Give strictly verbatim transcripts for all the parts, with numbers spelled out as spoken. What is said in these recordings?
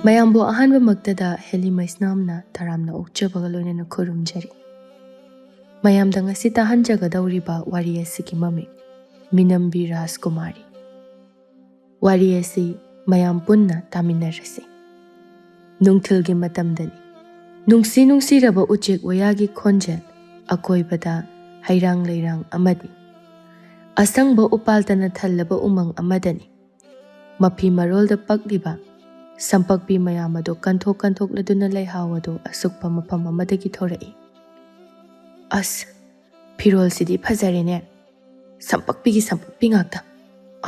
ꯃꯌꯥꯝꯕꯨ ꯑꯍꯥꯟꯕꯃꯛꯇꯗ ꯍꯦꯂꯤ ꯃꯩꯁꯅꯥꯝꯅ ꯇꯔꯥꯝꯅ ꯑꯣꯛꯆꯕꯒ ꯂꯣꯏꯅꯅ ꯈꯨꯔꯨꯝꯖꯔꯤ꯫ ꯃꯌꯥꯝꯗ ꯉꯁꯤ ꯇꯥꯍꯟꯖꯒꯗꯧꯔꯤꯕ ꯋꯥꯔꯤ ꯑꯁꯤꯒꯤ ꯃꯃꯤꯡ ꯃꯤꯅꯝꯕꯤ ꯔꯥꯖꯀꯨꯃꯥꯔꯤ꯫ ꯋꯥꯔꯤ ꯑꯁꯤ ꯃꯌꯥꯝ ꯄꯨꯟꯅ ꯇꯥꯃꯤꯟꯅꯔꯁꯤ꯫ ꯅꯨꯡꯊꯤꯜꯒꯤ ꯃꯇꯝꯗꯅꯤ꯫ ꯅꯨꯡꯁꯤ ꯅꯨꯡꯁꯤꯔꯕ ꯎꯆꯦꯛ ꯋꯥꯌꯥꯒꯤ ꯈꯣꯟꯖꯦꯜ, ꯑꯀꯣꯏꯕꯗ ꯍꯩꯔꯥꯡ ꯂꯩꯔꯥꯡ ꯑꯃꯗꯤ ꯑꯁꯪꯕ ꯎꯄꯥꯜꯇꯅ ꯊꯜꯂꯕ ꯎꯃꯪ ꯑꯃꯗꯅꯤ꯫ ꯃꯐꯤ ꯃꯔꯣꯜꯗ ꯄꯛꯂꯤꯕ ꯁꯝꯄꯛꯄꯤ ꯃꯌꯥꯝ ꯑꯗꯨ ꯀꯟꯊꯣꯛ ꯀꯟꯊꯣꯛꯂꯗꯨꯅ ꯂꯩꯍꯥꯎ ꯑꯗꯨ ꯑꯁꯨꯛꯄ ꯃꯐꯝ ꯑꯃꯗꯒꯤ ꯊꯣꯔꯛꯏ꯫ "ꯑꯁ, ꯐꯤꯔꯣꯜꯁꯤꯗꯤ ꯐꯖꯔꯦꯅꯦ꯫ ꯁꯝꯄꯛꯄꯤꯒꯤ ꯁꯝꯄꯛꯄꯤ ꯉꯥꯛꯇ꯫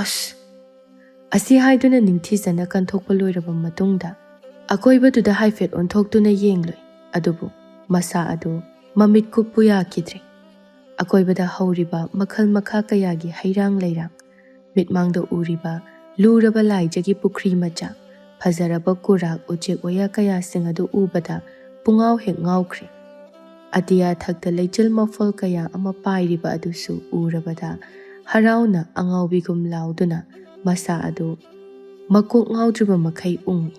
ꯑꯁ!" ꯑꯁꯤ ꯍꯥꯏꯗꯨꯅ ꯅꯤꯡꯊꯤꯖꯅ ꯀꯟꯊꯣꯛꯄ ꯂꯣꯏꯔꯕ ꯃꯇꯨꯡꯗ ꯑꯀꯣꯏꯕꯗꯨꯗ ꯍꯥꯏꯐꯦꯠ ꯑꯣꯟꯊꯣꯛꯇꯨꯅ ꯌꯦꯡꯂꯨꯏ꯫ ꯑꯗꯨꯕꯨ ꯃꯁꯥ ꯑꯗꯨ ꯃꯃꯤꯠ ꯀꯨꯞꯄꯨ ꯌꯥꯈꯤꯗ꯭ꯔꯦ꯫ ꯑꯀꯣꯏꯕꯗ ꯍꯧꯔꯤꯕ ꯃꯈꯜ ꯃꯈꯥ ꯀꯌꯥꯒꯤ ꯍꯩꯔꯥꯡ ꯂꯩꯔꯥꯡ, ꯃꯤꯠꯃꯥꯡꯗ ꯎꯔꯤꯕ ꯂꯨꯔꯕ ꯂꯥꯏꯖꯒꯤ ꯄꯨꯈ꯭ꯔꯤ ꯃꯆꯥ, ꯐꯖꯔꯕ ꯀꯨꯔꯥꯛ ꯎꯆꯦꯛ ꯋꯥꯌꯥ ꯀꯌꯥꯁꯤꯡ ꯑꯗꯨ ꯎꯕꯗ ꯄꯨꯡꯉꯥꯎ ꯍꯦꯛ ꯉꯥꯎꯈ꯭ꯔꯦ꯫ ꯑꯇꯤꯌꯥ ꯊꯛꯇ ꯂꯩꯆꯤꯜ ꯃꯐꯣꯜ ꯀꯌꯥ ꯑꯃ ꯄꯥꯏꯔꯤꯕ ꯑꯗꯨꯁꯨ ꯎꯔꯕꯗ ꯍꯔꯥꯎꯅ ꯑꯉꯥꯎꯕꯤꯒꯨꯝ ꯂꯥꯎꯗꯨꯅ ꯃꯁꯥ ꯑꯗꯨ ꯃꯀꯣꯛ ꯉꯥꯎꯗ꯭ꯔꯤꯕ ꯃꯈꯩ ꯎꯪꯏ꯫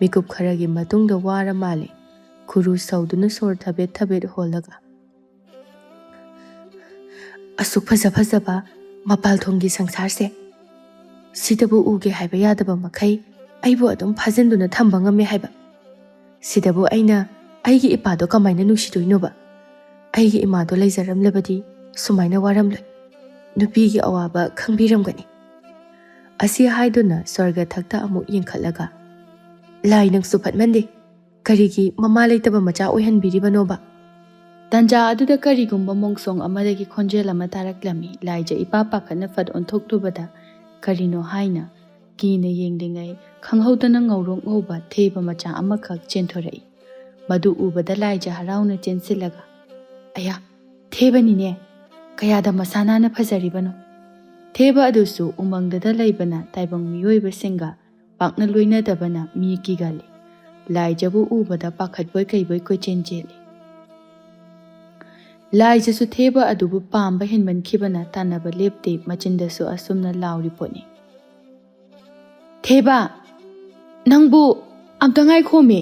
ꯃꯤꯀꯨꯞ ꯈꯔꯒꯤ ꯃꯇꯨꯡꯗ ꯋꯥꯔ ꯃꯥꯜꯂꯦ꯫ ꯈꯨꯔꯨ ꯁꯧꯗꯨꯅ ꯁꯣꯔ ꯊꯕꯦꯠ ꯊꯕꯦꯠ ꯍꯣꯜꯂꯒ, "ꯑꯁꯨꯛ ꯐꯖ ꯐꯖꯕ ꯃꯄꯥꯜ ꯊꯣꯡꯒꯤ ꯁꯪꯁꯥꯔꯁꯦ, ꯁꯤꯗꯕꯨ ꯎꯒꯦ ꯍꯥꯏꯕ ꯌꯥꯗꯕ ꯃꯈꯩ ꯑꯩꯕꯨ ꯑꯗꯨꯝ ꯐꯥꯖꯤꯟꯗꯨꯅ ꯊꯝꯕ ꯉꯝꯃꯦ ꯍꯥꯏꯕ꯫ ꯁꯤꯗꯕꯨ ꯑꯩꯅ ꯑꯩꯒꯤ ꯏꯄꯥꯗꯣ ꯀꯃꯥꯏꯅ ꯅꯨꯡꯁꯤꯗꯣꯏꯅꯣꯕ? ꯑꯩꯒꯤ ꯏꯃꯥꯗꯣ ꯂꯩꯖꯔꯝꯂꯕꯗꯤ ꯁꯨꯃꯥꯏꯅ ꯋꯥꯔꯝꯂꯣꯏ꯫ ꯅꯨꯄꯤꯒꯤ ꯑꯋꯥꯕ ꯈꯪꯕꯤꯔꯝꯒꯅꯤ"꯫ ꯑꯁꯤ ꯍꯥꯏꯗꯨꯅ ꯁ꯭ꯋꯔꯒ ꯊꯛꯇ ꯑꯃꯨꯛ ꯌꯦꯡꯈꯠꯂꯒ, "ꯂꯥꯏ, ꯅꯪꯁꯨ ꯐꯠꯃꯟꯗꯦ꯫ ꯀꯔꯤꯒꯤ ꯃꯃꯥ ꯂꯩꯇꯕ ꯃꯆꯥ ꯑꯣꯏꯍꯟꯕꯤꯔꯤꯕꯅꯣꯕ?" ꯇꯟꯖꯥ ꯑꯗꯨꯗ ꯀꯔꯤꯒꯨꯝꯕ ꯃꯣꯡꯁꯣꯡ ꯑꯃꯗꯒꯤ ꯈꯣꯟꯖꯦꯜ ꯑꯃ ꯇꯥꯔꯛꯂꯝꯃꯤ꯫ ꯂꯥꯏꯖ ꯏꯄꯥ ꯄꯥꯈꯠꯅ ꯐꯠ ꯑꯣꯟꯊꯣꯛꯂꯨꯕꯗ ꯀꯔꯤꯅꯣ ꯍꯥꯏꯅ ꯀꯤꯅ ꯌꯦꯡꯂꯤꯉꯩ ꯈꯪꯍꯧꯗꯅ ꯉꯧꯔꯣꯛ ꯉꯧꯕ ꯊꯦꯕ ꯃꯆꯥ ꯑꯃꯈꯛ ꯆꯦꯟꯊꯣꯔꯛꯏ꯫ ꯃꯗꯨ ꯎꯕꯗ ꯂꯥꯏꯖ ꯍꯔꯥꯎꯅ ꯆꯦꯟꯁꯤꯜꯂꯒ, "ꯑꯌꯥ, ꯊꯦꯕꯅꯤꯅꯦ! ꯀꯌꯥꯗ ꯃꯁꯥ ꯅꯥꯟꯅ ꯐꯖꯔꯤꯕꯅꯣ!" ꯊꯦꯕ ꯑꯗꯨꯁꯨ ꯎꯃꯪꯗꯗ ꯂꯩꯕꯅ ꯇꯥꯏꯕꯪ ꯃꯤꯑꯣꯏꯕꯁꯤꯡꯒ ꯄꯥꯛꯅ ꯂꯣꯏꯅꯗꯕꯅ ꯃꯤ ꯀꯤꯒꯜꯂꯤ꯫ ꯂꯥꯏꯖꯕꯨ ꯎꯕꯗ ꯄꯥꯈꯠꯄꯣꯏ ꯀꯩꯕꯣꯏ ꯀꯣꯏꯆꯦꯟ ꯆꯦꯜꯂꯤ꯫ ꯂꯥꯏꯖꯁꯨ ꯊꯦꯕ ꯑꯗꯨꯕꯨ ꯄꯥꯝꯕ ꯍꯦꯟꯃꯟꯈꯤꯕꯅ ꯇꯥꯟꯅꯕ ꯂꯦꯞꯇꯦ, ꯃꯆꯤꯟꯗꯁꯨ ꯑꯁꯨꯝꯅ ꯂꯥꯎꯔꯤ ꯄꯣꯠꯅꯤ, "ꯊꯦꯕ! "ꯅꯪꯕꯨ ꯑꯝꯇ ꯉꯥꯏꯈꯣꯃꯤ,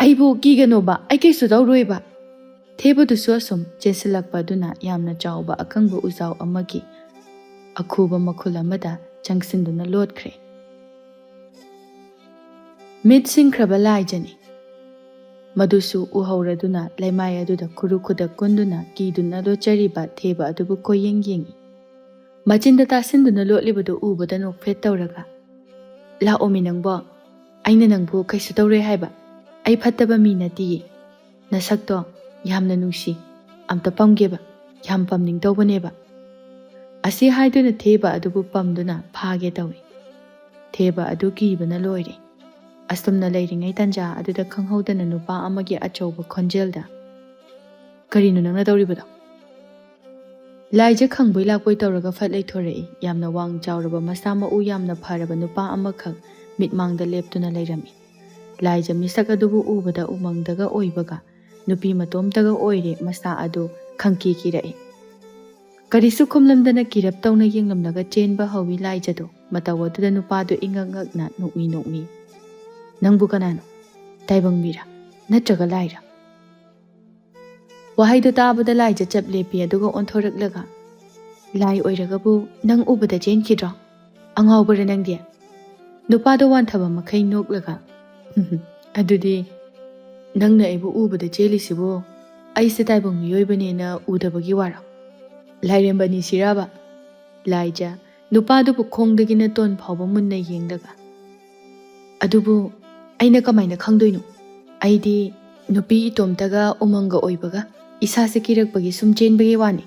ꯑꯩꯕꯨ ꯀꯤꯒꯅꯣꯕ, ꯑꯩ ꯀꯩꯁꯨ ꯇꯧꯔꯣꯏꯕ꯫" ꯊꯦꯕꯗꯨꯁꯨ ꯑꯁꯨꯝ ꯆꯦꯟꯁꯤꯜꯂꯛꯄ ꯑꯗꯨꯅ ꯌꯥꯝꯅ ꯆꯥꯎꯕ ꯑꯀꯪꯕ ꯎꯖꯥꯎ ꯑꯃꯒꯤ ꯑꯈꯨꯕ ꯃꯈꯨꯜ ꯑꯃꯗ ꯆꯪꯁꯤꯟꯗꯨꯅ ꯂꯣꯠꯈ꯭ꯔꯦ꯫ ꯃꯤꯠ ꯁꯤꯡꯈ꯭ꯔꯕ ꯂꯥꯏꯖꯅꯤ꯫ ꯃꯗꯨꯁꯨ ꯎꯍꯧꯔꯗꯨꯅ ꯂꯩꯃꯥꯏ ꯑꯗꯨꯗ ꯈꯨꯔꯨ ꯈꯨꯗꯛ ꯀꯨꯟꯗꯨꯅ ꯀꯤꯗꯨꯅ ꯂꯣꯠꯆꯔꯤꯕ ꯊꯦꯕ ꯑꯗꯨꯕꯨ ꯀꯣꯏꯌꯦꯡ ꯌꯦꯡꯏ꯫ ꯃꯆꯤꯟꯗ ꯇꯥꯁꯤꯟꯗꯨꯅ ꯂꯣꯠꯂꯤꯕꯗꯨ ꯎꯕꯗ ꯅꯣꯛꯐꯦꯠ ꯇꯧꯔꯒ, "ꯂꯥꯛꯑꯣꯃꯤ ꯅꯪꯕꯣ, ꯑꯩꯅ ꯅꯪꯕꯨ ꯀꯩꯁꯨ ꯇꯧꯔꯣꯏ ꯍꯥꯏꯕ꯫ ꯑꯩ ꯐꯠꯇꯕ ꯃꯤ ꯅꯠꯇꯤꯌꯦ꯫ ꯅꯁꯛꯇꯣ ꯌꯥꯝꯅ ꯅꯨꯡꯁꯤ, ꯑꯝꯇ ꯄꯝꯒꯦꯕ, ꯌꯥꯝ ꯄꯝꯅꯤꯡ ꯇꯧꯕꯅꯦꯕ꯫" ꯑꯁꯤ ꯍꯥꯏꯗꯨꯅ ꯊꯦꯕ ꯑꯗꯨꯕꯨ ꯄꯝꯗꯨꯅ ꯐꯥꯒꯦ ꯇꯧꯏ꯫ ꯊꯦꯕ ꯑꯗꯨ ꯀꯤꯕꯅ ꯂꯣꯏꯔꯦ꯫ ꯑꯁꯨꯝꯅ ꯂꯩꯔꯤꯉꯩ ꯇꯟꯖꯥ ꯑꯗꯨꯗ ꯈꯪꯍꯧꯗꯅ ꯅꯨꯄꯥ ꯑꯃꯒꯤ ꯑꯆꯧꯕ ꯈꯣꯟꯖꯦꯜꯗ, "ꯀꯔꯤꯅꯣ ꯅꯪꯅ ꯇꯧꯔꯤꯕꯗꯣ?" ꯂꯥꯏꯖ ꯈꯪꯕꯣꯏ ꯂꯥꯛꯄꯣꯏ ꯇꯧꯔꯒ ꯐꯠ ꯂꯩꯊꯣꯔꯛꯏ꯫ ꯌꯥꯝꯅ ꯋꯥꯡ ꯆꯥꯎꯔꯕ, ꯃꯁꯥ ꯃꯎ ꯌꯥꯝꯅ ꯐꯔꯕ ꯅꯨꯄꯥ ꯑꯃꯈꯛ ꯃꯤꯠꯃꯥꯡꯗ ꯂꯦꯞꯇꯨꯅ ꯂꯩꯔꯝꯃꯤ꯫ ꯂꯥꯏꯖ ꯃꯤꯁꯛ ꯑꯗꯨꯕꯨ ꯎꯕꯗ ꯎꯃꯪꯗꯒ ꯑꯣꯏꯕꯒ ꯅꯨꯄꯤ ꯃꯇꯣꯝꯇꯒ ꯑꯣꯏꯔꯦ꯫ ꯃꯁꯥ ꯑꯗꯨ ꯈꯪꯀꯤ ꯀꯤꯔꯛꯏ꯫ ꯀꯔꯤꯁꯨ ꯈꯨꯝꯂꯝꯗꯅ ꯀꯤꯔꯞ ꯇꯧꯅ ꯌꯦꯡꯂꯝꯂꯒ ꯆꯦꯟꯕ ꯍꯧꯏ ꯂꯥꯏꯖꯗꯣ꯫ ꯃꯇꯧ ꯑꯗꯨꯗ ꯅꯨꯄꯥꯗꯨ ꯏꯉꯛ ꯉꯛꯅ ꯅꯣꯛꯃꯤ ꯅꯣꯛꯃꯤ, "ꯅꯪꯕꯨ ꯀꯅꯥꯅꯣ? ꯇꯥꯏꯕꯪ ꯃꯤꯔꯥ? ꯅꯠꯇ꯭ꯔꯒ ꯂꯥꯏꯔꯥ?" ꯋꯥꯍꯩꯗꯨ ꯇꯥꯕꯗ ꯂꯥꯏꯖ ꯆꯞ ꯂꯦꯞꯄꯤ, ꯑꯗꯨꯒ ꯑꯣꯟꯊꯣꯔꯛꯂꯒ, "ꯂꯥꯏ ꯑꯣꯏꯔꯒꯕꯨ ꯅꯪ ꯎꯕꯗ ꯆꯦꯟꯈꯤꯗ꯭ꯔꯣ? ꯑꯉꯥꯎꯕꯔ ꯅꯪꯗꯤ?" ꯅꯨꯄꯥꯗꯣ ꯋꯥꯟꯊꯕ ꯃꯈꯩ ꯅꯣꯛꯂꯒ, "ꯑꯗꯨꯗꯤ ꯅꯪꯅ ꯑꯩꯕꯨ ꯎꯕꯗ ꯆꯦꯜꯂꯤꯁꯤꯕꯨ ꯑꯩꯁꯦ ꯇꯥꯏꯕꯪ ꯃꯤꯑꯣꯏꯕꯅꯦꯅ ꯎꯗꯕꯒꯤ ꯋꯥꯔꯣ? ꯂꯥꯏꯔꯦꯝꯕꯅꯤ ꯁꯤꯔꯥꯕ?" ꯂꯥꯏꯖ ꯅꯨꯄꯥꯗꯨꯕꯨ ꯈꯣꯡꯗꯒꯤꯅ ꯇꯣꯟ ꯐꯥꯎꯕ ꯃꯨꯟꯅ ꯌꯦꯡꯂꯒ, "ꯑꯗꯨꯕꯨ ꯑꯩꯅ ꯀꯃꯥꯏꯅ ꯈꯪꯗꯣꯏꯅꯣ? ꯑꯩꯗꯤ ꯅꯨꯄꯤ ꯏꯇꯣꯝꯇꯒ ꯎꯃꯪꯒ ꯑꯣꯏꯕꯒ ꯏꯁꯥꯁꯦ ꯀꯤꯔꯛꯄꯒꯤ ꯁꯨꯝ ꯆꯦꯟꯕꯒꯤ ꯋꯥꯅꯤ꯫"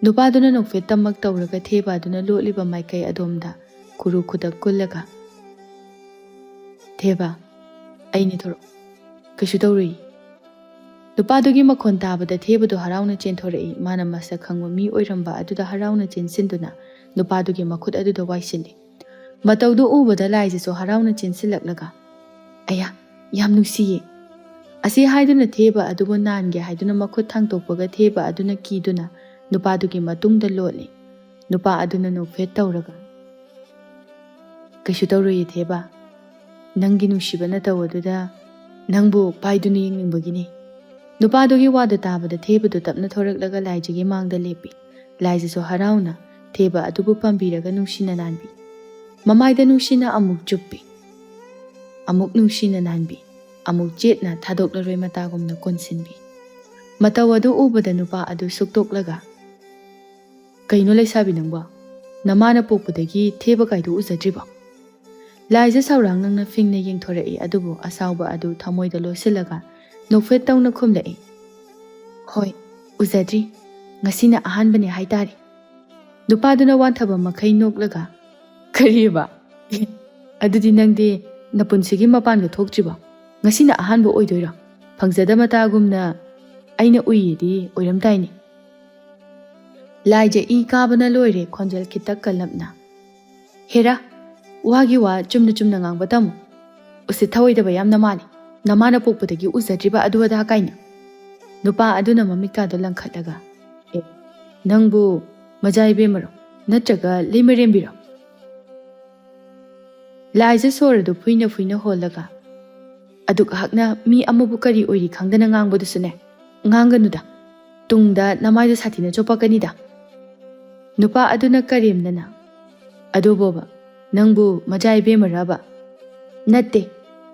ꯅꯨꯄꯥꯗꯨꯅ ꯅꯣꯛꯐꯦꯠ ꯇꯝꯃꯛ ꯇꯧꯔꯒ ꯊꯦꯕ ꯑꯗꯨꯅ ꯂꯣꯠꯂꯤꯕ ꯃꯥꯏꯀꯩ ꯑꯗꯣꯝꯗ ꯈꯨꯔꯨ ꯈꯨꯗꯛ ꯀꯨꯜꯂꯒ, "ꯊꯦꯕ, ꯑꯩꯅꯦ, ꯊꯣꯔꯛꯑꯣ, ꯀꯩꯁꯨ ꯇꯧꯔꯣꯏꯌꯦ꯫" ꯅꯨꯄꯥꯗꯨꯒꯤ ꯃꯈꯣꯟ ꯇꯥꯕꯗ ꯊꯦꯕꯗꯨ ꯍꯔꯥꯎꯅ ꯆꯦꯟꯊꯣꯔꯛꯏ꯫ ꯃꯥꯅ ꯃꯁꯛ ꯈꯪꯕ ꯃꯤ ꯑꯣꯏꯔꯝꯕ ꯑꯗꯨꯗ ꯍꯔꯥꯎꯅ ꯆꯦꯟꯁꯤꯟꯗꯨꯅ ꯅꯨꯄꯥꯗꯨꯒꯤ ꯃꯈꯨꯠ ꯑꯗꯨꯗ ꯋꯥꯏꯁꯤꯜꯂꯤ꯫ ꯃꯇꯧꯗꯨ ꯎꯕꯗ ꯂꯥꯏꯖꯁꯨ ꯍꯔꯥꯎꯅ ꯆꯦꯟꯁꯤꯜꯂꯛꯂꯒ, "ꯑꯌꯥ, ꯌꯥꯝ ꯅꯨꯡꯁꯤꯌꯦ꯫" ꯑꯁꯤ ꯍꯥꯏꯗꯨꯅ ꯊꯦꯕ ꯑꯗꯨꯕꯨ ꯅꯥꯟꯒꯦ ꯍꯥꯏꯗꯨꯅ ꯃꯈꯨꯠ ꯊꯥꯡꯗꯣꯛꯄꯒ ꯊꯦꯕ ꯑꯗꯨꯅ ꯀꯤꯗꯨꯅ ꯅꯨꯄꯥꯗꯨꯒꯤ ꯃꯇꯨꯡꯗ ꯂꯣꯠꯂꯤ꯫ ꯅꯨꯄꯥ ꯑꯗꯨꯅ ꯅꯣꯛꯐꯦꯠ ꯇꯧꯔꯒ, "ꯀꯩꯁꯨ ꯇꯧꯔꯣꯏꯌꯦ ꯊꯦꯕ, ꯅꯪꯒꯤ ꯅꯨꯡꯁꯤꯕ ꯅꯇꯧ ꯑꯗꯨꯗ ꯅꯪꯕꯨ ꯄꯥꯏꯗꯨꯅ ꯌꯦꯡꯅꯤꯡꯕꯒꯤꯅꯤ꯫ ꯅꯨꯄꯥꯗꯨꯒꯤ ꯋꯥꯗꯨ ꯇꯥꯕꯗ ꯊꯦꯕꯗꯨ ꯇꯞꯅ ꯊꯣꯔꯛꯂꯒ ꯂꯥꯏꯖꯒꯤ ꯃꯥꯡꯗ ꯂꯦꯞꯄꯤ꯫ ꯂꯥꯏꯖꯁꯨ ꯍꯔꯥꯎꯅ ꯊꯦꯕ ꯑꯗꯨꯕꯨ ꯄꯥꯝꯕꯤꯔꯒ ꯅꯨꯡꯁꯤꯅ ꯅꯥꯟꯕꯤ꯫ ꯃꯃꯥꯏꯗ ꯅꯨꯡꯁꯤꯅ ꯑꯃꯨꯛ ꯆꯨꯞꯄꯤ, ꯑꯃꯨꯛ ꯅꯨꯡꯁꯤꯅ ꯅꯥꯟꯕꯤ, ꯑꯃꯨꯛ ꯆꯦꯠꯅ ꯊꯥꯗꯣꯛꯂꯔꯣꯏ ꯃꯇꯥꯒꯨꯝꯅ ꯀꯣꯟꯁꯤꯟꯕꯤ꯫ ꯃꯇꯧ ꯑꯗꯨ ꯎꯕꯗ ꯅꯨꯄꯥ ꯑꯗꯨ ꯁꯨꯛꯇꯣꯛꯂꯒ, "ꯀꯩꯅꯣ ꯂꯩꯁꯥꯕꯤ ꯅꯪꯕꯣ? ꯅꯃꯥꯅ ꯄꯣꯛꯄꯗꯒꯤ ꯊꯦꯕ ꯀꯥꯏꯗꯨ ꯎꯖꯗ꯭ꯔꯤꯕꯣ?" ꯂꯥꯏꯖ ꯁꯧꯔꯥꯡ ꯅꯪꯅ ꯐꯤꯡꯅ ꯌꯦꯡꯊꯣꯔꯛꯏ, ꯑꯗꯨꯕꯨ ꯑꯁꯥꯎꯕ ꯑꯗꯨ ꯊꯃꯣꯏꯗ ꯂꯣꯠꯁꯤꯜꯂꯒ ꯅꯣꯛꯐꯦꯠ ꯇꯧꯅ ꯈꯨꯝꯂꯛꯏ, "ꯍꯣꯏ, ꯎꯖꯗ꯭ꯔꯤ꯫ ꯉꯁꯤꯅ ꯑꯍꯥꯟꯕꯅꯦ ꯍꯥꯏꯇꯥꯔꯦ꯫" ꯅꯨꯄꯥꯗꯨꯅ ꯋꯥꯟꯊꯕ ꯃꯈꯩ ꯅꯣꯛꯂꯒ, "ꯀꯔꯤꯕ? ꯑꯦ, ꯑꯗꯨꯗꯤ ꯅꯪꯗꯤ ꯅꯄꯨꯟꯁꯤꯒꯤ ꯃꯄꯥꯟꯒ ꯊꯣꯛꯇ꯭ꯔꯤꯕꯣ? ꯉꯁꯤꯅ ꯑꯍꯥꯟꯕ ꯑꯣꯏꯗꯣꯏꯔꯣ? ꯐꯪꯖꯗ ꯃꯇꯥꯒꯨꯝꯅ ꯑꯩꯅ ꯎꯏꯌꯦꯗꯤ ꯑꯣꯏꯔꯝꯗꯥꯏꯅꯦ?" ꯂꯥꯏꯖ ꯏ ꯀꯥꯕꯅ ꯂꯣꯏꯔꯦ, ꯈꯣꯟꯖꯦꯜ ꯈꯤꯇ ꯀꯜꯂꯞꯅ, "ꯍꯦꯔꯥ, ꯋꯥꯒꯤ ꯋꯥ ꯆꯨꯝꯅ ꯆꯨꯝꯅ ꯉꯥꯡꯕ ꯇꯝꯃꯨ꯫ ꯎꯁꯤꯠ ꯊꯑꯣꯏꯗꯕ ꯌꯥꯝꯅ ꯃꯥꯜꯂꯤ꯫ ꯅꯃꯥꯅ ꯄꯣꯛꯄꯗꯒꯤ ꯎꯖꯗ꯭ꯔꯤꯕ ꯑꯗꯨ ꯑꯗꯥ ꯀꯥꯏꯅ?" ꯅꯨꯄꯥ ꯑꯗꯨꯅ ꯃꯃꯤꯠꯀꯥꯗꯣ ꯂꯪꯈꯠꯂꯒ, "ꯑꯦ, ꯅꯪꯕꯨ ꯃꯖꯥ ꯏꯕꯦꯝꯃꯔꯣ? ꯅꯠꯇ꯭ꯔꯒ ꯂꯩꯃꯔꯦꯝꯕꯤꯔꯣ?" ꯂꯥꯏꯖ ꯁꯣꯔ ꯑꯗꯨ ꯐꯨꯏꯅ ꯐꯨꯏꯅ ꯍꯣꯜꯂꯒ, "ꯑꯗꯨꯛ ꯍꯛꯅ ꯃꯤ ꯑꯃꯕꯨ ꯀꯔꯤ ꯑꯣꯏꯔꯤ ꯈꯪꯗꯅ ꯉꯥꯡꯕꯗꯨꯁꯨꯅꯦ, ꯉꯥꯡꯒꯅꯨꯗ꯫ ꯇꯨꯡꯗ ꯅꯃꯥꯏꯗꯨ ꯁꯥꯊꯤꯅ ꯆꯣꯞꯄꯛꯀꯅꯤꯗ꯫" ꯅꯨꯄꯥ ꯑꯗꯨꯅ ꯀꯔꯦꯝꯅꯅ, "ꯑꯗꯨꯕꯣꯕ, ꯅꯪꯕꯨ ꯃꯖꯥ ꯏꯕꯦꯝꯃꯔꯕ?" "ꯅꯠꯇꯦ,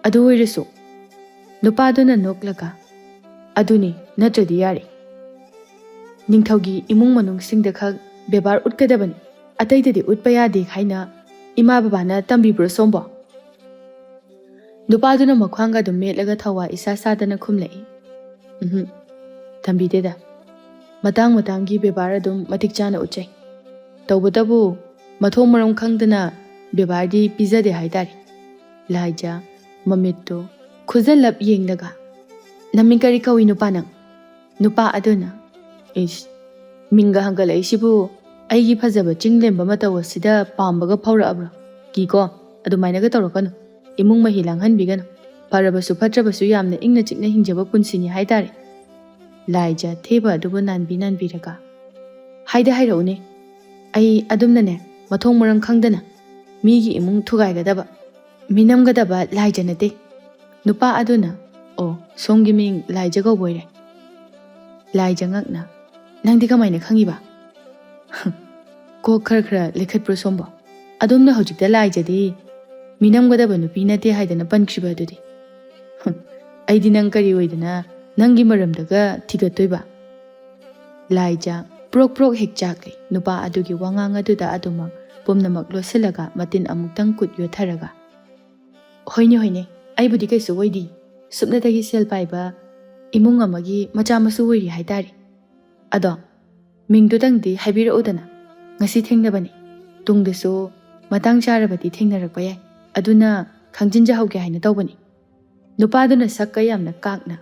ꯑꯗꯨ ꯑꯣꯏꯔꯁꯨ꯫" ꯅꯨꯄꯥꯗꯨꯅ ꯅꯣꯛꯂꯒ, "ꯑꯗꯨꯅꯤ, ꯅꯠꯇ꯭ꯔꯗꯤ ꯌꯥꯔꯦ꯫ ꯅꯤꯡꯊꯧꯒꯤ ꯏꯃꯨꯡ ꯃꯅꯨꯡꯁꯤꯡꯗ ꯈꯛ ꯕꯦꯕꯥꯔ ꯎꯠꯀꯗꯕꯅꯤ, ꯑꯇꯩꯗꯗꯤ ꯎꯠꯄ ꯌꯥꯗꯦ ꯍꯥꯏꯅ ꯏꯃꯥ ꯕꯕꯥꯅ ꯇꯝꯕꯤꯕ꯭ꯔꯣ ꯁꯣꯝꯕꯣ?" ꯅꯨꯄꯥꯗꯨꯅ ꯃꯈ꯭ꯋꯥꯡꯒ ꯑꯗꯨꯝ ꯃꯦꯠꯂꯒ ꯊꯧꯋꯥ ꯏꯁꯥ ꯁꯥꯗꯅ ꯈꯨꯝꯂꯛꯏ, "ꯎꯝꯍꯨꯝ, ꯇꯝꯕꯤꯗꯦꯗ꯫ ꯃꯇꯥꯡ ꯃꯇꯥꯡꯒꯤ ꯕꯦꯕꯥꯔ ꯑꯗꯨꯝ ꯃꯇꯤꯛ ꯆꯥꯅ ꯎꯠꯆꯩ꯫ ꯇꯧꯕꯇꯕꯨ ꯃꯊꯣꯡ ꯃꯔꯝ ꯈꯪꯗꯅ ꯕꯦꯕꯥꯔꯗꯤ ꯄꯤꯖꯗꯦ ꯍꯥꯏꯇꯥꯔꯦ꯫" ꯂꯥꯏꯖ ꯃꯃꯤꯠꯇꯨ ꯈꯨꯖꯜꯂꯞ ꯌꯦꯡꯂꯒ, "ꯅꯃꯤꯡ ꯀꯔꯤ ꯀꯧꯏ ꯅꯨꯄꯥ ꯅꯪ?" ꯅꯨꯄꯥ ꯑꯗꯨꯅ, "ꯏꯁ, ꯃꯤꯡꯒ ꯍꯪꯒꯠꯂꯛꯏꯁꯤꯕꯨ ꯑꯩꯒꯤ ꯐꯖꯕ ꯆꯤꯡ ꯂꯦꯝꯕ ꯃꯇꯧ ꯑꯁꯤꯗ ꯄꯥꯝꯕꯒ ꯐꯥꯎꯔꯛꯑꯕ꯭ꯔꯣ? ꯀꯤꯀꯣ, ꯑꯗꯨꯃꯥꯏꯅꯒ ꯇꯧꯔꯛꯀꯅꯨ꯫ ꯏꯃꯨꯡ ꯃꯍꯤ ꯂꯥꯡꯍꯟꯕꯤꯒꯅꯨ꯫ ꯐꯔꯕꯁꯨ ꯐꯠꯇ꯭ꯔꯕꯁꯨ ꯌꯥꯝꯅ ꯏꯪꯅ ꯆꯤꯛꯅ ꯍꯤꯡꯖꯕ ꯄꯨꯟꯁꯤꯅꯤ ꯍꯥꯏꯇꯥꯔꯦ꯫" ꯂꯥꯏꯖ ꯊꯦꯕ ꯑꯗꯨꯕꯨ ꯅꯥꯟꯕꯤ ꯅꯥꯟꯕꯤꯔꯒ, "ꯍꯥꯏꯗ ꯍꯥꯏꯔꯛꯎꯅꯦ꯫ ꯑꯩ ꯑꯗꯨꯝꯅꯅꯦ, ꯃꯊꯣꯡ ꯃꯔꯝ ꯈꯪꯗꯅ ꯃꯤꯒꯤ ꯏꯃꯨꯡ ꯊꯨꯒꯥꯏꯒꯗꯕ, ꯃꯤꯅꯝꯒꯗꯕ ꯂꯥꯏꯖ ꯅꯠꯇꯦ꯫ ꯅꯨꯄꯥ ꯑꯗꯨꯅ, "ꯑꯣ, ꯁꯣꯝꯒꯤ ꯃꯤꯡ ꯂꯥꯏꯖ ꯀꯧꯕ ꯑꯣꯏꯔꯦ?" ꯂꯥꯏꯖ ꯉꯛꯅ, "ꯅꯪꯗꯤ ꯀꯃꯥꯏꯅ ꯈꯪꯉꯤꯕ?" "ꯀꯣꯛ ꯈꯔ ꯈꯔ ꯂꯩꯈꯠꯄ꯭ꯔꯣ ꯁꯣꯝꯕꯣ? ꯑꯗꯣꯝꯅ ꯍꯧꯖꯤꯛꯇ ꯂꯥꯏꯖꯗꯤ ꯃꯤꯅꯝꯒꯗꯕ ꯅꯨꯄꯤ ꯅꯠꯇꯦ ꯍꯥꯏꯗꯅ ꯄꯟꯈ꯭ꯔꯤꯕ ꯑꯗꯨꯗꯤ꯫ ꯑꯩꯗꯤ ꯅꯪ ꯀꯔꯤ ꯑꯣꯏꯗꯅ ꯅꯪꯒꯤ ꯃꯔꯝꯗꯒ ꯊꯤꯒꯠꯇꯣꯏꯕ?" ꯂꯥꯏꯖ ꯄ꯭ꯔꯣꯛ ꯄ꯭ꯔꯣꯛ ꯍꯦꯛ ꯆꯥꯛꯂꯤ꯫ ꯅꯨꯄꯥ ꯑꯗꯨꯒꯤ ꯋꯥꯉꯥꯡ ꯑꯗꯨꯗ ꯑꯗꯨꯃꯛ ꯄꯨꯝꯅꯃꯛ ꯂꯣꯠꯁꯤꯜꯂꯒ ꯃꯇꯤꯟ ꯑꯃꯨꯛꯇꯪ ꯀꯨꯠ ꯌꯣꯠꯊꯔꯒ, "ꯍꯣꯏꯅꯦ, ꯍꯣꯏꯅꯦ, ꯑꯩꯕꯨꯗꯤ ꯀꯩꯁꯨ ꯑꯣꯏꯗꯤ꯫ ꯁꯨꯞꯅꯇꯒꯤ ꯁꯦꯜ ꯄꯥꯏꯕ ꯏꯃꯨꯡ ꯑꯃꯒꯤ ꯃꯆꯥ ꯃꯁꯨ ꯑꯣꯏꯔꯤ ꯍꯥꯏꯇꯥꯔꯦ꯫ ꯑꯗꯣ ꯃꯤꯡꯗꯨꯗꯪꯗꯤ ꯍꯥꯏꯕꯤꯔꯛꯎꯗꯅ꯫ ꯉꯁꯤ ꯊꯦꯡꯅꯕꯅꯤ꯫ ꯇꯨꯡꯗꯁꯨ ꯃꯇꯥꯡ ꯆꯥꯔꯕꯗꯤ ꯊꯦꯡꯅꯔꯛꯄ ꯌꯥꯏ꯫ ꯑꯗꯨꯅ ꯈꯪꯖꯤꯟꯖꯍꯧꯒꯦ ꯍꯥꯏꯅ ꯇꯧꯕꯅꯤ꯫" ꯅꯨꯄꯥꯗꯨꯅ ꯁꯛꯀ ꯌꯥꯝꯅ ꯀꯥꯛꯅ,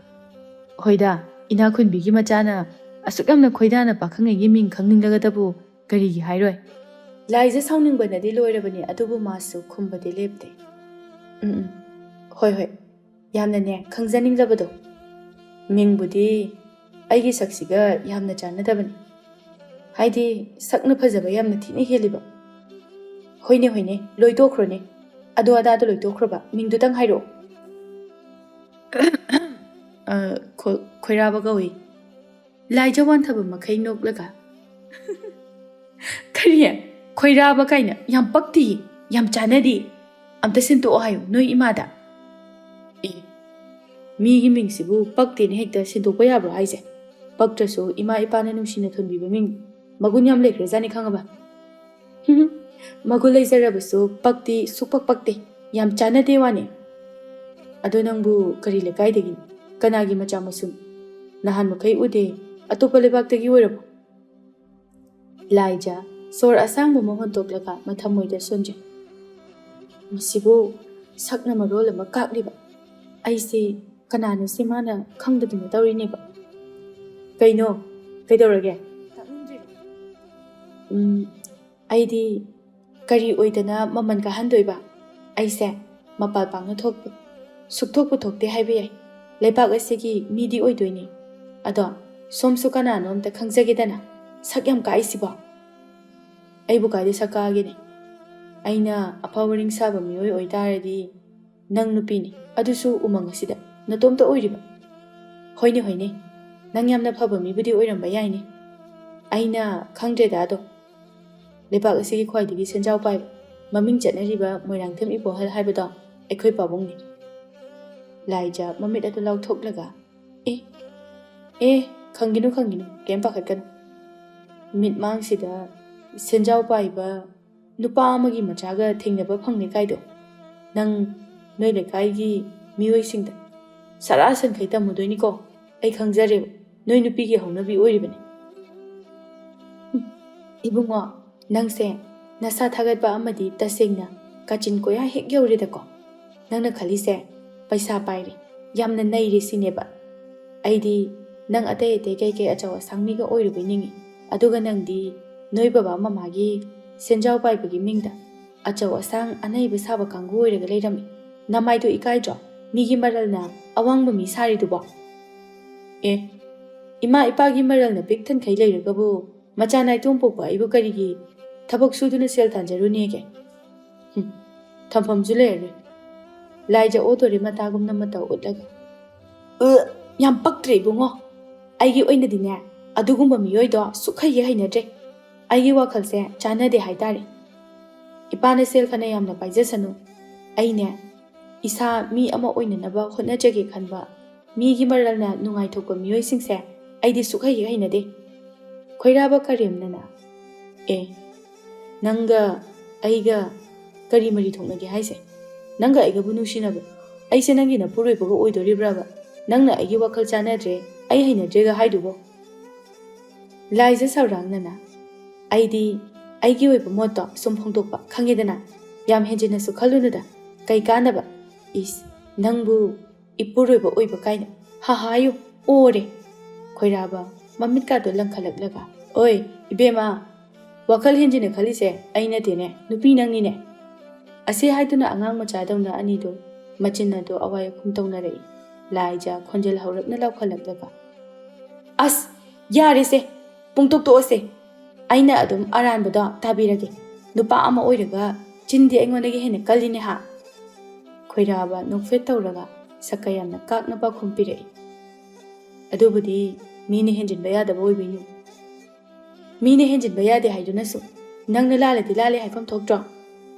"ꯍꯣꯏꯗ, ꯏꯅꯥꯛ ꯈꯨꯟꯕꯤꯒꯤ ꯃꯆꯥꯅ ꯑꯁꯨꯛ ꯌꯥꯝꯅ ꯈꯣꯏꯗꯥꯅ ꯄꯥꯈꯪꯉꯩꯒꯤ ꯃꯤꯡ ꯈꯪꯅꯤꯡꯂꯒꯗꯕꯨ ꯀꯔꯤꯒꯤ ꯍꯥꯏꯔꯣꯏ?" ꯂꯥꯏꯖ ꯁꯥꯎꯅꯤꯡꯕꯅꯗꯤ ꯂꯣꯏꯔꯕꯅꯤ, ꯑꯗꯨꯕꯨ ꯃꯥꯁꯨ ꯈꯨꯝꯕꯗꯤ ꯂꯦꯞꯇꯦ꯫ "ꯎꯝ, ꯎꯝ, ꯍꯣꯏ, ꯍꯣꯏ, ꯌꯥꯝꯅꯅꯦ ꯈꯪꯖꯅꯤꯡꯂꯕꯗꯣ꯫ ꯃꯤꯡꯕꯨꯗꯤ ꯑꯩꯒꯤ ꯁꯛꯁꯤꯒ ꯌꯥꯝꯅ ꯆꯥꯟꯅꯗꯕꯅꯤ꯫ ꯍꯥꯏꯗꯤ ꯁꯛꯅ ꯐꯖꯕ ꯌꯥꯝꯅ ꯊꯤꯅ ꯍꯦꯜꯂꯤꯕ꯫" "ꯍꯣꯏꯅꯦ, ꯍꯣꯏꯅꯦ, ꯂꯣꯏꯇꯣꯛꯈ꯭ꯔꯣꯅꯦ꯫ ꯑꯗꯣ ꯑꯗꯥꯗꯣ ꯂꯣꯏꯇꯣꯛꯈ꯭ꯔꯣꯕ, ꯃꯤꯡꯗꯨꯇꯪ ꯍꯥꯏꯔꯛꯑꯣ꯫" "ꯑ, ꯈꯣ-, ꯈꯣꯏꯔꯥꯕ ꯀꯧꯏ꯫" ꯂꯥꯏꯖ ꯋꯥꯟꯊꯕ ꯃꯈꯩ ꯅꯣꯛꯂꯒ, "ꯀꯔꯤ? ꯈꯣꯏꯔꯥꯕ ꯀꯥꯏꯅ? ꯌꯥꯝ ꯄꯛꯇꯤꯌꯦ, ꯌꯥꯝ ꯆꯥꯟꯅꯗꯦ꯫ ꯑꯝꯇ ꯁꯤꯟꯇꯣꯛꯑꯣ ꯍꯥꯏꯌꯨ ꯅꯣꯏ ꯏꯃꯥꯗ꯫" "ꯑꯦ, ꯃꯤꯒꯤ ꯃꯤꯡꯁꯤꯕꯨ ꯄꯛꯇꯦꯅ ꯍꯦꯛꯇ ꯁꯤꯟꯗꯣꯛꯄ ꯌꯥꯕ꯭ꯔꯣ ꯍꯥꯏꯁꯦ? ꯄꯛꯇ꯭ꯔꯁꯨ ꯏꯃꯥ ꯏꯄꯥꯅ ꯅꯨꯡꯁꯤꯅ ꯊꯣꯟꯕꯤꯕ ꯃꯤꯡ, ꯃꯒꯨꯟ ꯌꯥꯝ ꯂꯩꯈ꯭ꯔꯖꯥꯠꯅꯤ ꯈꯪꯉꯕ?" "ꯃꯒꯨꯟ ꯂꯩꯖꯔꯕꯁꯨ ꯄꯛꯇꯤ ꯁꯨꯛꯄꯛ ꯄꯛꯇꯦ, ꯌꯥꯝ ꯆꯥꯟꯅꯗꯦ ꯋꯥꯅꯤ꯫ ꯑꯗꯣ ꯅꯪꯕꯨ ꯀꯔꯤ ꯂꯩꯀꯥꯏꯗꯒꯤꯅꯣ? ꯀꯅꯥꯒꯤ ꯃꯆꯥ ꯃꯁꯨꯅꯣ? ꯅꯍꯥꯟ ꯃꯈꯩ ꯎꯗꯦ, ꯑꯇꯣꯞꯄ ꯂꯩꯕꯥꯛꯇꯒꯤ ꯑꯣꯏꯔꯕꯣ?" ꯂꯥꯏꯖ ꯁꯣꯔ ꯑꯁꯥꯡꯕ ꯑꯃ ꯍꯣꯟꯇꯣꯛꯂꯒ ꯃꯊꯃꯣꯏꯗ ꯁꯣꯟꯖꯩ꯫ "ꯃꯁꯤꯕꯨ ꯁꯛꯅ ꯃꯔꯣꯜ ꯑꯃ ꯀꯥꯛꯂꯤꯕ, ꯑꯩꯁꯦ ꯀꯅꯥꯅꯣꯁꯦ ꯃꯥꯅ ꯈꯪꯗꯗꯅ ꯇꯧꯔꯤꯅꯦꯕ꯫" "ꯀꯩꯅꯣ? ꯀꯩꯗꯧꯔꯒꯦ?" "ꯎꯝ, ꯑꯩꯗꯤ ꯀꯔꯤ ꯑꯣꯏꯗꯅ ꯃꯃꯜ ꯀꯥꯍꯟꯗꯣꯏꯕ? ꯑꯩꯁꯦ ꯃꯄꯥꯜ ꯄꯥꯛꯅ ꯊꯣꯛꯄ, ꯁꯨꯛꯊꯣꯛꯄꯨ ꯊꯣꯛꯇꯦ ꯍꯥꯏꯕ ꯌꯥꯏ꯫ ꯂꯩꯕꯥꯛ ꯑꯁꯤꯒꯤ ꯃꯤꯗꯤ ꯑꯣꯏꯗꯣꯏꯅꯤ꯫ ꯑꯗꯣ ꯁꯣꯝꯁꯨ ꯀꯅꯥꯅꯣ ꯑꯝꯇ ꯈꯪꯖꯒꯦꯗꯅ, ꯁꯛ ꯌꯥꯝ ꯀꯥꯛꯏꯁꯤꯕꯣ?" "ꯑꯩꯕꯨ ꯀꯥꯏꯗ ꯁꯛ ꯀꯥꯛꯑꯒꯦꯅꯦ?" ꯑꯩꯅ ꯑꯐꯕ ꯔꯤꯡ ꯁꯥꯕ ꯃꯤꯑꯣꯏ ꯑꯣꯏꯇꯥꯔꯗꯤ ꯅꯪ ꯅꯨꯄꯤꯅꯤ, ꯑꯗꯨꯁꯨ ꯎꯃꯪ ꯑꯁꯤꯗ ꯅꯇꯣꯝꯇ ꯑꯣꯏꯔꯤꯕ꯫ ꯍꯣꯏꯅꯦ, ꯍꯣꯏꯅꯦ, ꯅꯪ ꯌꯥꯝꯅ ꯐꯕ ꯃꯤꯕꯨꯗꯤ ꯑꯣꯏꯔꯝꯕ ꯌꯥꯏꯅꯦ꯫ ꯑꯩꯅ ꯈꯪꯗ꯭ꯔꯦꯗ ꯑꯗꯣ꯫ ꯂꯩꯕꯥꯛ ꯑꯁꯤꯒꯤ ꯈ꯭ꯋꯥꯏꯗꯒꯤ ꯁꯦꯟꯖꯥꯎ ꯄꯥꯏꯕ, ꯃꯃꯤꯡ ꯆꯠꯅꯔꯤꯕ ꯃꯣꯏꯔꯥꯡꯊꯦꯝ ꯏꯕꯣꯍꯜ ꯍꯥꯏꯕꯗꯣ ꯑꯩꯈꯣꯏ ꯄꯥꯕꯨꯡꯅꯤ꯫ ꯂꯥꯏꯖ ꯃꯃꯤꯠ ꯑꯗꯨ ꯂꯥꯎꯊꯣꯛꯂꯒ, "ꯑꯦ, ꯑꯦ, ꯈꯪꯒꯤꯅꯨ, ꯈꯪꯒꯤꯅꯨ, ꯀꯩꯝ ꯄꯥꯈꯠꯀꯅꯨ꯫ ꯃꯤꯠꯃꯥꯡꯁꯤꯗ ꯁꯦꯟꯖꯥꯎ ꯄꯥꯏꯕ ꯅꯨꯄꯥ ꯑꯃꯒꯤ ꯃꯆꯥꯒ ꯊꯦꯡꯅꯕ ꯐꯪꯂꯦ ꯀꯥꯏꯗꯣ, ꯅꯪ ꯅꯣꯏ ꯂꯩꯀꯥꯏꯒꯤ ꯃꯤꯑꯣꯏꯁꯤꯡꯗ ꯁꯔꯥ ꯁꯟꯈꯩ ꯇꯝꯃꯨꯗꯣꯏꯅꯤꯀꯣ꯫ ꯑꯩ ꯈꯪꯖꯔꯦꯕ, ꯅꯣꯏ ꯅꯨꯄꯤꯒꯤ ꯍꯧꯅꯕꯤ ꯑꯣꯏꯔꯤꯕꯅꯤ꯫" ꯍꯨꯝ, ꯏꯕꯨꯡꯉꯣ, ꯅꯪꯁꯦ ꯅꯁꯥ ꯊꯥꯒꯠꯄ ꯑꯃꯗꯤ ꯇꯁꯦꯡꯅ ꯀꯥꯆꯤꯟ ꯀꯣꯌꯥ ꯍꯦꯛ ꯌꯧꯔꯦꯗꯀꯣ꯫ ꯅꯪꯅ ꯈꯜꯂꯤꯁꯦ ꯄꯩꯁꯥ ꯄꯥꯏꯔꯦ, ꯌꯥꯝꯅ ꯅꯩꯔꯦ ꯁꯤꯅꯦꯕ꯫ ꯑꯩꯗꯤ ꯅꯪ ꯑꯇꯩ ꯑꯇꯩ ꯀꯩꯀꯩ ꯑꯆꯧ ꯑꯁꯥꯡ ꯃꯤꯒ ꯑꯣꯏꯔꯨꯕꯩ ꯅꯤꯡꯉꯤ, ꯑꯗꯨꯒ ꯅꯪꯗꯤ ꯅꯣꯏ ꯕꯕꯥ ꯃꯃꯥꯒꯤ ꯁꯦꯟꯖꯥꯎ ꯄꯥꯏꯕꯒꯤ ꯃꯤꯡꯗ ꯑꯆꯧ ꯑꯁꯥꯡ ꯑꯅꯩꯕ ꯁꯥꯕ ꯀꯥꯡꯕꯨ ꯑꯣꯏꯔꯒ ꯂꯩꯔꯝꯃꯤ꯫ ꯅꯃꯥꯏꯗꯣ ꯏꯀꯥꯏꯗ꯭ꯔꯣ? ꯃꯤꯒꯤ ꯃꯔꯜꯅ ꯑꯋꯥꯡꯕ ꯃꯤ ꯁꯥꯔꯤꯗꯨꯕꯣ? ꯑꯦ, ꯏꯃꯥ ꯏꯄꯥꯒꯤ ꯃꯔꯜꯅ ꯄꯤꯛ ꯊꯟꯈꯩ ꯂꯩꯔꯒꯕꯨ ꯃꯆꯥ ꯅꯥꯏꯇꯣꯝ ꯄꯣꯛꯄ ꯑꯩꯕꯨ ꯀꯔꯤꯒꯤ ꯊꯕꯛ ꯁꯨꯗꯨꯅ ꯁꯦꯜ ꯇꯥꯟꯖꯔꯨꯅꯦꯒꯦ? ꯍꯨꯝ, ꯊꯝꯐꯝꯁꯨ ꯂꯩꯔꯔꯣꯏ꯫ ꯂꯥꯏꯖ ꯑꯣꯗꯣꯔꯤ ꯃꯇꯥꯒꯨꯝꯅ ꯃꯇꯧ ꯎꯠꯂꯒ, "ꯑ, ꯌꯥꯝ ꯄꯛꯇ꯭ꯔꯦ ꯏꯕꯨꯡꯉꯣ꯫ ꯑꯩꯒꯤ ꯑꯣꯏꯅꯗꯤꯅꯦ, ꯑꯗꯨꯒꯨꯝꯕ ꯃꯤꯑꯣꯏꯗꯣ ꯁꯨꯛꯍꯩ ꯍꯦꯛ ꯍꯩꯅꯗ꯭ꯔꯦ꯫ ꯑꯩꯒꯤ ꯋꯥꯈꯜꯁꯦ ꯆꯥꯟꯅꯗꯦ ꯍꯥꯏꯇꯥꯔꯦ꯫ ꯏꯄꯥꯅ ꯁꯦꯜ ꯐꯅ ꯌꯥꯝꯅ ꯄꯥꯏꯖꯁꯅꯨ, ꯑꯩꯅꯦ, ꯏꯁꯥ ꯃꯤ ꯑꯃ ꯑꯣꯏꯅꯅꯕ ꯍꯣꯠꯅꯖꯒꯦ ꯈꯟꯕ ꯃꯤꯒꯤ ꯃꯔꯜꯅ ꯅꯨꯡꯉꯥꯏꯊꯣꯛꯄ ꯃꯤꯑꯣꯏꯁꯤꯡꯁꯦ ꯑꯩꯗꯤ ꯁꯨꯛꯍꯩ ꯍꯦꯛ ꯍꯩꯅꯗꯦ꯫ ꯈꯣꯏꯔꯥꯕ ꯀꯔꯦꯝꯅꯅ, ꯑꯦ, ꯅꯪꯒ ꯑꯩꯒ ꯀꯔꯤ ꯃꯔꯤ ꯊꯣꯛꯅꯒꯦ ꯍꯥꯏꯁꯦ? ꯅꯪꯒ ꯑꯩꯒꯕꯨ ꯅꯨꯡꯁꯤꯅꯕ? ꯑꯩꯁꯦ ꯅꯪꯒꯤ ꯅꯄꯨꯔꯣꯏꯕꯒ ꯑꯣꯏꯗꯣꯔꯤꯕ꯭ꯔꯕ? ꯅꯪꯅ ꯑꯩꯒꯤ ꯋꯥꯈꯜ ꯆꯥꯟꯅꯗ꯭ꯔꯦ, ꯑꯩ ꯍꯩꯅꯗ꯭ꯔꯦꯒ ꯍꯥꯏꯗꯨꯕꯣ?" ꯂꯥꯏꯖ ꯁꯧꯔꯥꯡꯅꯅ, "ꯑꯩꯗꯤ ꯑꯩꯒꯤ ꯑꯣꯏꯕ ꯃꯣꯠꯇꯣ ꯁꯨꯝ ꯐꯣꯡꯗꯣꯛꯄ, ꯈꯪꯉꯦꯗꯅ? ꯌꯥꯝ ꯍꯦꯟꯖꯤꯟꯅꯁꯨ ꯈꯜꯂꯨꯅꯨꯗ꯫ ꯀꯩ ꯀꯥꯟꯅꯕ? ꯏꯁ, ꯅꯪꯕꯨ ꯏꯄꯨꯔꯣꯏꯕ ꯑꯣꯏꯕ ꯀꯥꯏꯅ꯫ ꯍꯥ ꯍꯥ ꯍꯥꯏꯌꯨ, ꯑꯣꯔꯦ!" ꯈꯣꯏꯔꯥꯕ ꯃꯃꯤꯠꯀꯥꯗꯣ ꯂꯪꯈꯠꯂꯛꯂꯒ, "ꯑꯣꯏ, ꯏꯕꯦꯝꯃ, ꯋꯥꯈꯜ ꯍꯦꯟꯖꯤꯟꯅ ꯈꯜꯂꯤꯁꯦ ꯑꯩ ꯅꯠꯇꯦꯅꯦ, ꯅꯨꯄꯤ ꯅꯪꯅꯤꯅꯦ!" ꯑꯁꯤ ꯍꯥꯏꯗꯨꯅ ꯑꯉꯥꯡ ꯃꯆꯥꯗꯧꯅ ꯑꯅꯤꯗꯣ ꯃꯆꯤꯟ ꯑꯗꯣ ꯑꯋꯥꯏ ꯑꯈꯨꯝ ꯇꯧꯅꯔꯛꯏ꯫ ꯂꯥꯏꯖ ꯈꯣꯟꯖꯦꯜ ꯍꯧꯔꯞꯅ ꯂꯥꯎꯈꯠꯂꯛꯂꯒ, "ꯑꯁ, ꯌꯥꯔꯦꯁꯦ, ꯄꯨꯡꯇꯣꯛ ꯇꯣꯛꯑꯁꯦ꯫ ꯑꯩꯅ ꯑꯗꯨꯝ ꯑꯔꯥꯟꯕꯗꯣ ꯇꯥꯕꯤꯔꯒꯦ꯫ ꯅꯨꯄꯥ ꯑꯃ ꯑꯣꯏꯔꯒ ꯆꯤꯟꯗꯤ ꯑꯩꯉꯣꯟꯗꯒꯤ ꯍꯦꯟꯅ ꯀꯜꯂꯤꯅꯦ ꯍꯥ?" ꯈꯣꯏꯔꯥꯕ ꯅꯣꯛꯐꯦꯠ ꯇꯧꯔꯒ ꯁꯛꯀ ꯌꯥꯝꯅ ꯀꯥꯛꯅ ꯄꯥꯎꯈꯨꯝ ꯄꯤꯔꯛꯏ꯫ "ꯑꯗꯨꯕꯨꯗꯤ ꯃꯤꯅ ꯍꯦꯟꯖꯤꯟꯕ ꯌꯥꯗꯕ ꯑꯣꯏꯕꯩꯅꯤ꯫" "ꯃꯤꯅ ꯍꯦꯟꯖꯤꯟꯕ ꯌꯥꯗꯦ ꯍꯥꯏꯗꯨꯅꯁꯨ ꯅꯪꯅ ꯂꯥꯜꯂꯗꯤ ꯂꯥꯜꯂꯦ ꯍꯥꯏꯐꯝ ꯊꯣꯛꯇ꯭ꯔꯣ?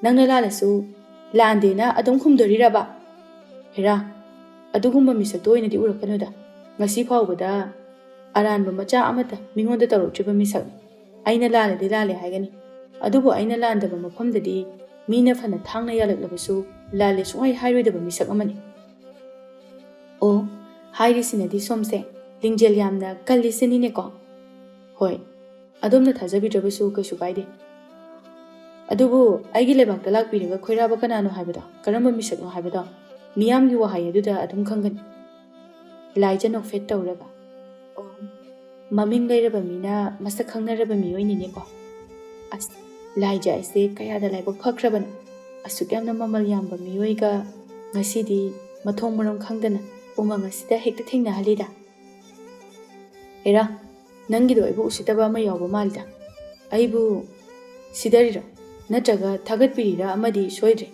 ꯅꯪꯅ ꯂꯥꯜꯂꯁꯨ ꯂꯥꯟꯗꯦꯅ ꯑꯗꯨꯝ ꯈꯨꯝꯗꯣꯔꯤꯔꯕ? ꯍꯦꯔꯥ, ꯑꯗꯨꯒꯨꯝꯕ ꯃꯤꯁꯛꯇꯣ ꯑꯣꯏꯅꯗꯤ ꯎꯔꯛꯀꯅꯨꯗ꯫ ꯉꯁꯤ ꯐꯥꯎꯕꯗ ꯑꯔꯥꯟꯕ ꯃꯆꯥ ꯑꯃꯠꯇ ꯃꯤꯉꯣꯟꯗ ꯇꯧꯔꯛꯇ꯭ꯔꯤꯕ ꯃꯤꯁꯛꯅꯤ꯫ ꯑꯩꯅ ꯂꯥꯜꯂꯗꯤ ꯂꯥꯜꯂꯦ ꯍꯥꯏꯒꯅꯤ, ꯑꯗꯨꯕꯨ ꯑꯩꯅ ꯂꯥꯟꯗꯕ ꯃꯐꯝꯗꯗꯤ ꯃꯤꯅ ꯐꯅ ꯊꯥꯡꯅ ꯌꯥꯜꯂꯛꯂꯕꯁꯨ ꯂꯥꯜꯂꯦ ꯁꯨꯡꯍꯥꯏ ꯍꯥꯏꯔꯣꯏꯗꯕ ꯃꯤꯁꯛ ꯑꯃꯅꯤ꯫" "ꯑꯣ, ꯍꯥꯏꯔꯤꯁꯤꯅꯗꯤ ꯁꯣꯝꯁꯦ ꯂꯤꯡꯖꯦꯜ ꯌꯥꯝꯅ ꯀꯜꯂꯤꯁꯤꯅꯤꯅꯦꯀꯣ?" "ꯍꯣꯏ, ꯑꯗꯣꯝꯅ ꯊꯥꯖꯕꯤꯗ꯭ꯔꯕꯁꯨ ꯀꯩꯁꯨ ꯀꯥꯏꯗꯦ꯫ ꯑꯗꯨꯕꯨ ꯑꯩꯒꯤ ꯂꯩꯕꯥꯛꯇ ꯂꯥꯛꯄꯤꯔꯒ ꯈꯣꯏꯔꯥꯕ ꯀꯅꯥꯅꯣ ꯍꯥꯏꯕꯗꯣ, ꯀꯔꯝꯕ ꯃꯤꯁꯛꯅꯣ ꯍꯥꯏꯕꯗꯣ ꯃꯤꯌꯥꯝꯒꯤ ꯋꯥꯍꯩ ꯑꯗꯨꯗ ꯑꯗꯨꯝ ꯈꯪꯒꯅꯤ꯫" ꯂꯥꯏꯖ ꯅꯣꯛꯐꯦꯠ ꯇꯧꯔꯒ, "ꯑꯣ, ꯃꯃꯤꯡ ꯂꯩꯔꯕ ꯃꯤꯅ ꯃꯁꯛ ꯈꯪꯅꯔꯕ ꯃꯤꯑꯣꯏꯅꯤꯅꯦꯀꯣ꯫ ꯑꯁ, ꯂꯥꯏꯖ ꯑꯩꯁꯦ ꯀꯌꯥꯗ ꯂꯥꯏꯕꯛ ꯐꯈ꯭ꯔꯕꯅꯣ, ꯑꯁꯨꯛ ꯌꯥꯝꯅ ꯃꯃꯜ ꯌꯥꯝꯕ ꯃꯤꯑꯣꯏꯒ ꯉꯁꯤꯗꯤ ꯃꯊꯣꯡ ꯃꯔꯝ ꯈꯪꯗꯅ ꯎꯃꯪ ꯑꯁꯤꯗ ꯍꯦꯛꯇ ꯊꯦꯡꯅꯍꯜꯂꯤꯗ꯫ ꯍꯦꯔꯥ, ꯅꯪꯒꯤꯗꯣ ꯑꯩꯕꯨ ꯎꯁꯤꯠꯇꯕ ꯑꯃ ꯌꯥꯎꯕ ꯃꯥꯜꯂꯤꯗ꯫ ꯑꯩꯕꯨ ꯁꯤꯗꯔꯤꯔꯥ? ꯅꯠꯇ꯭ꯔꯒ ꯊꯥꯒꯠꯄꯤꯔꯤꯔꯥ ꯑꯃꯗꯤ ꯁꯣꯏꯗ꯭ꯔꯦ꯫"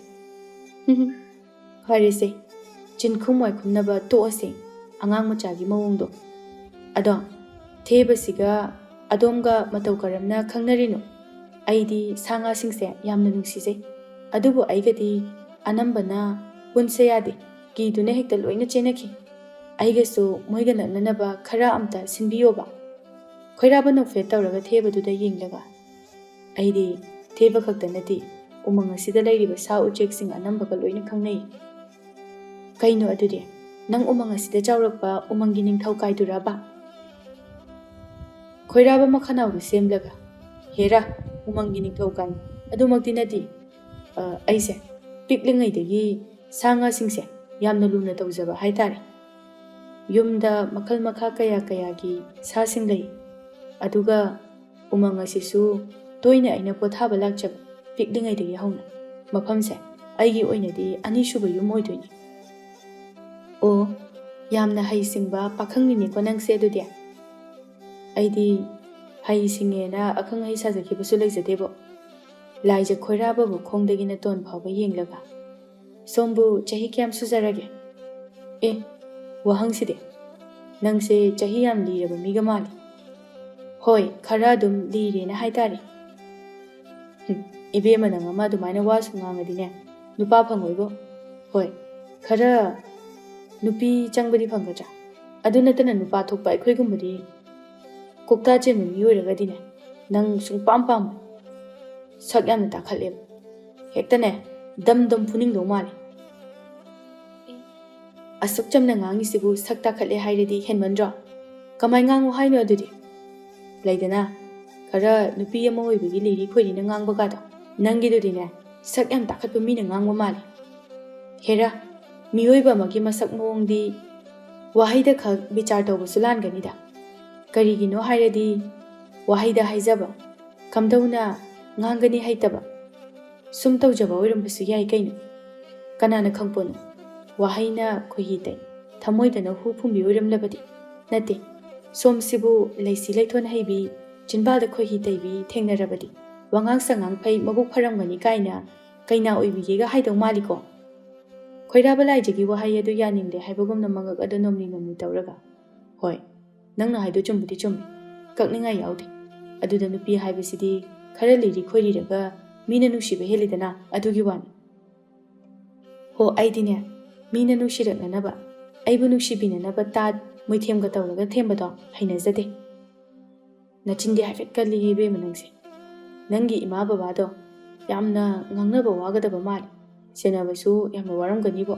ꯐꯔꯦꯁꯦ, ꯆꯤꯟꯈꯨꯝ ꯋꯥꯏꯈꯨꯝꯅꯕ ꯇꯣꯛꯑꯁꯦ, ꯑꯉꯥꯡ ꯃꯆꯥꯒꯤ ꯃꯑꯣꯡꯗꯣ꯫ ꯑꯗꯣ, ꯊꯦꯕꯁꯤꯒ ꯑꯗꯣꯝꯒ ꯃꯇꯧ ꯀꯔꯝꯅ ꯈꯪꯅꯔꯤꯅꯣ? ꯑꯩꯗꯤ ꯁꯥ ꯉꯥꯁꯤꯡꯁꯦ ꯌꯥꯝꯅ ꯅꯨꯡꯁꯤꯖꯩ, ꯑꯗꯨꯕꯨ ꯑꯩꯒꯗꯤ ꯑꯅꯝꯕꯅ ꯄꯨꯟꯁꯦ ꯌꯥꯗꯦ, ꯀꯤꯗꯨꯅ ꯍꯦꯛꯇ ꯂꯣꯏꯅ ꯆꯦꯟꯅꯈꯤ꯫ ꯑꯩꯒꯁꯨ ꯃꯣꯏꯒ ꯅꯛꯅꯅꯕ ꯈꯔ ꯑꯝꯇ ꯁꯤꯟꯕꯤꯌꯣꯕ꯫ ꯈꯣꯏꯔꯥꯕ ꯅꯣꯛꯐꯦꯠ ꯇꯧꯔꯒ ꯊꯦꯕꯗꯨꯗ ꯌꯦꯡꯂꯒ, "ꯑꯩꯗꯤ ꯊꯦꯕ ꯈꯛꯇ ꯅꯠꯇꯦ, ꯎꯃꯪ ꯑꯁꯤꯗ ꯂꯩꯔꯤꯕ ꯁꯥ ꯎꯆꯦꯛꯁꯤꯡ ꯑꯅꯝꯕꯒ ꯂꯣꯏꯅ ꯈꯪꯅꯩ꯫" "ꯀꯩꯅꯣ ꯑꯗꯨꯗꯤ? ꯅꯪ ꯎꯃꯪ ꯑꯁꯤꯗ ꯆꯥꯎꯔꯛꯄ ꯎꯃꯪꯒꯤ ꯅꯤꯡꯊꯧ ꯀꯥꯏꯗꯨꯔꯕ?" ꯈꯣꯏꯔꯥꯕ ꯃꯈꯅꯥꯎꯗꯨ ꯁꯦꯝꯂꯒ, "ꯍꯦꯔꯥ, ꯎꯃꯪꯒꯤ ꯅꯤꯡꯊꯧ ꯀꯥꯏꯅ ꯑꯗꯨꯃꯛꯇꯤ ꯅꯠꯇꯦ꯫ ꯑ, ꯑꯩꯁꯦ ꯄꯤꯛꯂꯤꯉꯩꯗꯒꯤ ꯁꯥ ꯉꯥꯁꯤꯡꯁꯦ ꯌꯥꯝꯅ ꯂꯨꯅ ꯇꯧꯖꯕ ꯍꯥꯏꯇꯥꯔꯦ꯫ ꯌꯨꯝꯗ ꯃꯈꯜ ꯃꯈꯥ ꯀꯌꯥ ꯀꯌꯥꯒꯤ ꯁꯥꯁꯤꯡ ꯂꯩ꯫ ꯑꯗꯨꯒ ꯎꯃꯪ ꯑꯁꯤꯁꯨ ꯇꯣꯏꯅ ꯑꯩꯅ ꯄꯣꯊꯥꯕ ꯂꯥꯛꯆꯕ, ꯄꯤꯛꯂꯤꯉꯩꯗꯒꯤ ꯍꯧꯅ꯫ ꯃꯐꯝꯁꯦ ꯑꯩꯒꯤ ꯑꯣꯏꯅꯗꯤ ꯑꯅꯤꯁꯨꯕ ꯌꯨꯝ ꯑꯣꯏꯗꯣꯏꯅꯤ꯫" "ꯑꯣ, ꯌꯥꯝꯅ ꯍꯩꯁꯤꯡꯕ ꯄꯥꯈꯪꯅꯤꯅꯦꯀꯣ ꯅꯪꯁꯦ ꯑꯗꯨꯗꯤ꯫" "ꯑꯩꯗꯤ ꯍꯩ ꯁꯤꯡꯉꯦꯅ ꯑꯈꯪ ꯑꯍꯩ ꯁꯥꯖꯈꯤꯕꯁꯨ ꯂꯩꯖꯗꯦꯕꯣ꯫" ꯂꯥꯏꯖ ꯈꯣꯏꯔꯥꯕꯕꯨ ꯈꯣꯡꯗꯒꯤ ꯅꯇꯣꯟ ꯐꯥꯎꯕ ꯌꯦꯡꯂꯒ, "ꯁꯣꯝꯕꯨ ꯆꯍꯤ ꯀꯌꯥꯝ ꯁꯨꯖꯔꯒꯦ?" "ꯑꯦ, ꯋꯥꯍꯪꯁꯤꯗꯤ! ꯅꯪꯁꯦ ꯆꯍꯤ ꯌꯥꯝ ꯂꯤꯔꯕ ꯃꯤꯒ ꯃꯥꯜꯂꯤ꯫" "ꯍꯣꯏ, ꯈꯔ ꯑꯗꯨꯝ ꯂꯤꯔꯦꯅ ꯍꯥꯏꯇꯥꯔꯦ꯫" "ꯍꯨꯝ, ꯏꯕꯦꯝꯃ, ꯅꯪ ꯑꯃ ꯑꯗꯨꯃꯥꯏꯅ ꯋꯥꯁꯨ ꯉꯥꯡꯉꯗꯤꯅꯦ, ꯅꯨꯄꯥ ꯐꯪꯉꯣꯏꯕꯣ꯫" "ꯍꯣꯏ, ꯈꯔ ꯅꯨꯄꯤ ꯆꯪꯕꯗꯤ ꯐꯪꯒꯗ꯭ꯔꯥ? ꯑꯗꯨ ꯅꯠꯇꯅ ꯅꯨꯄꯥ ꯊꯣꯛꯄ ꯑꯩꯈꯣꯏꯒꯨꯝꯕꯗꯤ ꯀꯣꯛꯇꯥ ꯆꯦꯟꯕ ꯃꯤ ꯑꯣꯏꯔꯒꯗꯤꯅꯦ, ꯅꯪ ꯁꯨꯡꯄꯥꯝ ꯄꯥꯝꯃꯣꯏ꯫ ꯁꯛ ꯌꯥꯝꯅ ꯇꯥꯈꯠꯂꯦꯕ꯫ ꯍꯦꯛꯇꯅꯦ, ꯗꯝ ꯗꯝ ꯐꯨꯅꯤꯡꯗꯧ ꯃꯥꯜꯂꯦ꯫" "ꯑꯁꯨꯛ ꯆꯝꯅ ꯉꯥꯡꯉꯤꯁꯤꯕꯨ ꯁꯛ ꯇꯥꯈꯠꯂꯦ ꯍꯥꯏꯔꯗꯤ ꯍꯦꯟꯃꯟꯗ꯭ꯔꯣ? ꯀꯃꯥꯏ ꯉꯥꯡꯉꯨ ꯍꯥꯏꯅꯣ ꯑꯗꯨꯗꯤ? ꯂꯩꯗꯅ, ꯈꯔ ꯅꯨꯄꯤ ꯑꯃ ꯑꯣꯏꯕꯒꯤ ꯂꯤꯔꯤ ꯈꯣꯏꯔꯤꯅ ꯉꯥꯡꯕꯒꯗꯣ꯫ ꯅꯪꯒꯤꯗꯨꯗꯤꯅꯦ, ꯁꯛ ꯌꯥꯝ ꯇꯥꯈꯠꯄ ꯃꯤꯅ ꯉꯥꯡꯕ ꯃꯥꯜꯂꯦ꯫ ꯍꯦꯔꯥ, ꯃꯤꯑꯣꯏꯕ ꯑꯃꯒꯤ ꯃꯁꯛ ꯃꯑꯣꯡꯗꯤ ꯋꯥꯍꯩꯗ ꯈꯛ ꯕꯤꯆꯥꯔ ꯇꯧꯕꯁꯨ ꯂꯥꯟꯒꯅꯤꯗ꯫ ꯀꯔꯤꯒꯤꯅꯣ ꯍꯥꯏꯔꯗꯤ, ꯋꯥꯍꯩꯗ ꯍꯥꯏꯖꯕ, ꯀꯝꯗꯧꯅ ꯉꯥꯡꯒꯅꯤ ꯍꯩꯇꯕ, ꯁꯨꯝ ꯇꯧꯖꯕ ꯑꯣꯏꯔꯝꯕꯁꯨ ꯌꯥꯏ ꯀꯩꯅꯣ꯫ ꯀꯅꯥꯅ ꯈꯪꯄꯣꯠꯅꯣ? ꯋꯥꯍꯩꯅ ꯈꯣꯏꯍꯤ ꯇꯩ, ꯊꯃꯣꯏꯗꯅ ꯍꯨ ꯐꯨꯝꯕꯤ ꯑꯣꯏꯔꯝꯂꯕꯗꯤ? ꯅꯠꯇꯦ, ꯁꯣꯝꯁꯤꯕꯨ ꯂꯩꯁꯤ ꯂꯩꯊꯣꯟ ꯍꯩꯕꯤ, ꯆꯤꯟꯕꯥꯜꯗ ꯈꯣꯏꯍꯤ ꯇꯩꯕꯤ ꯊꯦꯡꯅꯔꯕꯗꯤ, ꯋꯥꯉꯥꯡ ꯁꯉꯥꯡ ꯐꯩ, ꯃꯕꯨꯛ ꯐꯔꯝꯒꯅꯤ ꯀꯥꯏꯅ ꯀꯩꯅꯥ ꯑꯣꯏꯕꯤꯒꯦꯒ ꯍꯥꯏꯗꯧ ꯃꯥꯜꯂꯤꯀꯣ?" ꯈꯣꯏꯔꯥꯕ ꯂꯥꯏꯖꯒꯤ ꯋꯥꯍꯩ ꯑꯗꯨ ꯌꯥꯅꯤꯡꯗꯦ ꯍꯥꯏꯕꯒꯨꯝꯅ ꯃꯉꯛ ꯑꯗꯨ ꯅꯣꯝꯂꯤ ꯅꯣꯝꯂꯤ ꯇꯧꯔꯒ, "ꯍꯣꯏ, ꯅꯪꯅ ꯍꯥꯏꯗꯣ ꯆꯨꯝꯕꯨꯗꯤ ꯆꯨꯝꯃꯤ꯫ ꯀꯛꯅꯤꯡꯉꯥꯏ ꯌꯥꯎꯗꯦ꯫ ꯑꯗꯨꯗ ꯅꯨꯄꯤ ꯍꯥꯏꯕꯁꯤꯗꯤ ꯈꯔ ꯂꯤꯔꯤ ꯈꯣꯏꯔꯤꯔꯒ ꯃꯤꯅ ꯅꯨꯡꯁꯤꯕ ꯍꯦꯜꯂꯤꯗꯅ, ꯑꯗꯨꯒꯤ ꯋꯥꯅꯤ꯫ ꯍꯣ, ꯑꯩꯗꯤꯅꯦ, ꯃꯤꯅ ꯅꯨꯡꯁꯤꯔꯛꯅꯅꯕ, ꯑꯩꯕꯨ ꯅꯨꯡꯁꯤꯕꯤꯅꯅꯕ ꯇꯥꯠ ꯃꯣꯏꯊꯦꯝꯒ ꯇꯧꯔꯒ ꯊꯦꯝꯕꯗꯣ ꯍꯩꯅꯖꯗꯦ꯫" "ꯅꯆꯤꯟꯗꯤ ꯍꯥꯏꯐꯦꯠ ꯀꯜꯂꯤꯍꯦ ꯏꯕꯦꯝꯃ ꯅꯪꯁꯦ꯫ ꯅꯪꯒꯤ ꯏꯃꯥ ꯕꯕꯥꯗꯣ ꯌꯥꯝꯅ ꯉꯥꯡꯅꯕ ꯋꯥꯒꯗꯕ ꯃꯥꯜꯂꯦ꯫ ꯁꯦꯟꯅꯕꯁꯨ ꯌꯥꯝꯅ ꯋꯥꯔꯝꯒꯅꯤꯕꯣ꯫"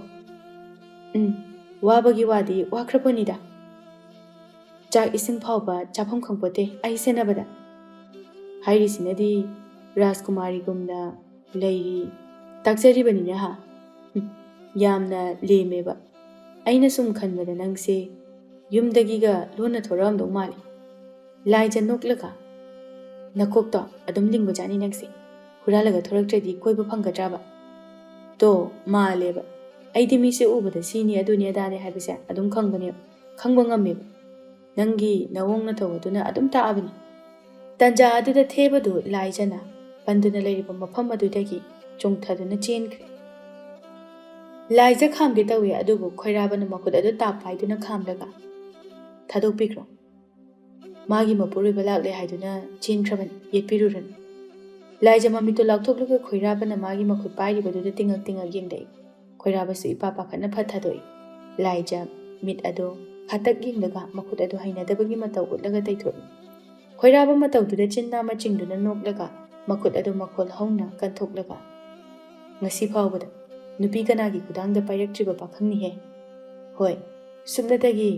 "ꯎꯝ, ꯋꯥꯕꯒꯤ ꯋꯥꯗꯤ ꯋꯥꯈ꯭ꯔꯄꯣꯠꯅꯤꯗ꯫ ꯆꯥꯛ ꯏꯁꯤꯡ ꯐꯥꯎꯕ ꯆꯥꯐꯝ ꯈꯪꯄꯣꯠꯇꯦ ꯑꯩ ꯁꯦꯟꯅꯕꯗ꯫ ꯍꯥꯏꯔꯤꯁꯤꯅꯗꯤ ꯔꯥꯖꯀꯨꯃꯥꯔꯤꯒꯨꯝꯅ ꯂꯩꯔꯤ ꯇꯥꯛꯆꯔꯤꯕꯅꯤꯅ ꯍꯥ꯫ ꯍꯨꯝ, ꯌꯥꯝꯅ ꯂꯦꯝꯃꯦꯕ꯫ ꯑꯩꯅ ꯁꯨꯝ ꯈꯟꯕꯗ ꯅꯪꯁꯦ ꯌꯨꯝꯗꯒꯤꯒ ꯂꯣꯟꯅ ꯊꯣꯔꯛꯑꯝꯗꯧ ꯃꯥꯜꯂꯦ꯫" ꯂꯥꯏꯖ ꯅꯣꯛꯂꯒ, "ꯅꯀꯣꯛꯇꯣ ꯑꯗꯨꯝ ꯂꯤꯡꯕꯖꯥꯠꯅꯤ ꯅꯪꯁꯦ꯫ ꯍꯨꯔꯥꯜꯂꯒ ꯊꯣꯔꯛꯇ꯭ꯔꯗꯤ ꯀꯣꯏꯕ ꯐꯪꯒꯗ꯭ꯔꯕ?" "ꯇꯣ, ꯃꯥꯜꯂꯦꯕ꯫ ꯑꯩꯗꯤ ꯃꯤꯁꯦ ꯎꯕꯗ ꯁꯤꯅꯤ ꯑꯗꯨꯅꯤ ꯑꯗꯥꯅꯤ ꯍꯥꯏꯕꯁꯦ ꯑꯗꯨꯝ ꯈꯪꯕꯅꯦꯕ, ꯈꯪꯕ ꯉꯝꯃꯦꯕ꯫ ꯅꯪꯒꯤ ꯅꯑꯣꯡ ꯅꯇꯧ ꯑꯗꯨꯅ ꯑꯗꯨꯝ ꯇꯥꯛꯑꯕꯅꯤ꯫" ꯇꯟꯖꯥ ꯑꯗꯨꯗ ꯊꯦꯕꯗꯨ ꯂꯥꯏꯖꯅ, ꯄꯟꯗꯨꯅ ꯂꯩꯔꯤꯕ ꯃꯐꯝ ꯑꯗꯨꯗꯒꯤ ꯆꯣꯡꯊꯗꯨꯅ ꯆꯦꯟꯈ꯭ꯔꯦ꯫ ꯂꯥꯏꯖ ꯈꯥꯝꯒꯦ ꯇꯧꯏ, ꯑꯗꯨꯕꯨ ꯈꯣꯏꯔꯥꯕꯅ ꯃꯈꯨꯠ ꯑꯗꯨ ꯇꯥꯞ ꯄꯥꯏꯗꯨꯅ ꯈꯥꯝꯂꯒ, "ꯊꯥꯗꯣꯛꯄꯤꯈ꯭ꯔꯣ꯫ ꯃꯥꯒꯤ ꯃꯄꯨꯔꯣꯏꯕ ꯂꯥꯛꯂꯦ ꯍꯥꯏꯗꯨꯅ ꯆꯦꯟꯈ꯭ꯔꯕꯅꯤ, ꯌꯦꯠꯄꯤꯔꯨꯔꯅꯨ꯫" ꯂꯥꯏꯖ ꯃꯃꯤꯠꯇꯨ ꯂꯥꯎꯊꯣꯛꯂꯒ ꯈꯣꯏꯔꯥꯕꯅ ꯃꯥꯒꯤ ꯃꯈꯨꯠ ꯄꯥꯏꯔꯤꯕꯗꯨꯗ ꯇꯤꯡꯉꯛ ꯇꯤꯡꯉꯛ ꯌꯦꯡꯂꯛꯏ꯫ ꯈꯣꯏꯔꯥꯕꯁꯨ ꯏꯄꯥ ꯄꯥꯈꯠꯅ ꯐꯠ ꯊꯥꯗꯣꯛꯏ꯫ ꯂꯥꯏꯖ ꯃꯤꯠ ꯑꯗꯨ ꯈꯥꯇꯛ ꯌꯦꯡꯂꯒ ꯃꯈꯨꯠ ꯑꯗꯨ ꯍꯩꯅꯗꯕꯒꯤ ꯃꯇꯧ ꯎꯠꯂꯒ ꯇꯩꯊꯣꯛꯏ꯫ ꯈꯣꯏꯔꯥꯕ ꯃꯇꯧꯗꯨꯗ ꯆꯤꯟ ꯅꯥ ꯃꯆꯤꯡꯗꯨꯅ ꯅꯣꯛꯂꯒ ꯃꯈꯨꯠ ꯑꯗꯨ ꯃꯈꯣꯜ ꯍꯧꯅ ꯀꯟꯊꯣꯛꯂꯒ, "ꯉꯁꯤ ꯐꯥꯎꯕꯗ ꯅꯨꯄꯤ ꯀꯅꯥꯒꯤ ꯈꯨꯗꯥꯡꯗ ꯄꯥꯏꯔꯛꯇ꯭ꯔꯤꯕ ꯄꯥꯈꯪꯅꯤꯍꯦ꯫ ꯍꯣꯏ, ꯁꯨꯞꯅꯇꯒꯤ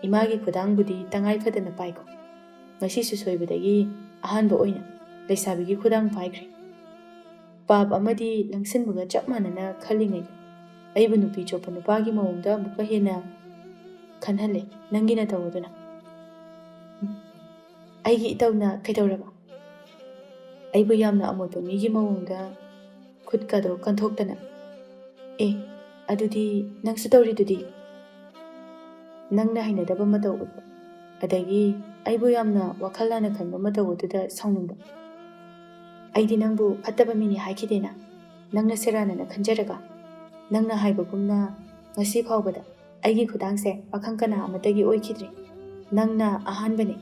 ꯏꯃꯥꯒꯤ ꯈꯨꯗꯥꯡꯕꯨꯗꯤ ꯇꯉꯥꯏ ꯐꯗꯅ ꯄꯥꯏꯀꯣ꯫ ꯉꯁꯤꯁꯨ ꯁꯣꯏꯕꯗꯒꯤ ꯑꯍꯥꯟꯕ ꯑꯣꯏꯅ ꯂꯩꯁꯥꯕꯤꯒꯤ ꯈꯨꯗꯥꯡ ꯄꯥꯏꯈ꯭ꯔꯦ꯫" ꯄꯥꯞ ꯑꯃꯗꯤ ꯂꯪꯁꯤꯟꯕꯒ ꯆꯞ ꯃꯥꯟꯅꯅ ꯈꯜꯂꯤꯉꯩꯗ, ꯑꯩꯕꯨ ꯅꯨꯄꯤ ꯆꯣꯞꯄ ꯅꯨꯄꯥꯒꯤ ꯃꯑꯣꯡꯗ ꯑꯃꯨꯛꯀ ꯍꯦꯟꯅ ꯈꯟꯍꯜꯂꯦ ꯅꯪꯒꯤ ꯅꯇꯧ ꯑꯗꯨꯅ꯫ "ꯑꯩꯒꯤ ꯏꯇꯧꯅ ꯀꯩꯗꯧꯔꯕ?" ꯑꯩꯕꯨ ꯌꯥꯝꯅ ꯑꯃꯣꯠꯄ ꯃꯤꯒꯤ ꯃꯑꯣꯡꯗ ꯈꯨꯠꯀꯗꯣ ꯀꯟꯊꯣꯛꯇꯅ, "ꯑꯦ, ꯑꯗꯨꯗꯤ ꯅꯪꯁꯨ ꯇꯧꯔꯤꯗꯨꯗꯤ?" ꯅꯪꯅ ꯍꯩꯅꯗꯕ ꯃꯇꯧ ꯎꯠꯄ, ꯑꯗꯒꯤ ꯑꯩꯕꯨ ꯌꯥꯝꯅ ꯋꯥꯈꯜ ꯂꯥꯟꯅ ꯈꯟꯕ ꯃꯇꯧ ꯑꯗꯨꯗ ꯁꯥꯎꯅꯤꯡꯕ꯫ "ꯑꯩꯗꯤ ꯅꯪꯕꯨ ꯐꯠꯇꯕ ꯃꯤꯅꯤ ꯍꯥꯏꯈꯤꯗꯦꯅ, ꯅꯪꯅ ꯁꯦꯔꯥꯟꯅꯅ ꯈꯟꯖꯔꯒ꯫ ꯅꯪꯅ ꯍꯥꯏꯕꯒꯨꯝꯅ ꯉꯁꯤ ꯐꯥꯎꯕꯗ ꯑꯩꯒꯤ ꯈꯨꯗꯥꯡꯁꯦ ꯄꯥꯈꯪ ꯀꯅꯥ ꯑꯃꯠꯇꯒꯤ ꯑꯣꯏꯈꯤꯗ꯭ꯔꯤ꯫ ꯅꯪꯅ ꯑꯍꯥꯟꯕꯅꯤ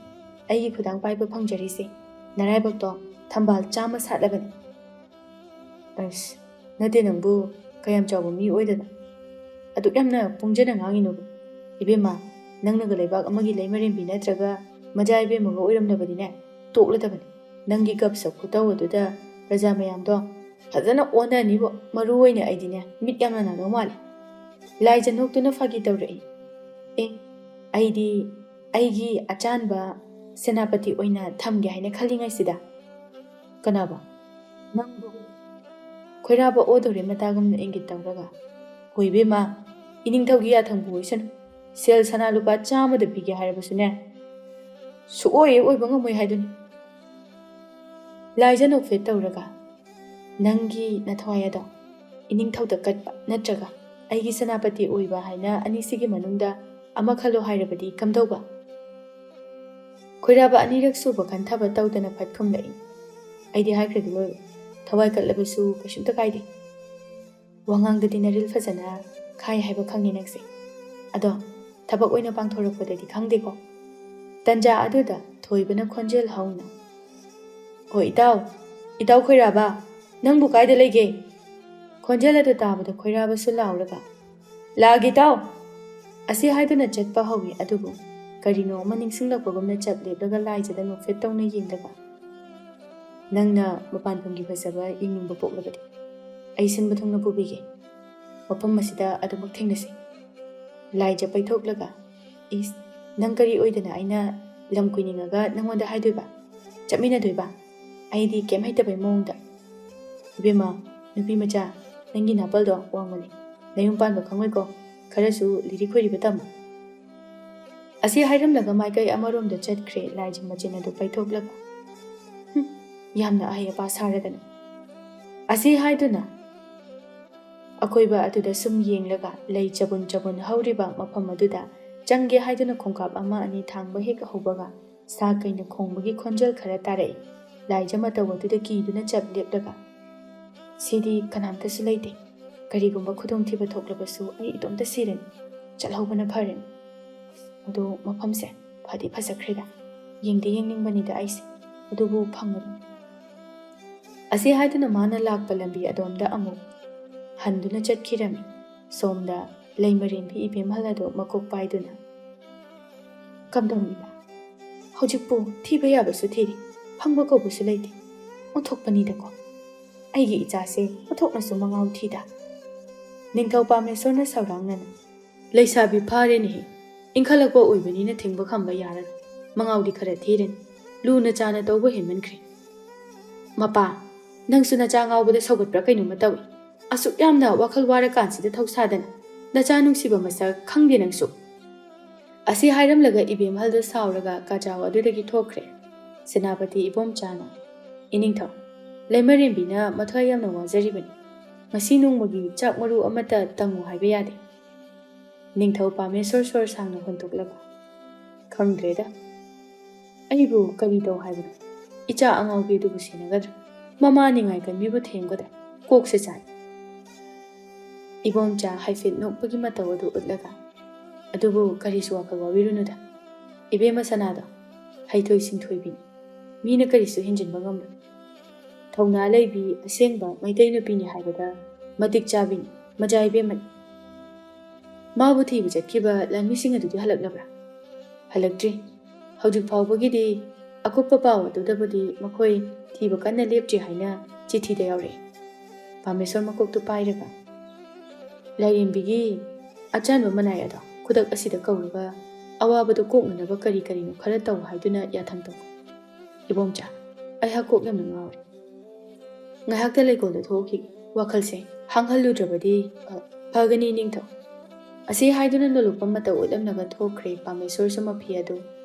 ꯑꯩꯒꯤ ꯈꯨꯗꯥꯡ ꯄꯥꯏꯕ ꯐꯪꯖꯔꯤꯁꯦ꯫ ꯅꯔꯥꯏꯕꯛꯇꯣ ꯊꯝꯕꯥꯜ ꯆꯥꯝꯃ ꯁꯥꯠꯂꯕꯅꯤ꯫" "ꯑꯁ, ꯅꯠꯇꯦ ꯅꯪꯕꯨ, ꯀꯌꯥꯝ ꯆꯥꯎꯕ ꯃꯤ ꯑꯣꯏꯗꯅ ꯑꯗꯨꯛ ꯌꯥꯝꯅ ꯄꯣꯡꯖꯅ ꯉꯥꯡꯉꯤꯅꯣꯕ? ꯏꯕꯦꯝꯃ, ꯅꯪꯅꯒ ꯂꯩꯕꯥꯛ ꯑꯃꯒꯤ ꯂꯩꯃꯔꯦꯝꯕꯤ ꯅꯠꯇ꯭ꯔꯒ ꯃꯖꯥ ꯏꯕꯦꯝꯃꯒ ꯑꯣꯏꯔꯝꯂꯕꯗꯤꯅꯦ, ꯇꯣꯛꯂꯗꯕꯅꯤ꯫ ꯅꯪꯒꯤ ꯒꯞ ꯁꯞ ꯈꯨꯇꯧ ꯑꯗꯨꯗ ꯄ꯭ꯔꯖꯥ ꯃꯌꯥꯝꯗꯣ ꯐꯖꯅ ꯑꯣꯟꯅꯅꯤꯕꯣ꯫ ꯃꯔꯨ ꯑꯣꯏꯅ ꯑꯩꯗꯤꯅꯦ, ꯃꯤꯠ ꯌꯥꯝꯅ ꯅꯥꯗꯧ ꯃꯥꯜꯂꯦ꯫" ꯂꯥꯏꯖ ꯅꯣꯛꯇꯨꯅ ꯐꯥꯒꯤ ꯇꯧꯔꯛꯏ꯫ "ꯑꯦ, ꯑꯩꯗꯤ ꯑꯩꯒꯤ ꯑꯆꯥꯟꯕ ꯁꯦꯅꯥꯄꯇꯤ ꯑꯣꯏꯅ ꯊꯝꯒꯦ ꯍꯥꯏꯅ ꯈꯜꯂꯤꯉꯩꯁꯤꯗ꯫" "ꯀꯅꯥꯕꯣ?" "ꯅꯪꯕꯨ꯫" ꯈꯣꯏꯔꯥꯕ ꯑꯣꯗꯧꯔꯦ ꯃꯇꯥꯒꯨꯝꯅ ꯏꯪꯒꯤꯠ ꯇꯧꯔꯒ, "ꯍꯣꯏ ꯏꯕꯦꯝꯃ, ꯏꯅꯤꯡꯊꯧꯒꯤ ꯌꯥꯊꯪꯕꯨ ꯑꯣꯏꯁꯅꯨ, ꯁꯦꯜ ꯁꯅꯥ ꯂꯨꯄꯥ ꯆꯥꯝꯃꯗ ꯄꯤꯒꯦ ꯍꯥꯏꯔꯕꯁꯨꯅꯦ, ꯁꯨꯛꯑꯣꯏ ꯍꯦꯛ ꯑꯣꯏꯕ ꯉꯝꯃꯣꯏ ꯍꯥꯏꯗꯨꯅꯤ꯫" ꯂꯥꯏꯖ ꯅꯣꯛꯐꯦꯠ ꯇꯧꯔꯒ, "ꯅꯪꯒꯤ ꯅꯊꯋꯥꯏ ꯑꯗꯣ ꯏꯅꯤꯡꯊꯧꯗ ꯀꯠꯄ ꯅꯠꯇ꯭ꯔꯒ ꯑꯩꯒꯤ ꯁꯦꯅꯥꯄꯇꯤ ꯑꯣꯏꯕ ꯍꯥꯏꯅ ꯑꯅꯤꯁꯤꯒꯤ ꯃꯅꯨꯡꯗ ꯑꯃ ꯈꯜꯂꯣ ꯍꯥꯏꯔꯕꯗꯤ ꯀꯝꯗꯧꯕ?" ꯈꯣꯏꯔꯥꯕ ꯑꯅꯤꯔꯛ ꯁꯨꯕ ꯈꯟꯊꯕ ꯇꯧꯗꯅ ꯐꯠ ꯈꯨꯝꯂꯛꯏ꯫ ꯑꯩꯗꯤ ꯍꯥꯏꯈ꯭ꯔꯗꯤ ꯂꯣꯏꯔꯦ꯫ ꯊꯋꯥꯏ ꯀꯠꯂꯕꯁꯨ ꯀꯩꯁꯨꯝꯇ ꯀꯥꯏꯗꯦ꯫ ꯋꯥꯉꯥꯡꯗꯗꯤ ꯅꯔꯤꯜ ꯐꯖꯅ ꯈꯥꯏ ꯍꯥꯏꯕ ꯈꯪꯉꯤ ꯅꯪꯁꯦ꯫ ꯑꯗꯣ ꯊꯕꯛ ꯑꯣꯏꯅ ꯄꯥꯡꯊꯣꯔꯛꯄꯗꯗꯤ ꯈꯪꯗꯦꯀꯣ꯫ ꯇꯟꯖꯥ ꯑꯗꯨꯗ ꯊꯣꯏꯕꯅ ꯈꯣꯟꯖꯦꯜ ꯍꯧꯅ, "ꯑꯣ ꯏꯇꯥꯎ, ꯏꯇꯥꯎ ꯈꯣꯏꯔꯥꯕ, ꯅꯪꯕꯨ ꯀꯥꯏꯗ ꯂꯩꯒꯦ?" ꯈꯣꯟꯖꯦꯜ ꯑꯗꯨ ꯇꯥꯕꯗ ꯈꯣꯏꯔꯥꯕꯁꯨ ꯂꯥꯎꯔꯒ, "ꯂꯥꯛꯑꯒꯦ ꯏꯇꯥꯎ!" ꯑꯁꯤ ꯍꯥꯏꯗꯨꯅ ꯆꯠꯄ ꯍꯧꯏ꯫ ꯑꯗꯨꯕꯨ ꯀꯔꯤꯅꯣ ꯑꯃ ꯅꯤꯡꯁꯤꯡꯂꯛꯄꯒꯨꯝꯅ ꯆꯞ ꯂꯦꯞꯂꯒ ꯂꯥꯏꯖꯗ ꯅꯣꯛꯐꯦꯠ ꯇꯧꯅ ꯌꯦꯡꯂꯒ, "ꯅꯪꯅ ꯃꯄꯥꯟ ꯊꯣꯡꯒꯤ ꯐꯖꯕ ꯌꯦꯡꯅꯤꯡꯕ ꯄꯣꯛꯂꯕꯗꯤ ꯑꯩ ꯁꯤꯟꯕ ꯊꯨꯡꯅ ꯄꯨꯕꯤꯒꯦ꯫ ꯃꯐꯝ ꯑꯁꯤꯗ ꯑꯗꯨꯃꯛ ꯊꯦꯡꯅꯁꯤ꯫" ꯂꯥꯏꯖ ꯄꯩꯊꯣꯛꯂꯒ, "ꯏꯁ, ꯅꯪ ꯀꯔꯤ ꯑꯣꯏꯗꯅ ꯑꯩꯅ ꯂꯝ ꯀꯣꯏꯅꯤꯡꯉꯒ ꯅꯪꯉꯣꯟꯗ ꯍꯥꯏꯗꯣꯏꯕ? ꯆꯠꯃꯤꯟꯅꯗꯣꯏꯕ?" ꯑꯩꯗꯤ ꯀꯩꯝ ꯍꯩꯇꯕꯩ ꯃꯑꯣꯡꯗ, "ꯏꯕꯦꯝꯃ, ꯅꯨꯄꯤ ꯃꯆꯥ, ꯅꯪꯒꯤ ꯅꯥꯄꯜꯗꯣ ꯋꯥꯡꯕꯅꯤ꯫ ꯅꯌꯨꯝ ꯄꯥꯟꯕ ꯈꯪꯉꯣꯏꯀꯣ꯫ ꯈꯔꯁꯨ ꯂꯤꯔꯤ ꯈꯣꯏꯔꯤꯕ ꯇꯝꯃꯨ꯫" ꯑꯁꯤ ꯍꯥꯏꯔꯝꯂꯒ ꯃꯥꯏꯀꯩ ꯑꯃꯔꯣꯝꯗ ꯆꯠꯈ꯭ꯔꯦ, ꯂꯥꯏꯖ ꯃꯆꯤꯟ ꯑꯗꯨ ꯄꯩꯊꯣꯛꯂꯒ꯫ "ꯍꯨꯝ, ꯌꯥꯝꯅ ꯑꯍꯩ ꯑꯄꯥ ꯁꯥꯔꯗꯅ꯫" ꯑꯁꯤ ꯍꯥꯏꯗꯨꯅ ꯑꯀꯣꯏꯕ ꯑꯗꯨꯗ ꯁꯨꯝ ꯌꯦꯡꯂꯒ, ꯂꯩ ꯆꯕꯨꯟ ꯆꯕꯨꯟ ꯍꯧꯔꯤꯕ ꯃꯐꯝ ꯑꯗꯨꯗ ꯆꯪꯒꯦ ꯍꯥꯏꯗꯨꯅ ꯈꯣꯡꯀꯥꯞ ꯑꯃ ꯑꯅꯤ ꯊꯥꯡꯕ ꯍꯦꯛ ꯍꯧꯕꯒ, ꯁꯥ ꯀꯩꯅ ꯈꯣꯡꯕꯒꯤ ꯈꯣꯟꯖꯦꯜ ꯈꯔ ꯇꯥꯔꯛꯏ꯫ ꯂꯥꯏꯖ ꯃꯇꯧ ꯑꯗꯨꯗ ꯀꯤꯗꯨꯅ ꯆꯞ ꯂꯦꯞꯂꯒ, "ꯁꯤꯗꯤ ꯀꯅꯥꯝꯇꯁꯨ ꯂꯩꯇꯦ꯫ ꯀꯔꯤꯒꯨꯝꯕ ꯈꯨꯗꯣꯡꯊꯤꯕ ꯊꯣꯛꯂꯕꯁꯨ ꯑꯩ ꯏꯇꯣꯝꯇ ꯁꯤꯔꯅꯤ꯫ ꯆꯠꯍꯧꯕꯅ ꯐꯔꯅꯤ꯫ ꯑꯗꯣ ꯃꯐꯝꯁꯦ ꯐꯗꯤ ꯐꯖꯈ꯭ꯔꯦꯗ꯫ ꯌꯦꯡꯗꯤ ꯌꯦꯡꯅꯤꯡꯕꯅꯤꯗ ꯑꯩꯁꯦ, ꯑꯗꯨꯕꯨ ꯐꯪꯉꯔꯣꯏ꯫" ꯑꯁꯤ ꯍꯥꯏꯗꯨꯅ ꯃꯥꯅ ꯂꯥꯛꯄ ꯂꯝꯕꯤ ꯑꯗꯣꯝꯗ ꯑꯃꯨꯛ ꯍꯟꯗꯨꯅ ꯆꯠꯈꯤꯔꯝꯃꯤ꯫ ꯁꯣꯝꯗ ꯂꯩꯃꯔꯦꯟꯕꯤ ꯏꯕꯦꯝꯍꯜ ꯑꯗꯨ ꯃꯀꯣꯛ ꯄꯥꯏꯗꯨꯅ, "ꯀꯝꯗꯧꯔꯤꯕ? ꯍꯧꯖꯤꯛꯄꯨ ꯊꯤꯕ ꯌꯥꯕꯁꯨ ꯊꯤꯔꯤ, ꯐꯪꯕ ꯀꯧꯕꯁꯨ ꯂꯩꯇꯦ꯫ ꯑꯣꯟꯊꯣꯛꯄꯅꯤꯗꯀꯣ꯫ ꯑꯩꯒꯤ ꯏꯆꯥꯁꯦ ꯑꯣꯟꯊꯣꯛꯅꯁꯨ ꯃꯉꯥꯎ ꯊꯤꯗ꯫" ꯅꯤꯡꯊꯧ ꯄꯥꯃꯦꯁꯣꯔꯅ ꯁꯧꯔꯥꯡꯅꯅ, "ꯂꯩꯁꯥꯕꯤ ꯐꯥꯔꯦꯅꯦꯍꯦ꯫ ꯏꯟꯈꯠꯂꯛꯄ ꯑꯣꯏꯕꯅꯤꯅ ꯊꯤꯡꯕ ꯈꯝꯕ ꯌꯥꯔꯔꯣꯏ꯫ ꯃꯉꯥꯎꯗꯤ ꯈꯔ ꯊꯤꯔꯅꯤ꯫ ꯂꯨꯅ ꯆꯥꯅ ꯇꯧꯕ ꯍꯦꯟꯃꯟꯈ꯭ꯔꯦ꯫ ꯃꯄꯥ, ꯅꯪꯁꯨ ꯅꯆꯥ ꯉꯥꯎꯕꯗ ꯁꯧꯒꯠꯄ꯭ꯔꯥ ꯀꯩꯅꯣꯝꯃ ꯇꯧꯏ꯫ ꯑꯁꯨꯛ ꯌꯥꯝꯅ ꯋꯥꯈꯜ ꯋꯥꯔꯀꯥꯟꯁꯤꯗ ꯊꯧꯁꯥꯗꯅ ꯅꯆꯥ ꯅꯨꯡꯁꯤꯕ ꯃꯁꯛ ꯈꯪꯗꯦ ꯅꯪꯁꯨ꯫" ꯑꯁꯤ ꯍꯥꯏꯔꯝꯂꯒ ꯏꯕꯦꯝꯍꯜꯗꯨ ꯁꯥꯎꯔꯒ ꯀꯥꯖꯥꯎ ꯑꯗꯨꯗꯒꯤ ꯊꯣꯛꯈ꯭ꯔꯦ꯫ ꯁꯦꯅꯥꯄꯇꯤ ꯏꯕꯣꯝꯆꯥꯅ, "ꯏꯅꯤꯡꯊꯧ, ꯂꯩꯃꯔꯦꯝꯕꯤꯅ ꯃꯊ꯭ꯋꯥꯏ ꯌꯥꯝꯅ ꯋꯥꯖꯔꯤꯕꯅꯤ꯫ ꯉꯁꯤ ꯅꯣꯡꯃꯒꯤ ꯆꯥꯛ ꯃꯔꯨ ꯑꯃꯠꯇ ꯇꯪꯉꯨ ꯍꯥꯏꯕ ꯌꯥꯗꯦ꯫" ꯅꯤꯡꯊꯧ ꯄꯥꯃꯦꯁꯣꯔ ꯁꯣꯔ ꯁꯥꯡꯅ ꯍꯣꯟꯗꯣꯛꯂꯒ, "ꯈꯪꯗ꯭ꯔꯦꯗ, ꯑꯩꯕꯨ ꯀꯔꯤ ꯇꯧ ꯍꯥꯏꯕꯅꯣ? ꯏꯆꯥ ꯑꯉꯥꯎꯕꯤ ꯑꯗꯨꯕꯨ ꯁꯦꯟꯅꯒꯗ꯭ꯔꯥ? ꯃꯃꯥ ꯅꯤꯡꯉꯥꯏ ꯀꯟꯕꯤꯕꯨ ꯊꯦꯝꯒꯗ꯭ꯔꯥ? ꯀꯣꯛꯁꯦ ꯆꯥꯏ꯫ ꯏꯕꯣꯝꯆꯥ ꯍꯥꯏꯐꯦꯠ ꯅꯣꯛꯄꯒꯤ ꯃꯇꯧ ꯑꯗꯨ ꯎꯠꯂꯒ, "ꯑꯗꯨꯕꯨ ꯀꯔꯤꯁꯨ ꯋꯥꯈꯜ ꯋꯥꯕꯤꯔꯨꯅꯨꯗ, ꯏꯕꯦꯝꯃ ꯁꯅꯥꯗꯣ ꯍꯩꯊꯣꯏ ꯁꯤꯡꯊꯣꯏꯕꯤꯅꯤ, ꯃꯤꯅ ꯀꯔꯤꯁꯨ ꯍꯦꯟꯖꯤꯟꯕ ꯉꯝꯂꯣꯏ꯫ ꯊꯧꯅꯥ ꯂꯩꯕꯤ ꯑꯁꯦꯡꯕ ꯃꯩꯇꯩ ꯅꯨꯄꯤꯅꯤ ꯍꯥꯏꯕꯗ ꯃꯇꯤꯛ ꯆꯥꯕꯤꯅꯤ, ꯃꯖꯥ ꯏꯕꯦꯝꯃꯅꯤ꯫" "ꯃꯥꯕꯨ ꯊꯤꯕ ꯆꯠꯈꯤꯕ ꯂꯥꯟꯃꯤꯁꯤꯡ ꯑꯗꯨꯗꯤ ꯍꯜꯂꯛꯂꯕ꯭ꯔꯥ?" "ꯍꯜꯂꯛꯇ꯭ꯔꯤ꯫ ꯍꯧꯖꯤꯛ ꯐꯥꯎꯕꯒꯤꯗꯤ ꯑꯀꯨꯞꯄ ꯄꯥꯎ ꯑꯗꯨꯗꯕꯨꯗꯤ ꯃꯈꯣꯏ ꯊꯤꯕ ꯀꯟꯅ ꯂꯦꯞꯇ꯭ꯔꯤ ꯍꯥꯏꯅ ꯆꯤꯊꯤꯗ ꯌꯥꯎꯔꯛꯏ꯫" ꯄꯥꯃꯦꯁꯣꯔ ꯃꯀꯣꯛꯇꯨ ꯄꯥꯏꯔꯒ, "ꯂꯥꯏꯔꯦꯝꯕꯤꯒꯤ ꯑꯆꯥꯟꯕ ꯃꯅꯥꯏ ꯑꯗꯣ ꯈꯨꯗꯛ ꯑꯁꯤꯗ ꯀꯧꯔꯒ ꯑꯋꯥꯕꯗꯨ ꯀꯣꯛꯅꯅꯕ ꯀꯔꯤ ꯀꯔꯤꯅꯣ ꯈꯔ ꯇꯧ ꯍꯥꯏꯗꯨꯅ ꯌꯥꯊꯪ ꯇꯧ꯫" "ꯏꯕꯣꯝꯆꯥ, ꯑꯩꯍꯥꯛ ꯀꯣꯛ ꯌꯥꯝꯅ ꯉꯥꯎꯔꯦ꯫ ꯉꯥꯏꯍꯥꯛꯇ ꯂꯩꯀꯣꯜꯗ ꯊꯣꯛꯈꯤꯒꯦ, ꯋꯥꯈꯜꯁꯦ ꯍꯥꯡꯍꯜꯂꯨꯗ꯭ꯔꯕꯗꯤ, ꯑ, ꯐꯒꯅꯤ ꯅꯤꯡꯊꯧ꯫" ꯑꯁꯤ ꯍꯥꯏꯗꯨꯅ ꯂꯣꯂꯨꯞꯄ ꯃꯇꯧ ꯎꯠꯂꯝꯂꯒ ꯊꯣꯛꯈ꯭ꯔꯦ꯫ ꯄꯥꯃꯦꯁꯣꯔꯁꯨ ꯃꯐꯤ ꯑꯗꯨ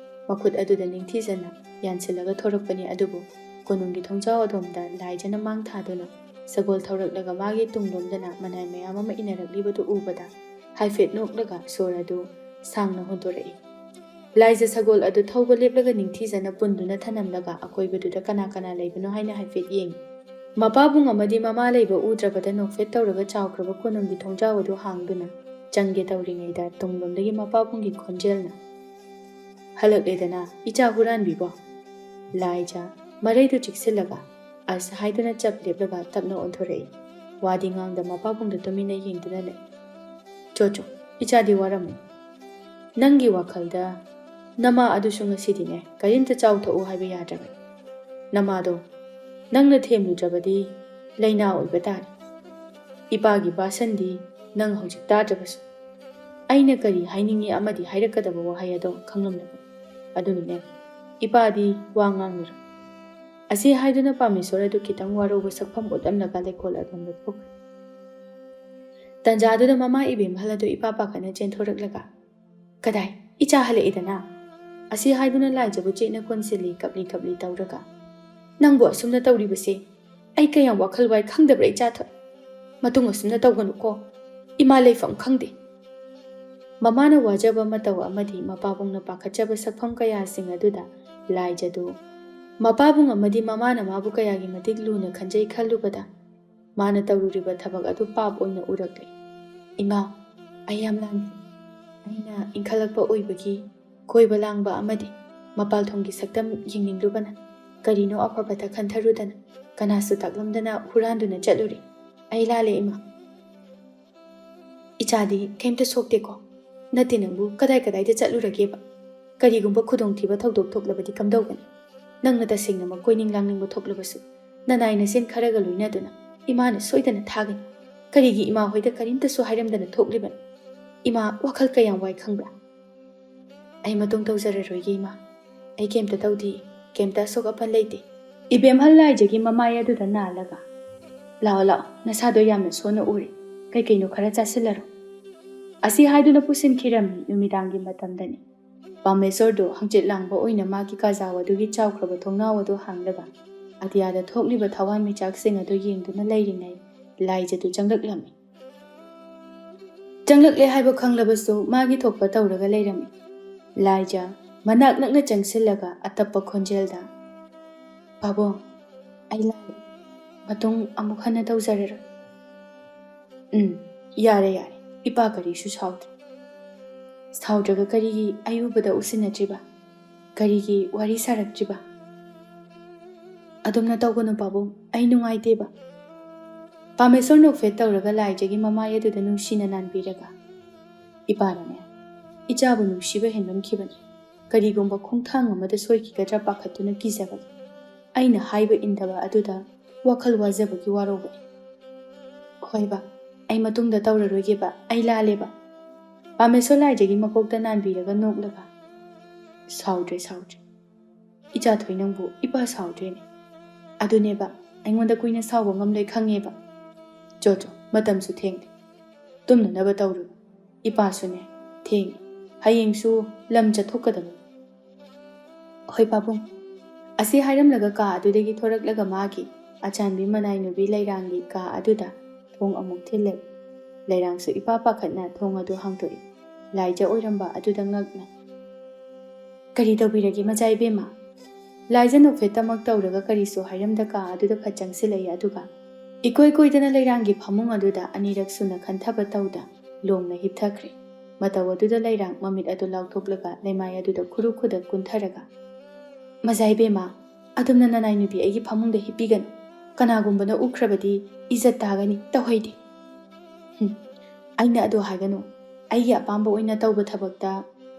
ꯃꯈꯨꯠ ꯑꯗꯨꯗ ꯅꯤꯡꯊꯤꯖꯅ ꯌꯥꯟꯁꯤꯜꯂꯒ ꯊꯣꯔꯛꯄꯅꯤ꯫ ꯑꯗꯨꯕꯨ ꯀꯣꯅꯨꯡꯒꯤ ꯊꯣꯡꯖꯥꯎ ꯑꯗꯣꯝꯗ ꯂꯥꯏꯖꯅ ꯃꯥꯡ ꯊꯥꯗꯨꯅ ꯁꯒꯣꯜ ꯊꯧꯔꯛꯂꯒ ꯃꯥꯒꯤ ꯇꯨꯡꯂꯣꯝꯗꯅ ꯃꯅꯥꯏ ꯃꯌꯥꯝ ꯑꯃ ꯏꯟꯅꯔꯛꯂꯤꯕꯗꯨ ꯎꯕꯗ ꯍꯥꯏꯐꯦꯠ ꯅꯣꯛꯂꯒ ꯁꯣꯔ ꯑꯗꯨ ꯁꯥꯡꯅ ꯍꯣꯟꯗꯣꯔꯛꯏ꯫ ꯂꯥꯏꯖ ꯁꯒꯣꯜ ꯑꯗꯨ ꯊꯧꯕ ꯂꯦꯞꯂꯒ ꯅꯤꯡꯊꯤꯖꯅ ꯄꯨꯟꯗꯨꯅ ꯊꯅꯝꯂꯒ ꯑꯀꯣꯏꯕꯗꯨꯗ ꯀꯅꯥ ꯀꯅꯥ ꯂꯩꯕꯅꯣ ꯍꯥꯏꯅ ꯍꯥꯏꯐꯦꯠ ꯌꯦꯡꯏ꯫ ꯃꯄꯥꯕꯨꯡ ꯑꯃꯗꯤ ꯃꯃꯥ ꯂꯩꯕ ꯎꯗ꯭ꯔꯕꯗ ꯅꯣꯛꯐꯦꯠ ꯇꯧꯔꯒ ꯆꯥꯎꯈ꯭ꯔꯕ ꯀꯣꯅꯨꯡꯒꯤ ꯊꯣꯡꯖꯥꯎ ꯑꯗꯨ ꯍꯥꯡꯗꯨꯅ ꯆꯪꯒꯦ ꯇꯧꯔꯤꯉꯩꯗ ꯇꯨꯡꯂꯣꯝꯗꯒꯤ ꯃꯄꯥꯕꯨꯡꯒꯤ ꯈꯣꯟꯖꯦꯜꯅ, "ꯍꯜꯂꯛꯂꯦꯗꯅ, ꯏꯆꯥ ꯍꯨꯔꯥꯟꯕꯤꯕꯣ?" ꯂꯥꯏꯖ ꯃꯔꯩꯗꯨ ꯆꯤꯛꯁꯤꯜꯂꯒ ꯑꯁ ꯍꯥꯏꯗꯨꯅ ꯆꯞ ꯂꯦꯞꯂꯒ ꯇꯞꯅ ꯑꯣꯟꯊꯣꯔꯛꯏ꯫ ꯋꯥꯗꯤ ꯉꯥꯡꯗ ꯃꯄꯥꯕꯨꯡꯗ ꯇꯨꯃꯤꯟꯅ ꯌꯦꯡꯗꯨꯅ ꯂꯩ꯫ "ꯆꯣ ꯆꯣ, ꯏꯆꯥꯗꯤ ꯋꯥꯔꯝꯃꯤ꯫ ꯅꯪꯒꯤ ꯋꯥꯈꯜꯗ ꯅꯃꯥ ꯑꯗꯨꯁꯨ ꯉꯁꯤꯗꯤꯅꯦ ꯀꯔꯤꯝꯇ ꯆꯥꯎꯊꯣꯛꯎ ꯍꯥꯏꯕ ꯌꯥꯗ꯭ꯔꯕꯅꯤ꯫ ꯅꯃꯥꯗꯣ ꯅꯪꯅ ꯊꯦꯝꯂꯨꯗ꯭ꯔꯕꯗꯤ ꯂꯩꯅꯥ ꯑꯣꯏꯕ ꯇꯥꯔꯦ꯫ ꯏꯄꯥꯒꯤ ꯕꯥꯁꯟꯗꯤ ꯅꯪ ꯍꯧꯖꯤꯛ ꯇꯥꯗ꯭ꯔꯕꯁꯨ ꯑꯩꯅ ꯀꯔꯤ ꯍꯥꯏꯅꯤꯡꯉꯤ ꯑꯃꯗꯤ ꯍꯥꯏꯔꯛꯀꯗꯕ ꯋꯥꯍꯩ ꯑꯗꯣ ꯈꯪꯂꯝꯂꯕꯅꯤ꯫ ꯑꯗꯨꯅꯅꯦ ꯏꯄꯥꯗꯤ ꯋꯥ ꯉꯥꯡꯂꯔꯣꯏ꯫" ꯑꯁꯤ ꯍꯥꯏꯗꯨꯅ ꯄꯥꯃꯦꯁꯣꯔ ꯑꯗꯨ ꯈꯤꯇꯪ ꯋꯥꯔꯧꯕ ꯁꯛꯐꯝ ꯎꯠꯂꯝꯂꯒ ꯂꯩꯀꯣꯜ ꯑꯗꯣꯝꯗ ꯊꯣꯛꯈ꯭ꯔꯦ꯫ ꯇꯟꯖꯥꯗꯨꯗ ꯃꯃꯥ ꯏꯕꯦꯝꯍꯜ ꯑꯗꯨ ꯏꯄꯥ ꯄꯥꯈꯠꯅ ꯆꯦꯟꯊꯣꯔꯛꯂꯒ, "ꯀꯗꯥꯏ, ꯏꯆꯥ ꯍꯜꯂꯛꯏꯗꯅ?" ꯑꯁꯤ ꯍꯥꯏꯗꯨꯅ ꯂꯥꯏꯖꯕꯨ ꯆꯦꯠꯅ ꯀꯣꯟꯁꯤꯜꯂꯤ, ꯀꯞꯂꯤ ꯀꯞꯂꯤ ꯇꯧꯔꯒ꯫ "ꯅꯪꯕꯨ ꯑꯁꯨꯝꯅ ꯇꯧꯔꯤꯕꯁꯦ ꯑꯩ ꯀꯌꯥꯝ ꯋꯥꯈꯜ ꯋꯥꯏ ꯈꯪꯗꯕ꯭ꯔꯥ, ꯏꯆꯥ ꯊꯣꯏ? ꯃꯇꯨꯡ ꯑꯁꯨꯝꯅ ꯇꯧꯒꯅꯨꯀꯣ꯫ ꯏꯃꯥ ꯂꯩꯐꯝ ꯈꯪꯗꯦ꯫" ꯃꯃꯥꯅ ꯋꯥꯖꯕ ꯃꯇꯧ ꯑꯃꯗꯤ ꯃꯄꯥꯕꯨꯡꯅ ꯄꯥꯈꯠꯆꯕ ꯁꯛꯐꯝ ꯀꯌꯥꯁꯤꯡ ꯑꯗꯨꯗ ꯂꯥꯏꯖꯗꯨ ꯃꯄꯥꯕꯨ ꯉꯝꯃꯗꯤ ꯃꯃꯥꯅ ꯃꯥꯕꯨ ꯀꯌꯥꯒꯤ ꯃꯇꯤꯛ ꯂꯨꯅ ꯈꯟꯖꯩ ꯈꯜꯂꯨꯕꯗ ꯃꯥꯅ ꯇꯧꯔꯨꯔꯤꯕ ꯊꯕꯛ ꯑꯗꯨ ꯄꯥꯞ ꯑꯣꯏꯅ ꯎꯔꯛꯂꯦ꯫ "ꯏꯃꯥ, ꯑꯩ ꯌꯥꯝ ꯂꯥꯟꯈ꯭ꯔꯦ꯫ ꯑꯩꯅ ꯏꯟꯈꯠꯂꯛꯄ ꯑꯣꯏꯕꯒꯤ ꯀꯣꯏꯕ ꯂꯥꯡꯕ ꯑꯃꯗꯤ ꯃꯄꯥꯜ ꯊꯣꯡꯒꯤ ꯁꯛꯇꯝ ꯌꯦꯡꯅꯤꯡꯂꯨꯕꯅ ꯀꯔꯤꯅꯣ ꯑꯐꯕꯇ ꯈꯟꯊꯔꯨꯗꯅ ꯀꯅꯥꯁꯨ ꯇꯥꯛꯂꯝꯗꯅ ꯍꯨꯔꯥꯟꯗꯨꯅ ꯆꯠꯂꯨꯔꯦ꯫ ꯑꯩ ꯂꯥꯜꯂꯦ, ꯏꯃꯥ꯫" "ꯏꯆꯥꯗꯤ ꯀꯩꯝꯇ ꯁꯣꯛꯇꯦꯀꯣ? ꯅꯠꯇꯦ, ꯅꯪꯕꯨ ꯀꯗꯥꯏ ꯀꯗꯥꯏꯗ ꯆꯠꯂꯨꯔꯒꯦꯕ? ꯀꯔꯤꯒꯨꯝꯕ ꯈꯨꯗꯣꯡꯊꯤꯕ ꯊꯧꯗꯣꯛ ꯊꯣꯛꯂꯕꯗꯤ ꯀꯝꯗꯧꯒꯅꯤ? ꯅꯪꯅ ꯇꯁꯦꯡꯅꯃꯛ ꯀꯣꯏꯅꯤꯡ ꯂꯥꯡꯅꯤꯡꯕ ꯊꯣꯛꯂꯕꯁꯨ ꯅꯅꯥꯏ ꯅꯁꯦꯟ ꯈꯔꯒ ꯂꯣꯏꯅꯗꯨꯅ ꯏꯃꯥꯅ ꯁꯣꯏꯗꯅ ꯊꯥꯒꯅꯤ꯫ ꯀꯔꯤꯒꯤ ꯏꯃꯥ ꯍꯣꯏꯗ ꯀꯔꯤꯝꯇꯁꯨ ꯍꯥꯏꯔꯝꯗꯅ ꯊꯣꯛꯂꯤꯕꯅꯣ? ꯏꯃꯥ ꯋꯥꯈꯜ ꯀꯌꯥꯝ ꯋꯥꯏ ꯈꯪꯕ꯭ꯔꯥ?" "ꯑꯩ ꯃꯇꯨꯡ ꯇꯧꯖꯔꯔꯣꯏꯒꯦ, ꯏꯃꯥ꯫ ꯑꯩ ꯀꯩꯝꯇ ꯇꯧꯗꯦ, ꯀꯩꯝꯇ ꯑꯁꯣꯛ ꯑꯄꯟ ꯂꯩꯇꯦ꯫" ꯏꯕꯦꯝꯍꯜ ꯂꯥꯏꯖꯒꯤ ꯃꯃꯥꯏ ꯑꯗꯨꯗ ꯅꯥꯜꯂꯒ, "ꯂꯥꯛꯑꯣ, ꯂꯥꯛꯑꯣ, ꯅꯁꯥꯗꯣ ꯌꯥꯝꯅ ꯁꯣꯟꯅ ꯎꯔꯦ꯫ ꯀꯩ ꯀꯩꯅꯣ ꯈꯔ ꯆꯥꯁꯤꯜꯂꯔꯣ꯫" ꯑꯁꯤ ꯍꯥꯏꯗꯨꯅ ꯄꯨꯁꯤꯟꯈꯤꯔꯝꯃꯤ꯫ ꯅꯨꯃꯤꯗꯥꯡꯒꯤ ꯃꯇꯝꯗꯅꯤ꯫ ꯄꯥꯃꯦꯁꯣꯔꯗꯣ ꯍꯪꯆꯤꯠ ꯂꯥꯡꯕ ꯑꯣꯏꯅ ꯃꯥꯒꯤ ꯀꯥꯖꯥꯎ ꯑꯗꯨꯒꯤ ꯆꯥꯎꯈ꯭ꯔꯕ ꯊꯣꯡꯅꯥꯎ ꯑꯗꯨ ꯍꯥꯡꯂꯒ ꯑꯇꯤꯌꯥꯗ ꯊꯣꯛꯂꯤꯕ ꯊꯋꯥꯟꯃꯤꯆꯥꯛꯁꯤꯡ ꯑꯗꯨ ꯌꯦꯡꯗꯨꯅ ꯂꯩꯔꯤꯉꯩ ꯂꯥꯏꯖꯗꯨ ꯆꯪꯂꯛꯂꯝꯃꯤ꯫ ꯆꯪꯂꯛꯂꯦ ꯍꯥꯏꯕ ꯈꯪꯂꯕꯁꯨ ꯃꯥꯒꯤ ꯊꯣꯛꯄ ꯇꯧꯔꯒ ꯂꯩꯔꯝꯃꯤ꯫ ꯂꯥꯏꯖ ꯃꯅꯥꯛ ꯅꯛꯅ ꯆꯪꯁꯤꯜꯂꯒ ꯑꯇꯞꯄ ꯈꯣꯟꯖꯦꯜꯗ, "ꯄꯥꯕꯨꯡ, ꯑꯩ ꯂꯥꯜꯂꯦ꯫ ꯃꯇꯨꯡ ꯑꯃꯨꯛ ꯍꯟꯅ ꯇꯧꯖꯔꯔꯣꯏ꯫" "ꯎꯝ, ꯌꯥꯔꯦ, ꯌꯥꯔꯦ꯫ ꯏꯄꯥ ꯀꯔꯤꯁꯨ ꯁꯥꯎꯗ꯭ꯔꯦ꯫" "ꯁꯥꯎꯗ꯭ꯔꯒ ꯀꯔꯤꯒꯤ ꯑꯩ ꯎꯕꯗ ꯎꯁꯤꯟꯅꯗ꯭ꯔꯤꯕ? ꯀꯔꯤꯒꯤ ꯋꯥꯔꯤ ꯁꯥꯔꯛꯇ꯭ꯔꯤꯕ?" "ꯑꯗꯨꯝꯅ ꯇꯧꯒꯅꯨ ꯄꯥꯕꯨꯡ, ꯑꯩ ꯅꯨꯡꯉꯥꯏꯇꯦꯕ꯫" ꯄꯥꯃꯦꯁꯣꯔ ꯅꯣꯛꯐꯦꯠ ꯇꯧꯔꯒ ꯂꯥꯏꯖꯒꯤ ꯃꯃꯥꯏ ꯑꯗꯨꯗ ꯅꯨꯡꯁꯤꯅ ꯅꯥꯟꯕꯤꯔꯒ, "ꯏꯄꯥꯅꯅꯦ, ꯏꯆꯥꯕꯨ ꯅꯨꯡꯁꯤꯕ ꯍꯦꯟꯃꯟꯈꯤꯕꯅꯤ꯫ ꯀꯔꯤꯒꯨꯝꯕ ꯈꯣꯡꯊꯥꯡ ꯑꯃꯗ ꯁꯣꯏꯈꯤꯒꯗ꯭ꯔꯥ ꯄꯥꯈꯠꯇꯨꯅ ꯀꯤꯖꯕꯅꯤ꯫ ꯑꯩꯅ ꯍꯥꯏꯕ ꯏꯟꯗꯕ ꯑꯗꯨꯗ ꯋꯥꯈꯜ ꯋꯥꯖꯕꯒꯤ ꯋꯥꯔꯧꯕꯅꯤ꯫" "ꯍꯣꯏꯕ, ꯑꯩ ꯃꯇꯨꯡꯗ ꯇꯧꯔꯔꯣꯏꯒꯦꯕ, ꯑꯩ ꯂꯥꯜꯂꯦꯕ꯫" ꯄꯥꯃꯦꯁꯣꯔ ꯂꯥꯏꯖꯒꯤ ꯃꯀꯣꯛꯇ ꯅꯥꯟꯕꯤꯔꯒ ꯅꯣꯛꯂꯒ, "ꯁꯥꯎꯗ꯭ꯔꯦ, ꯁꯥꯎꯗ꯭ꯔꯦ꯫ ꯏꯆꯥꯊꯣꯏ ꯅꯪꯕꯨ ꯏꯄꯥ ꯁꯥꯎꯗ꯭ꯔꯦꯅꯦ꯫ ꯑꯗꯨꯅꯦꯕ, ꯑꯩꯉꯣꯟꯗ ꯀꯨꯏꯅ ꯁꯥꯎꯕ ꯉꯝꯂꯣꯏ ꯈꯪꯉꯦꯕ꯫ ꯆꯣ, ꯆꯣ, ꯃꯇꯝꯁꯨ ꯊꯦꯡꯂꯦ꯫ ꯇꯨꯝꯅꯅꯕ ꯇꯧꯔꯨꯔꯣ꯫ ꯏꯄꯥꯁꯨꯅꯦ, ꯊꯦꯡꯉꯦ꯫ ꯍꯌꯦꯡꯁꯨ ꯂꯝ ꯆꯠꯊꯣꯛꯀꯗꯕꯅꯤ꯫" "ꯍꯣꯏ ꯄꯥꯕꯨꯡ꯫" ꯑꯁꯤ ꯍꯥꯏꯔꯝꯂꯒ ꯀꯥ ꯑꯗꯨꯗꯒꯤ ꯊꯣꯔꯛꯂꯒ ꯃꯥꯒꯤ ꯑꯆꯥꯟꯕꯤ ꯃꯅꯥꯏ ꯅꯨꯄꯤ ꯂꯩꯔꯥꯡꯒꯤ ꯀꯥ ꯑꯗꯨꯗ ꯊꯣꯡ ꯑꯃꯨꯛ ꯊꯤꯜꯂꯦ꯫ ꯂꯩꯔꯥꯡꯁꯨ ꯏꯄꯥ ꯄꯥꯈꯠꯅ ꯊꯣꯡ ꯑꯗꯨ ꯍꯥꯡꯗꯣꯛꯏ꯫ ꯂꯥꯏꯖ ꯑꯣꯏꯔꯝꯕ ꯑꯗꯨꯗ ꯉꯛꯅ, "ꯀꯔꯤ ꯇꯧꯕꯤꯔꯒꯦ, ꯃꯆꯥ ꯏꯕꯦꯝꯃ?" ꯂꯥꯏꯖ ꯅꯣꯛꯐꯦꯠꯇꯃꯛ ꯇꯧꯔꯒ ꯀꯔꯤꯁꯨ ꯍꯥꯏꯔꯝꯗ ꯀꯥ ꯑꯗꯨꯗ ꯐꯠ ꯆꯪꯁꯤꯜꯂꯛꯏ꯫ ꯑꯗꯨꯒ ꯏꯀꯣꯏ ꯀꯣꯏꯗꯅ ꯂꯩꯔꯥꯡꯒꯤ ꯐꯃꯨꯡ ꯑꯗꯨꯗ ꯑꯅꯤꯔꯛ ꯁꯨꯅ ꯈꯟꯊꯕ ꯇꯧꯗ ꯂꯣꯡꯅ ꯍꯤꯞꯊꯈ꯭ꯔꯦ꯫ ꯃꯇꯧ ꯑꯗꯨꯗ ꯂꯩꯔꯥꯡ ꯃꯃꯤꯠ ꯑꯗꯨ ꯂꯥꯎꯊꯣꯛꯂꯒ ꯂꯩꯃꯥꯏ ꯑꯗꯨꯗ ꯈꯨꯔꯨ ꯈꯨꯗꯛ ꯀꯨꯟꯊꯔꯒ, "ꯃꯖꯥ ꯏꯕꯦꯝꯃ, ꯑꯗꯨꯝꯅ ꯅꯅꯥꯏ ꯅꯨꯄꯤ ꯑꯩꯒꯤ ꯐꯃꯨꯡꯗ ꯍꯤꯞꯄꯤꯒꯅꯨ꯫ ꯀꯅꯥꯒꯨꯝꯕꯅ ꯎꯈ꯭ꯔꯕꯗꯤ ꯏꯖꯠ ꯇꯥꯒꯅꯤ, ꯇꯧꯍꯩꯗꯦ꯫" "ꯍꯨꯝ, ꯑꯩꯅ ꯑꯗꯨ ꯍꯥꯏꯒꯅꯨ꯫ ꯑꯩꯒꯤ ꯑꯄꯥꯝꯕ ꯑꯣꯏꯅ ꯇꯧꯕ ꯊꯕꯛꯇ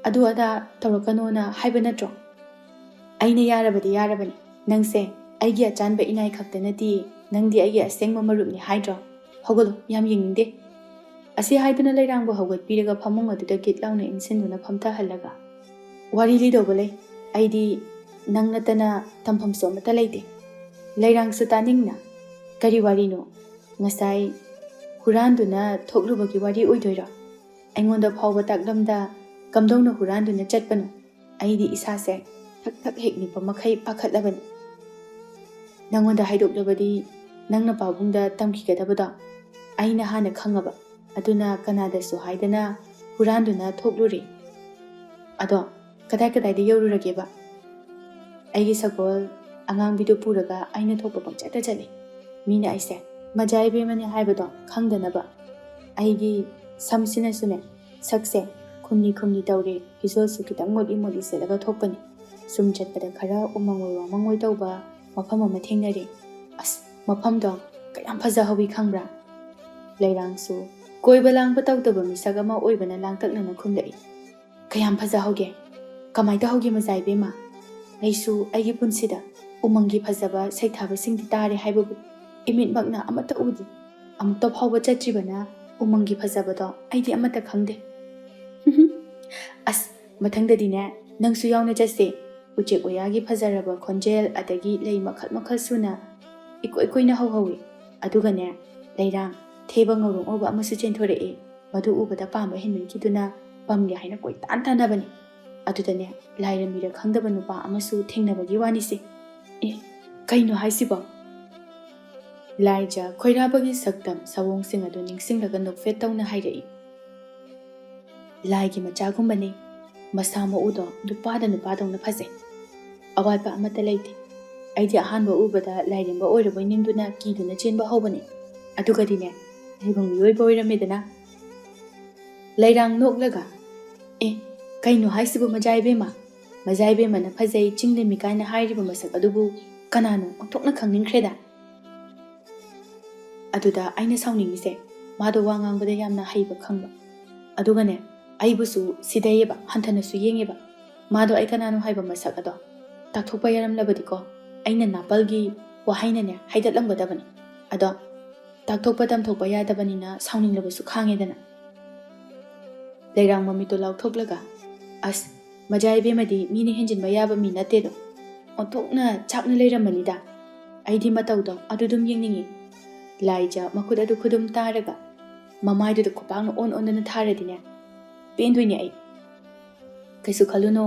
ꯑꯗꯨ ꯑꯗꯥ ꯇꯧꯔꯛꯀꯅꯣꯅ ꯍꯥꯏꯕ ꯅꯠꯇ꯭ꯔꯣ? ꯑꯩꯅ ꯌꯥꯔꯕꯗꯤ ꯌꯥꯔꯕꯅꯤ꯫ ꯅꯪꯁꯦ ꯑꯩꯒꯤ ꯑꯆꯥꯟꯕ ꯏꯅꯥꯏ ꯈꯛꯇ ꯅꯠꯇꯤꯌꯦ, ꯅꯪꯗꯤ ꯑꯩꯒꯤ ꯑꯁꯦꯡꯕ ꯃꯔꯨꯞꯅꯤ ꯍꯥꯏꯗ꯭ꯔꯣ? ꯍꯧꯒꯠꯂꯣ, ꯌꯥꯝ ꯌꯦꯡꯅꯤꯡꯗꯦ꯫" ꯑꯁꯤ ꯍꯥꯏꯗꯨꯅ ꯂꯩꯔꯥꯡꯕꯨ ꯍꯧꯒꯠꯄꯤꯔꯒ ꯐꯃꯨꯡ ꯑꯗꯨꯗ ꯒꯤꯠ ꯂꯥꯎꯅ ꯏꯟꯁꯤꯟꯗꯨꯅ ꯐꯝꯊꯍꯜꯂꯒ, "ꯋꯥꯔꯤ ꯂꯤꯗꯧꯕ ꯂꯩ꯫ ꯑꯩꯗꯤ ꯅꯪ ꯅꯠꯇꯅ ꯇꯝꯐꯝꯁꯨ ꯑꯃꯠꯇ ꯂꯩꯇꯦ꯫" ꯂꯩꯔꯥꯡꯁꯨ ꯇꯥꯅꯤꯡꯅ, "ꯀꯔꯤ ꯋꯥꯔꯤꯅꯣ? ꯉꯁꯥꯏ ꯍꯨꯔꯥꯟꯗꯨꯅ ꯊꯣꯛꯂꯨꯕꯒꯤ ꯋꯥꯔꯤ ꯑꯣꯏꯗꯣꯏꯔꯣ? ꯑꯩꯉꯣꯟꯗ ꯐꯥꯎꯕ ꯇꯥꯛꯂꯝꯗ ꯀꯝꯗꯧꯅ ꯍꯨꯔꯥꯟꯗꯨꯅ ꯆꯠꯄꯅꯣ? ꯑꯩꯗꯤ ꯏꯁꯥꯁꯦ ꯊꯛ ꯊꯛ ꯍꯦꯛ ꯅꯤꯛꯄ ꯃꯈꯩ ꯄꯥꯈꯠꯂꯕꯅꯤ꯫ ꯅꯪꯉꯣꯟꯗ ꯍꯥꯏꯗꯣꯛꯂꯕꯗꯤ ꯅꯪꯅ ꯄꯥꯕꯨꯡꯗ ꯇꯝꯈꯤꯒꯗꯕꯗꯣ ꯑꯩꯅ ꯍꯥꯟꯅ ꯈꯪꯉꯕ꯫ ꯑꯗꯨꯅ ꯀꯅꯥꯗꯁꯨ ꯍꯥꯏꯗꯅ ꯍꯨꯔꯥꯟꯗꯨꯅ ꯊꯣꯛꯂꯨꯔꯦ꯫ ꯑꯗꯣ ꯀꯗꯥꯏ ꯀꯗꯥꯏꯗ ꯌꯧꯔꯨꯔꯒꯦꯕ? ꯑꯩꯒꯤ ꯁꯒꯣꯜ ꯑꯉꯥꯡꯕꯤꯗꯨ ꯄꯨꯔꯒ ꯑꯩꯅ ꯊꯣꯛꯄ ꯄꯪꯆꯠꯇ ꯆꯠꯂꯤ꯫ ꯃꯤꯅ ꯑꯩꯁꯦ ꯃꯖꯥ ꯏꯕꯦꯝꯃꯅꯤ ꯍꯥꯏꯕꯗꯣ ꯈꯪꯗꯅꯕ꯫ ꯑꯩꯒꯤ ꯁꯝꯁꯤꯅꯁꯨꯅꯦ, ꯁꯛꯁꯦ ꯈꯨꯝꯂꯤ ꯈꯨꯝꯂꯤ ꯇꯧꯔꯦ, ꯐꯤꯖꯣꯜꯁꯨ ꯈꯤꯇꯪ ꯃꯣꯠꯂꯤ ꯃꯣꯠꯂꯤ ꯁꯦꯠꯂꯒ ꯊꯣꯛꯄꯅꯤ꯫ ꯁꯨꯝ ꯆꯠꯄꯗ ꯈꯔ ꯎꯃꯪ ꯑꯣꯏ ꯋꯥꯃꯪ ꯑꯣꯏ ꯇꯧꯕ ꯃꯐꯝ ꯑꯃ ꯊꯦꯡꯅꯔꯦ꯫ ꯑꯁ, ꯃꯐꯝꯗꯣ ꯀꯌꯥꯝ ꯐꯖꯍꯧꯋꯤ ꯈꯪꯕ꯭ꯔꯥ? ꯂꯩꯔꯥꯡꯁꯨ ꯀꯣꯏꯕ ꯂꯥꯡꯕ ꯇꯧꯗꯕ ꯃꯤꯁꯛ ꯑꯃ ꯑꯣꯏꯕꯅ ꯂꯥꯡꯇꯛꯅꯅ ꯈꯨꯝꯂꯛꯏ꯫ "ꯀꯌꯥꯝ ꯐꯖꯍꯧꯒꯦ? ꯀꯃꯥꯏ ꯇꯧꯍꯧꯒꯦ ꯃꯖꯥ ꯏꯕꯦꯝꯃ? ꯑꯩꯁꯨ ꯑꯩꯒꯤ ꯄꯨꯟꯁꯤꯗ ꯎꯃꯪꯒꯤ ꯐꯖꯕ ꯁꯩꯊꯥꯕꯁꯤꯡꯗꯤ ꯇꯥꯔꯦ ꯍꯥꯏꯕꯕꯨ ꯏꯃꯤꯠꯃꯛꯅ ꯑꯃꯠꯇ ꯎꯗ꯭ꯔꯤ꯫ ꯑꯃꯨꯛꯇ ꯐꯥꯎꯕ ꯆꯠꯇ꯭ꯔꯤꯕꯅ ꯎꯃꯪꯒꯤ ꯐꯖꯕꯗꯣ ꯑꯩꯗꯤ ꯑꯃꯠꯇ ꯈꯪꯗꯦ꯫" "ꯑꯁ, ꯃꯊꯪꯗꯗꯤꯅꯦ, ꯅꯪꯁꯨ ꯌꯥꯎꯅ ꯆꯠꯁꯦ꯫ ꯎꯆꯦꯛ ꯋꯥꯌꯥꯒꯤ ꯐꯖꯔꯕ ꯈꯣꯟꯖꯦꯜ ꯑꯗꯒꯤ ꯂꯩ ꯃꯈꯜ ꯃꯈꯜ ꯁꯨꯅ ꯏꯀꯣꯏ ꯀꯣꯏꯅ ꯍꯧꯍꯧꯏ꯫ ꯑꯗꯨꯒꯅꯦ, ꯂꯩꯔꯥꯡ, ꯊꯦꯕ ꯉꯧꯔꯣꯛ ꯉꯧꯕ ꯑꯃꯁꯨ ꯆꯦꯟꯊꯣꯔꯛꯑꯦ꯫ ꯃꯗꯨ ꯎꯕꯗ ꯄꯥꯝꯕ ꯍꯦꯟꯃꯟꯈꯤꯗꯨꯅ ꯄꯝꯒꯦ ꯍꯥꯏꯅ ꯀꯣꯏꯇꯥꯟ ꯇꯥꯟꯅꯕꯅꯤ꯫ ꯑꯗꯨꯗꯅꯦ, ꯂꯥꯏꯔꯝꯃꯤꯔ ꯈꯪꯗꯕ ꯅꯨꯄꯥ ꯑꯃꯁꯨ ꯊꯦꯡꯅꯕꯒꯤ ꯋꯥꯅꯤꯁꯦ꯫" "ꯑꯦ, ꯀꯩꯅꯣ ꯍꯥꯏꯁꯤꯕꯣ?" ꯂꯥꯏꯖ ꯈꯣꯏꯔꯥꯕꯒꯤ ꯁꯛꯇꯝ ꯁꯑꯣꯡꯁꯤꯡ ꯑꯗꯨ ꯅꯤꯡꯁꯤꯡꯂꯒ ꯅꯣꯛꯐꯦꯠ ꯇꯧꯅ ꯍꯥꯏꯔꯛꯏ꯫ "ꯂꯥꯏꯒꯤ ꯃꯆꯥꯒꯨꯝꯕꯅꯤ꯫ ꯃꯁꯥ ꯃꯎꯗꯣ ꯅꯨꯄꯥꯗ ꯅꯨꯄꯥꯗꯧꯅ ꯐꯖꯩ꯫ ꯑꯋꯥꯠꯄ ꯑꯃꯠꯇ ꯂꯩꯇꯦ꯫ ꯑꯩꯗꯤ ꯑꯍꯥꯟꯕ ꯎꯕꯗ ꯂꯥꯏꯔꯦꯝꯕ ꯑꯣꯏꯔꯕꯣꯏ ꯅꯤꯡꯗꯨꯅ ꯀꯤꯗꯨꯅ ꯆꯦꯟꯕ ꯍꯧꯕꯅꯤ꯫ ꯑꯗꯨꯒꯗꯤꯅꯦ, ꯇꯥꯏꯕꯪ ꯃꯤꯑꯣꯏꯕ ꯑꯣꯏꯔꯝꯃꯦꯗꯅ꯫ ꯂꯩꯔꯥꯡ ꯅꯣꯛꯂꯒ, "ꯑꯦ, ꯀꯩꯅꯣ ꯍꯥꯏꯁꯤꯕꯨ ꯃꯖꯥ ꯏꯕꯦꯝꯃ? ꯃꯖꯥ ꯏꯕꯦꯝꯃꯅ ꯐꯖꯩ, ꯆꯤꯡ ꯂꯦꯝꯃꯤ ꯀꯥꯏꯅ ꯍꯥꯏꯔꯤꯕ ꯃꯁꯛ ꯑꯗꯨꯕꯨ ꯀꯅꯥꯅꯣ ꯑꯣꯟꯊꯣꯛꯅ ꯈꯪꯅꯤꯡꯈ꯭ꯔꯦꯗ?" ꯑꯗꯨꯗ ꯑꯩꯅ ꯁꯥꯎꯅꯤꯡꯉꯤꯁꯦ, ꯃꯥꯗꯣ ꯋꯥ ꯉꯥꯡꯕꯗ ꯌꯥꯝꯅ ꯍꯩꯕ ꯈꯪꯕ, ꯑꯗꯨꯒꯅꯦ, ꯑꯩꯕꯨꯁꯨ ꯁꯤꯗꯩꯌꯦꯕ, ꯍꯟꯊꯅꯁꯨ ꯌꯦꯡꯉꯦꯕ꯫ ꯃꯥꯗꯣ ꯑꯩ ꯀꯅꯥꯅꯣ ꯍꯥꯏꯕ ꯃꯁꯛ ꯑꯗꯣ ꯇꯥꯛꯊꯣꯛꯄ ꯌꯥꯔꯝꯂꯕꯗꯤꯀꯣ, ꯑꯩꯅ ꯅꯥꯄꯜꯒꯤ ꯋꯥꯍꯩꯅꯅꯦ ꯍꯥꯏꯗꯠꯂꯝꯒꯗꯕꯅꯤ꯫ ꯑꯗꯣ ꯇꯥꯛꯊꯣꯛꯄ ꯇꯝꯊꯣꯛꯄ ꯌꯥꯗꯕꯅꯤꯅ ꯁꯥꯎꯅꯤꯡꯂꯕꯁꯨ ꯈꯥꯡꯉꯦꯗꯅ꯫ ꯂꯩꯔꯥꯡ ꯃꯃꯤꯠꯇꯣ ꯂꯥꯎꯊꯣꯛꯂꯒ, "ꯑꯁ, ꯃꯖꯥ ꯏꯕꯦꯝꯃꯗꯤ ꯃꯤꯅ ꯍꯦꯟꯖꯤꯟꯕ ꯌꯥꯕ ꯃꯤ ꯅꯠꯇꯦꯗꯣ꯫ ꯑꯣꯟꯊꯣꯛꯅ ꯆꯥꯛꯅ ꯂꯩꯔꯝꯃꯅꯤꯗ꯫ ꯑꯩꯗꯤ ꯃꯇꯧꯗꯣ ꯑꯗꯨꯗꯨꯝ ꯌꯦꯡꯅꯤꯡꯉꯤ꯫" ꯂꯥꯏꯖ ꯃꯈꯨꯠ ꯑꯗꯨ ꯈꯨꯗꯨꯝ ꯇꯥꯔꯒ ꯃꯃꯥꯏꯗꯨꯗ ꯈꯨꯄꯥꯛꯅ ꯑꯣꯟ ꯑꯣꯟꯗꯅ ꯊꯥꯔꯗꯤꯅꯦ, ꯄꯦꯟꯗꯣꯏꯅꯦ ꯑꯩ꯫ "ꯀꯩꯁꯨ ꯈꯜꯂꯨꯅꯣ,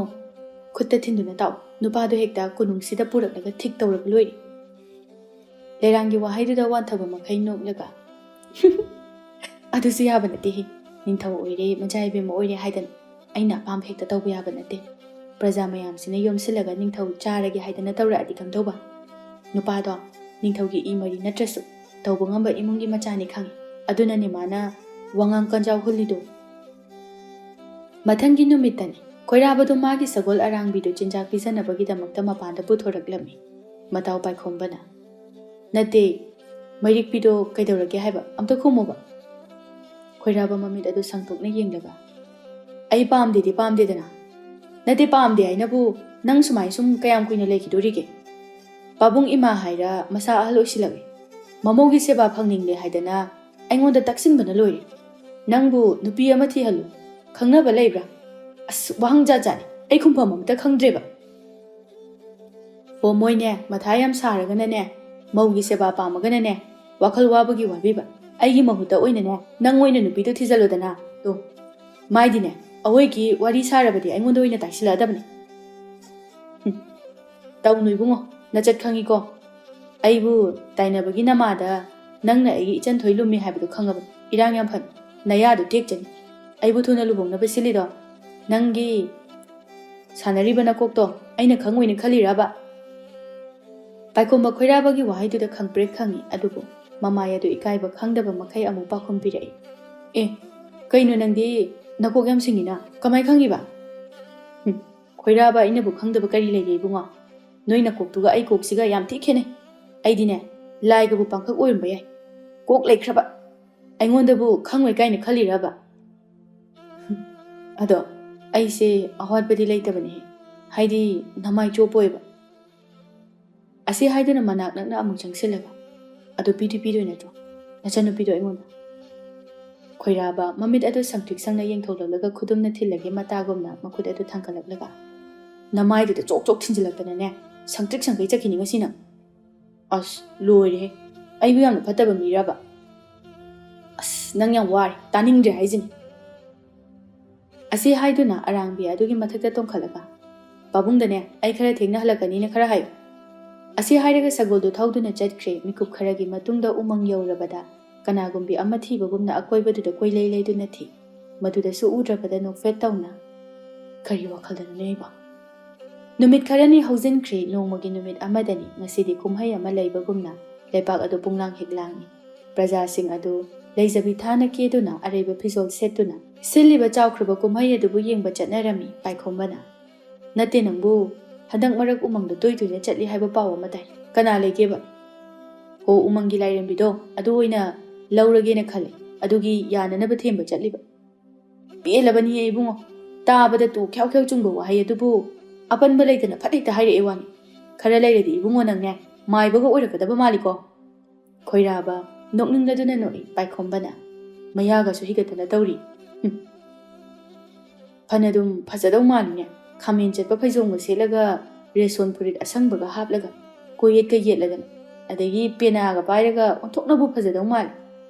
ꯈꯨꯠꯇ ꯊꯤꯟꯗꯨꯅ ꯇꯥꯛꯎ, ꯅꯨꯄꯥꯗꯣ ꯍꯦꯛꯇ ꯀꯣꯅꯨꯡꯁꯤꯗ ꯄꯨꯔꯛꯂꯒ ꯊꯤꯛ ꯇꯧꯔꯒ ꯂꯣꯏꯔꯦ꯫" ꯂꯩꯔꯥꯡꯒꯤ ꯋꯥꯍꯩꯗꯨꯗ ꯋꯥꯟꯊꯕ ꯃꯈꯩ ꯅꯣꯛꯂꯒ, "ꯑꯗꯨꯁꯨ ꯌꯥꯕ ꯅꯠꯇꯦꯍꯦ, ꯅꯤꯡꯊꯧ ꯑꯣꯏꯔꯦ, ꯃꯖꯥ ꯏꯕꯦꯝꯃ ꯑꯣꯏꯔꯦ ꯍꯥꯏꯗꯅ ꯑꯩꯅ ꯑꯄꯥꯝꯕ ꯍꯦꯛꯇ ꯇꯧꯕ ꯌꯥꯕ ꯅꯠꯇꯦ꯫ ꯄ꯭ꯔꯖꯥ ꯃꯌꯥꯝꯁꯤꯅ ꯌꯣꯝꯁꯤꯜꯂꯒ ꯅꯤꯡꯊꯧ ꯆꯥꯔꯒꯦ ꯍꯥꯏꯗꯅ ꯇꯧꯔꯛꯑꯗꯤ ꯀꯝꯗꯧꯕ? ꯅꯨꯄꯥꯗꯣ ꯅꯤꯡꯊꯧꯒꯤ ꯏ ꯃꯔꯤ ꯅꯠꯇ꯭ꯔꯁꯨ ꯇꯧꯕ ꯉꯝꯕ ꯏꯃꯨꯡꯒꯤ ꯃꯆꯥꯅꯤ ꯈꯪꯉꯤ꯫ ꯑꯗꯨꯅꯅꯦ ꯃꯥꯅ ꯋꯥꯉꯥꯡ ꯀꯟꯖꯥꯎ ꯍꯨꯜꯂꯤꯗꯣ꯫" ꯃꯊꯪꯒꯤ ꯅꯨꯃꯤꯠꯇꯅꯤ꯫ ꯈꯣꯏꯔꯥꯕꯗꯣ ꯃꯥꯒꯤ ꯁꯒꯣꯜ ꯑꯔꯥꯡꯕꯤꯗꯨ ꯆꯤꯟꯖꯥꯛ ꯄꯤꯖꯅꯕꯒꯤꯗꯃꯛꯇ ꯃꯄꯥꯟꯗ ꯄꯨꯊꯣꯔꯛꯂꯝꯃꯤ꯫ ꯃꯇꯥꯎ ꯄꯥꯏꯈꯣꯝꯕꯅ, "ꯅꯠꯇꯦ, ꯃꯩꯔꯤꯛꯄꯤꯗꯣ ꯀꯩꯗꯧꯔꯒꯦ ꯍꯥꯏꯕ? ꯑꯝꯇ ꯈꯨꯝꯃꯨꯕ꯫" ꯈꯣꯏꯔꯥꯕ ꯃꯃꯤꯠ ꯑꯗꯨ ꯁꯥꯡꯇꯣꯛꯅ ꯌꯦꯡꯂꯒ, "ꯑꯩ ꯄꯥꯝꯗꯦꯗꯤ ꯄꯥꯝꯗꯦꯗꯅ꯫ ꯅꯠꯇꯦ, ꯄꯥꯝꯗꯦ ꯍꯥꯏꯅꯕꯨ ꯅꯪ ꯁꯨꯃꯥꯏ ꯁꯨꯝ ꯀꯌꯥꯝ ꯀꯨꯏꯅ ꯂꯩꯈꯤꯗꯣꯔꯤꯒꯦ? ꯄꯥꯕꯨꯡ ꯏꯃꯥ ꯍꯥꯏꯔ ꯃꯁꯥ ꯑꯍꯜ ꯑꯣꯏꯁꯤꯜꯂꯛꯂꯦ꯫ ꯃꯃꯧꯒꯤ ꯁꯦꯕꯥ ꯐꯪꯅꯤꯡꯂꯦ ꯍꯥꯏꯗꯅ ꯑꯩꯉꯣꯟꯗ ꯇꯛꯁꯤꯟꯕꯅ ꯂꯣꯏꯔꯦ꯫ ꯅꯪꯕꯨ ꯅꯨꯄꯤ ꯑꯃ ꯊꯤꯍꯜꯂꯨ꯫ ꯈꯪꯅꯕ ꯂꯩꯕ꯭ꯔꯥ? ꯑꯁ, ꯋꯥꯍꯪ ꯖꯥꯠ ꯖꯥꯠꯅꯤ꯫ ꯑꯩ ꯈꯨꯝꯐꯝ ꯑꯝꯇ ꯈꯪꯗ꯭ꯔꯦꯕ꯫" "ꯑꯣ, ꯃꯣꯏꯅꯦ, ꯃꯊꯥ ꯌꯥꯝ ꯁꯥꯔꯒꯅꯅꯦ, ꯃꯧꯒꯤ ꯁꯦꯕꯥ ꯄꯥꯝꯃꯒꯅꯅꯦ, ꯋꯥꯈꯜ ꯋꯥꯕꯒꯤ ꯋꯥꯕꯤꯕ꯫ ꯑꯩꯒꯤ ꯃꯍꯨꯠꯇ ꯑꯣꯏꯅꯅꯦ, ꯅꯪ ꯑꯣꯏꯅ ꯅꯨꯄꯤꯗꯣ ꯊꯤꯖꯜꯂꯣꯗꯅ꯫ ꯇꯣ, ꯃꯥꯏꯗꯤꯅꯦ, ꯑꯋꯣꯏꯒꯤ ꯋꯥꯔꯤ ꯁꯥꯔꯕꯗꯤ ꯑꯩꯉꯣꯟꯗ ꯑꯣꯏꯅ ꯇꯥꯏꯁꯤꯜꯂꯛꯑꯗꯕꯅꯤ꯫" "ꯍꯨꯝ, ꯇꯧꯅꯨ ꯏꯕꯨꯡꯉꯣ, ꯅꯆꯠ ꯈꯪꯉꯤꯀꯣ꯫ ꯑꯩꯕꯨ ꯇꯥꯏꯅꯕꯒꯤ ꯅꯃꯥꯗ ꯅꯪꯅ ꯑꯩꯒꯤ ꯏꯆꯟ ꯊꯣꯏ ꯂꯨꯝꯃꯤ ꯍꯥꯏꯕꯗꯨ ꯈꯪꯉꯕꯅꯤ꯫ ꯏꯔꯥꯡ ꯌꯥꯝ ꯐꯅꯤ꯫ ꯅꯌꯥꯗꯨ ꯇꯦꯛꯆꯅꯤ꯫ ꯑꯩꯕꯨ ꯊꯨꯅ ꯂꯨꯍꯣꯡꯅꯕ ꯁꯤꯜꯂꯤꯗꯣ ꯅꯪꯒꯤ ꯁꯥꯟꯅꯔꯤꯕ ꯅꯀꯣꯛꯇꯣ ꯑꯩꯅ ꯈꯪꯉꯣꯏꯅ ꯈꯜꯂꯤꯔꯕ? ꯄꯥꯏꯈꯣꯝꯕ ꯈꯣꯏꯔꯥꯕꯒꯤ ꯋꯥꯍꯩꯗꯨꯗ ꯈꯪꯄ꯭ꯔꯦꯛ ꯈꯪꯉꯤ, ꯑꯗꯨꯕꯨ ꯃꯃꯥꯏ ꯑꯗꯨ ꯏꯀꯥꯏꯕ ꯈꯪꯗꯕ ꯃꯈꯩ ꯑꯃꯨꯛ ꯄꯥꯎꯈꯨꯝ ꯄꯤꯔꯛꯏ꯫ "ꯑꯦ, ꯀꯩꯅꯣ ꯅꯪꯗꯤ ꯅꯀꯣꯛ ꯌꯥꯝ ꯁꯤꯡꯉꯤꯅ, ꯀꯃꯥꯏ ꯈꯪꯉꯤꯕ?" "ꯍꯨꯝ, ꯈꯣꯏꯔꯥꯕ, ꯑꯩꯅꯕꯨ ꯈꯪꯗꯕ ꯀꯔꯤ ꯂꯩꯒꯦ ꯏꯕꯨꯡꯉꯣ? ꯅꯣꯏ ꯅꯀꯣꯛꯇꯨꯒ ꯑꯩ ꯀꯣꯛꯁꯤꯒ ꯌꯥꯝ ꯊꯤ ꯈꯦꯠꯅꯩ꯫ ꯑꯩꯗꯤꯅꯦ, ꯂꯥꯏꯒꯕꯨ ꯄꯥꯡꯈꯛ ꯑꯣꯏꯔꯝꯕ ꯌꯥꯏ꯫ ꯀꯣꯛ ꯂꯩꯈ꯭ꯔꯕ꯫ ꯑꯩꯉꯣꯟꯗꯕꯨ ꯈꯪꯉꯣꯏ ꯀꯥꯏꯅ ꯈꯜꯂꯤꯔꯕ?" "ꯍꯨꯝ, ꯑꯗꯣ ꯑꯩꯁꯦ ꯑꯋꯥꯠꯄꯗꯤ ꯂꯩꯇꯕꯅꯦ, ꯍꯥꯏꯗꯤ ꯅꯃꯥꯏ ꯆꯣꯞꯄ ꯑꯣꯏꯕ꯫" ꯑꯁꯤ ꯍꯥꯏꯗꯨꯅ ꯃꯅꯥꯛ ꯅꯛꯅ ꯑꯃꯨꯛ ꯆꯪꯁꯤꯜꯂꯒ, "ꯑꯗꯨ ꯄꯤꯗꯤ ꯄꯤꯗꯣꯏ ꯅꯠꯇ꯭ꯔꯣ, ꯅꯆꯟꯅꯨꯄꯤꯗꯣ ꯑꯩꯉꯣꯟꯗ?" ꯈꯣꯏꯔꯥꯕ ꯃꯃꯤꯠ ꯑꯗꯨ ꯁꯪꯇ꯭ꯔꯤꯛ ꯁꯪꯅ ꯌꯦꯡꯊꯣꯛꯂꯛꯂꯒ ꯈꯨꯗꯨꯝꯅ ꯊꯤꯜꯂꯒꯦ ꯃꯇꯥꯒꯨꯝꯅ ꯃꯈꯨꯠ ꯑꯗꯨ ꯊꯥꯡꯒꯠꯂꯛꯂꯒ, "ꯅꯃꯥꯏꯗꯨꯗ ꯆꯣꯛ ꯆꯣꯛ ꯊꯤꯟꯖꯤꯜꯂꯛꯇꯅꯅꯦ, ꯁꯪꯇ꯭ꯔꯤꯛ ꯁꯪꯒꯩ ꯆꯠꯈꯤꯅꯤ ꯉꯁꯤ ꯅꯪ꯫ ꯑꯁ, ꯂꯣꯏꯔꯦꯍꯦ꯫ ꯑꯩꯕꯨ ꯌꯥꯝꯅ ꯐꯠꯇꯕ ꯃꯤꯔꯕ? ꯑꯁ, ꯅꯪ ꯌꯥꯝ ꯋꯥꯔꯦ, ꯇꯥꯅꯤꯡꯗ꯭ꯔꯦ ꯍꯥꯏꯁꯤꯅꯤ꯫" ꯑꯁꯤ ꯍꯥꯏꯗꯨꯅ ꯑꯔꯥꯡꯕꯤ ꯑꯗꯨꯒꯤ ꯃꯊꯛꯇ ꯇꯣꯡꯈꯠꯂꯒ, "ꯄꯥꯕꯨꯡꯗꯅꯦ, ꯑꯩ ꯈꯔ ꯊꯦꯡꯅ ꯍꯜꯂꯛꯀꯅꯤꯅ ꯈꯔ ꯍꯥꯏꯌꯨ꯫" ꯑꯁꯤ ꯍꯥꯏꯔꯒ ꯁꯒꯣꯜꯗꯨ ꯊꯧꯗꯨꯅ ꯆꯠꯈ꯭ꯔꯦ꯫ ꯃꯤꯀꯨꯞ ꯈꯔꯒꯤ ꯃꯇꯨꯡꯗ ꯎꯃꯪ ꯌꯧꯔꯕꯗ ꯀꯅꯥꯒꯨꯝꯕꯤ ꯑꯃ ꯊꯤꯕꯒꯨꯝꯅ ꯑꯀꯣꯏꯕꯗꯨꯗ ꯀꯣꯏꯂꯩ ꯂꯩꯗꯨꯅ ꯊꯤ꯫ ꯃꯗꯨꯗꯁꯨ ꯎꯗ꯭ꯔꯕꯗ ꯅꯣꯛꯐꯦꯠ ꯇꯧꯅ, "ꯀꯔꯤ ꯋꯥꯈꯜꯗꯅꯣꯅꯦ ꯑꯩꯕꯣ?" ꯅꯨꯃꯤꯠ ꯈꯔꯅꯤ ꯍꯧꯖꯤꯟꯈ꯭ꯔꯦ꯫ ꯅꯣꯡꯃꯒꯤ ꯅꯨꯃꯤꯠ ꯑꯃꯗꯅꯤ, ꯉꯁꯤꯗꯤ ꯀꯨꯝꯍꯩ ꯑꯃ ꯂꯩꯕꯒꯨꯝꯅ ꯂꯩꯄꯥꯛ ꯑꯗꯨ ꯄꯨꯡꯂꯥꯡ ꯍꯦꯛ ꯂꯥꯡꯏ꯫ ꯄ꯭ꯔꯖꯥꯁꯤꯡ ꯑꯗꯨ ꯂꯩꯖꯕꯤ ꯊꯥꯅ ꯀꯦꯗꯨꯅ ꯑꯔꯩꯕ ꯐꯤꯖꯣꯜ ꯁꯦꯠꯇꯨꯅ ꯁꯤꯜꯂꯤꯕ ꯆꯥꯎꯈ꯭ꯔꯕ ꯀꯨꯝꯍꯩ ꯑꯗꯨꯕꯨ ꯌꯦꯡꯕ ꯆꯠꯅꯔꯝꯃꯤ꯫ ꯄꯥꯏꯈꯣꯝꯕꯅ, "ꯅꯠꯇꯦ ꯅꯪꯕꯨ, ꯍꯟꯗꯛ ꯃꯔꯛ ꯎꯃꯪꯗ ꯇꯣꯏ ꯇꯣꯏꯅ ꯆꯠꯂꯤ ꯍꯥꯏꯕ ꯄꯥꯎ ꯑꯃ ꯇꯥꯏ꯫ ꯀꯅꯥ ꯂꯩꯒꯦꯕ?" "ꯍꯣ, ꯎꯃꯪꯒꯤ ꯂꯥꯏꯔꯦꯝꯕꯤꯗꯣ, ꯑꯗꯨ ꯑꯣꯏꯅ ꯂꯧꯔꯒꯦꯅ ꯈꯜꯂꯦ꯫ ꯑꯗꯨꯒꯤ ꯌꯥꯅꯅꯕ ꯊꯦꯝꯕ ꯆꯠꯂꯤꯕ꯫" "ꯄꯦꯜꯂꯕꯅꯤꯍꯦ ꯏꯕꯨꯡꯉꯣ, ꯇꯥꯕꯗ ꯇꯨ ꯈ꯭ꯌꯥꯎ ꯈ꯭ꯌꯥꯎ ꯆꯨꯡꯕ ꯋꯥꯍꯩ ꯑꯗꯨꯕꯨ ꯑꯄꯟꯕ ꯂꯩꯇꯅ ꯐꯠ ꯍꯦꯛꯇ ꯍꯥꯏꯔꯛꯑꯦ ꯋꯥꯅꯤ꯫ ꯈꯔ ꯂꯩꯔꯗꯤ ꯏꯕꯨꯡꯉꯣ ꯅꯪꯅꯦ ꯃꯥꯏꯕꯒ ꯑꯣꯏꯔꯛꯀꯗꯕ ꯃꯥꯜꯂꯤꯀꯣ꯫" ꯈꯣꯏꯔꯥꯕ ꯅꯣꯛꯅꯤꯡꯂꯗꯨꯅ ꯅꯣꯛꯏ꯫ ꯄꯥꯏꯈꯣꯝꯕꯅ ꯃꯌꯥꯒꯁꯨ ꯍꯤꯒꯠꯇꯅ ꯇꯧꯔꯤ꯫ "ꯍꯨꯝ, ꯐꯅꯗꯨꯝ ꯐꯖꯗꯧ ꯃꯥꯜꯂꯤꯅꯦ, ꯈꯥꯃꯦꯟ ꯆꯠꯄ ꯐꯩꯖꯣꯝꯒ ꯁꯦꯠꯂꯒ, ꯔꯦꯁꯣꯟ ꯐꯨꯔꯤꯠ ꯑꯁꯪꯕꯒ ꯍꯥꯞꯂꯒ, ꯀꯣꯌꯦꯠꯀ ꯌꯦꯠꯂꯗꯅ, ꯑꯗꯒꯤ ꯄꯦꯅꯥꯒ ꯄꯥꯏꯔꯒ ꯑꯣꯟꯊꯣꯛꯅꯕꯨ ꯐꯖꯗꯧ ꯃꯥꯜꯂꯤ꯫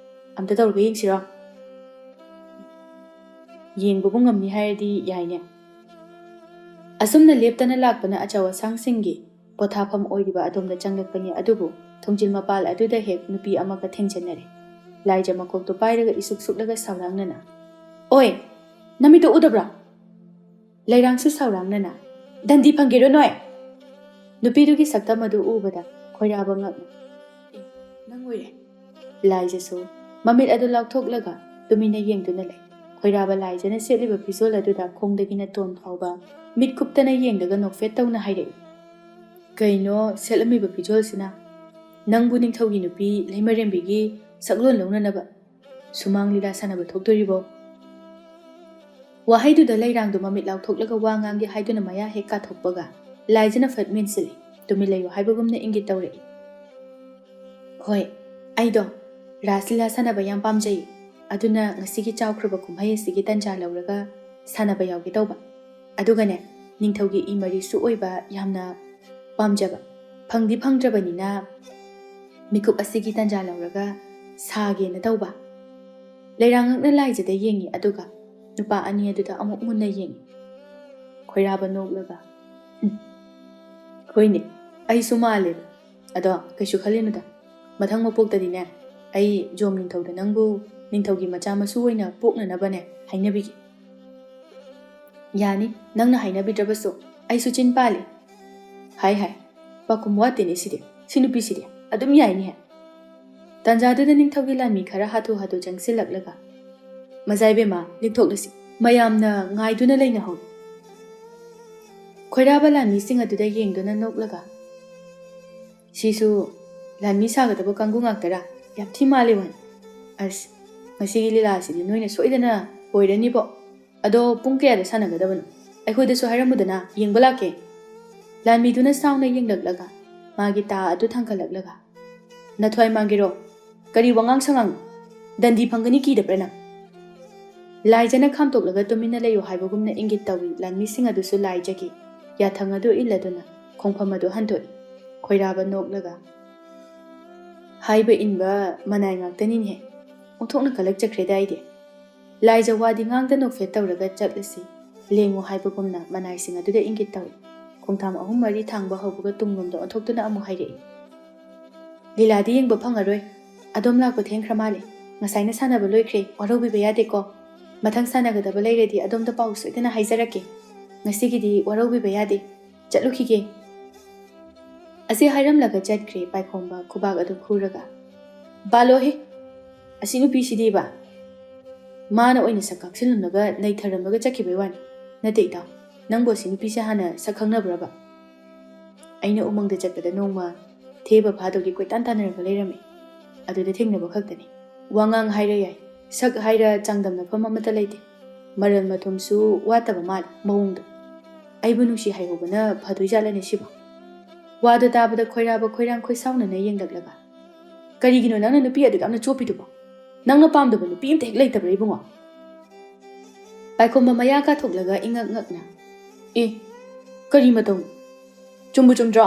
ꯑꯝꯇ ꯇꯧꯔꯒ ꯌꯦꯡꯁꯤꯔꯣ?" "ꯌꯦꯡꯕꯕꯨ ꯉꯝꯅꯤ ꯍꯥꯏꯔꯗꯤ ꯌꯥꯏꯅꯦ꯫" ꯑꯁꯨꯝꯅ ꯂꯦꯞꯇꯅ ꯂꯥꯛꯄꯅ ꯑꯆꯧ ꯑꯁꯥꯡꯁꯤꯡꯒꯤ ꯄꯣꯊꯥꯐꯝ ꯑꯣꯏꯔꯤꯕ ꯑꯗꯣꯝꯗ ꯆꯪꯂꯛꯄꯅꯤ, ꯑꯗꯨꯕꯨ ꯊꯣꯡꯖꯤꯜ ꯃꯄꯥꯜ ꯑꯗꯨꯗ ꯍꯦꯛ ꯅꯨꯄꯤ ꯑꯃꯒ ꯊꯦꯡꯖꯟꯅꯔꯦ꯫ ꯂꯥꯏꯖ ꯃꯀꯣꯛꯇꯨ ꯄꯥꯏꯔꯒ ꯏꯁꯨꯛ ꯁꯨꯛꯂꯒ ꯁꯥꯎꯔꯥꯡꯅꯅ, "ꯑꯣꯏ, ꯅꯃꯤꯠꯇꯨ ꯎꯗꯕ꯭ꯔꯥ?" ꯂꯩꯔꯥꯡꯁꯨ ꯁꯥꯎꯔꯥꯡꯅꯅ, "ꯗꯟꯗꯤ ꯐꯪꯒꯦꯔꯣ ꯅꯣꯏ?" ꯅꯨꯄꯤꯗꯨꯒꯤ ꯁꯛꯇꯝ ꯑꯗꯨ ꯎꯕꯗ ꯈꯣꯏꯔꯥꯕ ꯉꯛꯅ, "ꯑꯦ, ꯅꯪ ꯑꯣꯏꯔꯦ?" ꯂꯥꯏꯖꯁꯨ ꯃꯃꯤꯠ ꯑꯗꯨ ꯂꯥꯎꯊꯣꯛꯂꯒ ꯇꯨꯃꯤꯟꯅ ꯌꯦꯡꯗꯨꯅ ꯂꯩ꯫ ꯈꯣꯏꯔꯥꯕ ꯂꯥꯏꯖꯅ ꯁꯦꯠꯂꯤꯕ ꯐꯤꯖꯣꯜ ꯑꯗꯨꯗ ꯈꯣꯡꯗꯒꯤꯅ ꯇꯣꯟ ꯐꯥꯎꯕ ꯃꯤꯠ ꯀꯨꯞꯇꯅ ꯌꯦꯡꯂꯒ ꯅꯣꯛꯐꯦꯠ ꯇꯧꯅ ꯍꯥꯏꯔꯛꯏ, "ꯀꯩꯅꯣ ꯁꯦꯠꯂꯝꯃꯤꯕ ꯐꯤꯖꯣꯜꯁꯤꯅ? ꯅꯪꯕꯨ ꯅꯤꯡꯊꯧꯒꯤ ꯅꯨꯄꯤ ꯂꯩꯃꯔꯦꯝꯕꯤꯒꯤ ꯁꯛꯂꯣꯟ ꯂꯧꯅꯅꯕ ꯁꯨꯃꯥꯡ ꯂꯤꯂꯥ ꯁꯥꯟꯅꯕ ꯊꯣꯛꯇꯣꯔꯤꯕꯣ?" ꯋꯥꯍꯩꯗꯨꯗ ꯂꯩꯔꯥꯡꯗꯨ ꯃꯃꯤꯠ ꯂꯥꯎꯊꯣꯛꯂꯒ ꯋꯥ ꯉꯥꯡꯒꯦ ꯍꯥꯏꯗꯨꯅ ꯃꯌꯥ ꯍꯦꯛ ꯀꯥꯊꯣꯛꯄꯒ, ꯂꯥꯏꯖꯅ ꯐꯠ ꯃꯦꯟꯁꯤꯜꯂꯤ, "ꯇꯨꯃꯤꯟ ꯂꯩꯌꯨ" ꯍꯥꯏꯕꯒꯨꯝꯅ ꯏꯪꯒꯤꯠ ꯇꯧꯔꯛꯏ꯫ "ꯍꯣꯏ, ꯑꯩꯗꯣ ꯔꯥꯁ ꯂꯤꯂꯥ ꯁꯥꯟꯅꯕ ꯌꯥꯝ ꯄꯥꯝꯖꯩ, ꯑꯗꯨꯅ ꯉꯁꯤꯒꯤ ꯆꯥꯎꯈ꯭ꯔꯕ ꯀꯨꯝꯍꯩ ꯑꯁꯤꯒꯤ ꯇꯟꯖꯥ ꯂꯧꯔꯒ ꯁꯥꯟꯅꯕ ꯌꯥꯎꯒꯦ ꯇꯧꯕ꯫ ꯑꯗꯨꯒꯅꯦ, ꯅꯤꯡꯊꯧꯒꯤ ꯏ ꯃꯔꯤꯁꯨ ꯑꯣꯏꯕ ꯌꯥꯝꯅ ꯄꯥꯝꯖꯕ, ꯐꯪꯗꯤ ꯐꯪꯗ꯭ꯔꯕꯅꯤꯅ ꯃꯤꯀꯨꯞ ꯑꯁꯤꯒꯤ ꯇꯟꯖꯥ ꯂꯧꯔꯒ ꯁꯥꯒꯦꯅ ꯇꯧꯕ꯫" ꯂꯩꯔꯥꯡꯉꯛꯅ ꯂꯥꯏꯖꯗ ꯌꯦꯡꯉꯤ, ꯑꯗꯨꯒ ꯅꯨꯄꯥ ꯑꯅꯤ ꯑꯗꯨꯗ ꯑꯃꯨꯛ ꯃꯨꯟꯅ ꯌꯦꯡꯉꯤ꯫ ꯈꯣꯏꯔꯥꯕ ꯅꯣꯛꯂꯒ, "ꯎꯝ, ꯍꯣꯏꯅꯦ, ꯑꯩꯁꯨ ꯃꯥꯜꯂꯦꯕ꯫ ꯑꯗꯣ ꯀꯩꯁꯨ ꯈꯜꯂꯤꯅꯨꯗ, ꯃꯊꯪ ꯃꯄꯣꯛꯇꯗꯤꯅꯦ, ꯑꯩ ꯖꯣꯝ ꯅꯤꯡꯊꯧꯗ ꯅꯪꯕꯨ ꯅꯤꯡꯊꯧꯒꯤ ꯃꯆꯥ ꯃꯁꯨ ꯑꯣꯏꯅ ꯄꯣꯛꯅꯅꯕꯅꯦ ꯍꯥꯏꯅꯕꯤꯒꯦ꯫" "ꯌꯥꯅꯤ, ꯅꯪꯅ ꯍꯥꯏꯅꯕꯤꯗ꯭ꯔꯕꯁꯨ ꯑꯩꯁꯨ ꯆꯤꯟ ꯄꯥꯜꯂꯤ꯫" "ꯍꯥꯏ ꯍꯥꯏ, ꯄꯥꯈꯨꯝ ꯋꯥꯠꯇꯦꯅꯦ ꯁꯤꯗꯤ, ꯁꯤ ꯅꯨꯄꯤꯁꯤꯗꯤ ꯑꯗꯨꯝ ꯌꯥꯏꯅꯦ꯫" ꯇꯥꯟꯖꯥꯗꯨꯗ ꯅꯤꯡꯊꯧꯒꯤ ꯂꯥꯟꯃꯤ ꯈꯔ ꯍꯥꯊꯨ ꯍꯥꯊꯨ ꯆꯪꯁꯤꯜꯂꯛꯂꯒ, "ꯃꯖꯥ ꯏꯕꯦꯝꯃ, ꯂꯤꯛꯊꯣꯛꯂꯁꯤ, ꯃꯌꯥꯝꯅ ꯉꯥꯏꯗꯨꯅ ꯂꯩꯅꯍꯧꯔꯤ꯫" ꯈꯣꯏꯔꯥꯕ ꯂꯥꯟꯃꯤꯁꯤꯡ ꯑꯗꯨꯗ ꯌꯦꯡꯗꯨꯅ ꯅꯣꯛꯂꯒ, "ꯁꯤꯁꯨ ꯂꯥꯟꯃꯤ ꯁꯥꯒꯗꯕ ꯀꯥꯡꯕꯨ ꯉꯥꯛꯇꯔꯥ? ꯌꯥꯝ ꯊꯤ ꯃꯥꯜꯂꯤ ꯋꯥꯅꯤ꯫ ꯑꯁ, ꯉꯁꯤꯒꯤ ꯂꯤꯂꯥꯁꯤꯗꯤ ꯅꯣꯏꯅ ꯁꯣꯏꯗꯅ ꯑꯣꯏꯔꯅꯤꯕꯣ꯫ ꯑꯗꯣ ꯄꯨꯡ ꯀꯌꯥꯗ ꯁꯥꯟꯅꯒꯗꯕꯅꯣ? ꯑꯩꯈꯣꯏꯗꯁꯨ ꯍꯥꯏꯔꯝꯃꯨꯗꯅ, ꯌꯦꯡꯕ ꯂꯥꯛꯀꯦ꯫" ꯂꯥꯟꯃꯤꯗꯨꯅ ꯁꯥꯎꯅ ꯌꯦꯡꯂꯛꯂꯒ ꯃꯥꯒꯤ ꯇꯥ ꯑꯗꯨ ꯊꯥꯡꯒꯠꯂꯛꯂꯒ, "ꯅꯊ꯭ꯋꯥꯏ ꯃꯥꯡꯒꯦꯔꯣ? ꯀꯔꯤ ꯋꯥꯉꯥꯡ ꯁꯉꯥꯡꯅꯣ? ꯗꯟꯗꯤ ꯐꯪꯒꯅꯤ ꯀꯤꯗꯕ꯭ꯔꯥ ꯅꯪ?" ꯂꯥꯏꯖꯅ ꯈꯥꯝꯇꯣꯛꯂꯒ ꯇꯨꯃꯤꯟꯅ ꯂꯩꯌꯨ ꯍꯥꯏꯕꯒꯨꯝꯅ ꯏꯪꯒꯤꯠ ꯇꯧꯏ꯫ ꯂꯥꯟꯃꯤꯁꯤꯡ ꯑꯗꯨꯁꯨ ꯂꯥꯏꯖꯒꯤ ꯌꯥꯊꯪ ꯑꯗꯨ ꯏꯜꯂꯗꯨꯅ ꯈꯣꯡꯐꯝ ꯑꯗꯨ ꯍꯟꯗꯣꯛꯏ꯫ ꯈꯣꯏꯔꯥꯕ ꯅꯣꯛꯂꯒ, "ꯍꯥꯏꯕ ꯏꯟꯕ ꯃꯅꯥꯏ ꯉꯥꯛꯇꯅꯤꯅꯦ꯫ ꯑꯣꯟꯊꯣꯛꯅ ꯀꯜꯂꯛꯆꯈ꯭ꯔꯦꯗ ꯑꯩꯗꯤ꯫" ꯂꯥꯏꯖ ꯋꯥꯗꯤ ꯉꯥꯡꯗ ꯅꯣꯛꯐꯦꯠ ꯇꯧꯔꯒ, "ꯆꯠꯂꯁꯤ꯫" ꯂꯦꯡꯉꯨ ꯍꯥꯏꯕꯒꯨꯝꯅ ꯃꯅꯥꯏꯁꯤꯡ ꯑꯗꯨꯗ ꯏꯪꯒꯤꯠ ꯇꯧꯏ꯫ ꯈꯣꯡꯊꯥꯡ ꯑꯍꯨꯝ ꯃꯔꯤ ꯊꯥꯡꯕ ꯍꯧꯕꯒ ꯇꯨꯡꯂꯣꯝꯗ ꯑꯣꯟꯊꯣꯛꯇꯨꯅ ꯑꯃꯨꯛ ꯍꯥꯏꯔꯛꯏ, "ꯂꯤꯂꯥꯗꯤ ꯌꯦꯡꯕ ꯐꯪꯉꯔꯣꯏ꯫ ꯑꯗꯣꯝ ꯂꯥꯛꯄ ꯊꯦꯡꯈ꯭ꯔ ꯃꯥꯜꯂꯦ꯫ ꯉꯁꯥꯏꯅ ꯁꯥꯟꯅꯕ ꯂꯣꯏꯈ꯭ꯔꯦ, ꯋꯥꯔꯧꯕꯤꯕ ꯌꯥꯗꯦꯀꯣ꯫ ꯃꯊꯪ ꯁꯥꯟꯅꯒꯗꯕ ꯂꯩꯔꯗꯤ ꯑꯗꯣꯝꯗ ꯄꯥꯎ ꯁꯣꯏꯗꯅ ꯍꯥꯏꯖꯔꯛꯀꯦ꯫" ꯉꯁꯤꯒꯤꯗꯤ ꯋꯥꯔꯧꯕꯤꯕ ꯌꯥꯗꯦ꯫ ꯆꯠꯂꯨꯈꯤꯒꯦ꯫ ꯑꯁꯤ ꯍꯥꯏꯔꯝꯂꯒ ꯆꯠꯈ꯭ꯔꯦ ꯄꯥꯏꯈꯣꯝꯕ ꯈꯨꯕꯥꯛ ꯑꯗꯨ ꯈꯨꯔꯒ꯫ "ꯕꯥꯂꯣꯍꯦ! ꯑꯁꯤ ꯅꯨꯄꯤꯁꯤꯗꯤꯕ!" ꯃꯥꯅ ꯑꯣꯏꯅ ꯁꯛ ꯀꯥꯛꯁꯤꯜꯂꯝꯂꯒ ꯅꯩꯊꯔꯝꯂꯒ ꯆꯠꯈꯤꯕꯩ ꯋꯥꯅꯤ꯫ "ꯅꯠꯇꯦ ꯏꯇꯥꯎ, ꯅꯪꯕꯨ ꯑꯁꯤ ꯅꯨꯄꯤꯁꯦ ꯍꯥꯟꯅ ꯁꯛ ꯈꯪꯅꯕ꯭ꯔꯕ?" ꯑꯩꯅ ꯎꯃꯪꯗ ꯆꯠꯄꯗ ꯅꯣꯡꯃ ꯊꯦꯕ ꯐꯥꯗꯧꯒꯤ ꯀꯣꯏꯇꯥꯟ ꯇꯥꯟꯅꯔꯒ ꯂꯩꯔꯝꯃꯤ꯫ ꯑꯗꯨꯗ ꯊꯦꯡꯅꯕ ꯈꯛꯇꯅꯤ꯫ ꯋꯥꯉꯥꯡ ꯍꯥꯏꯔ ꯌꯥꯏ, ꯁꯛ ꯍꯥꯏꯔ ꯆꯥꯡꯗꯝꯅꯐꯝ ꯑꯃꯠꯇ ꯂꯩꯇꯦ꯫ ꯃꯔꯜ ꯃꯊꯨꯝꯁꯨ ꯋꯥꯠꯇꯕ ꯃꯥꯜꯂꯤ ꯃꯑꯣꯡꯗꯣ꯫ ꯑꯩꯕꯨ ꯅꯨꯡꯁꯤ ꯍꯥꯏꯍꯧꯕꯅ ꯐꯗꯣꯏꯖꯥꯠꯂꯅꯦ ꯁꯤꯕꯣ? ꯋꯥꯗꯣ ꯇꯥꯕꯗ ꯈꯣꯏꯔꯥꯕ ꯈꯣꯏꯔꯥꯡ ꯈꯣꯏꯁꯥꯎꯅꯅ ꯌꯦꯡꯂꯛꯂꯒ, "ꯀꯔꯤꯒꯤꯅꯣ ꯅꯪꯅ ꯅꯨꯄꯤ ꯑꯗꯨꯛ ꯌꯥꯝꯅ ꯆꯣꯞꯄꯤꯗꯨꯕꯣ? ꯅꯪꯅ ꯄꯥꯝꯗꯕ ꯅꯨꯄꯤ ꯑꯝꯇ ꯍꯦꯛ ꯂꯩꯇꯕ꯭ꯔꯥ ꯏꯕꯨꯡꯉꯣ?" ꯄꯥꯏꯈꯣꯝꯕ ꯃꯌꯥ ꯀꯥꯊꯣꯛꯂꯒ ꯏꯉꯛ ꯉꯛꯅ, "ꯑꯦ, ꯀꯔꯤ ꯃꯇꯧꯅꯣ? ꯆꯨꯝꯕꯨ ꯆꯨꯝꯗ꯭ꯔꯣ?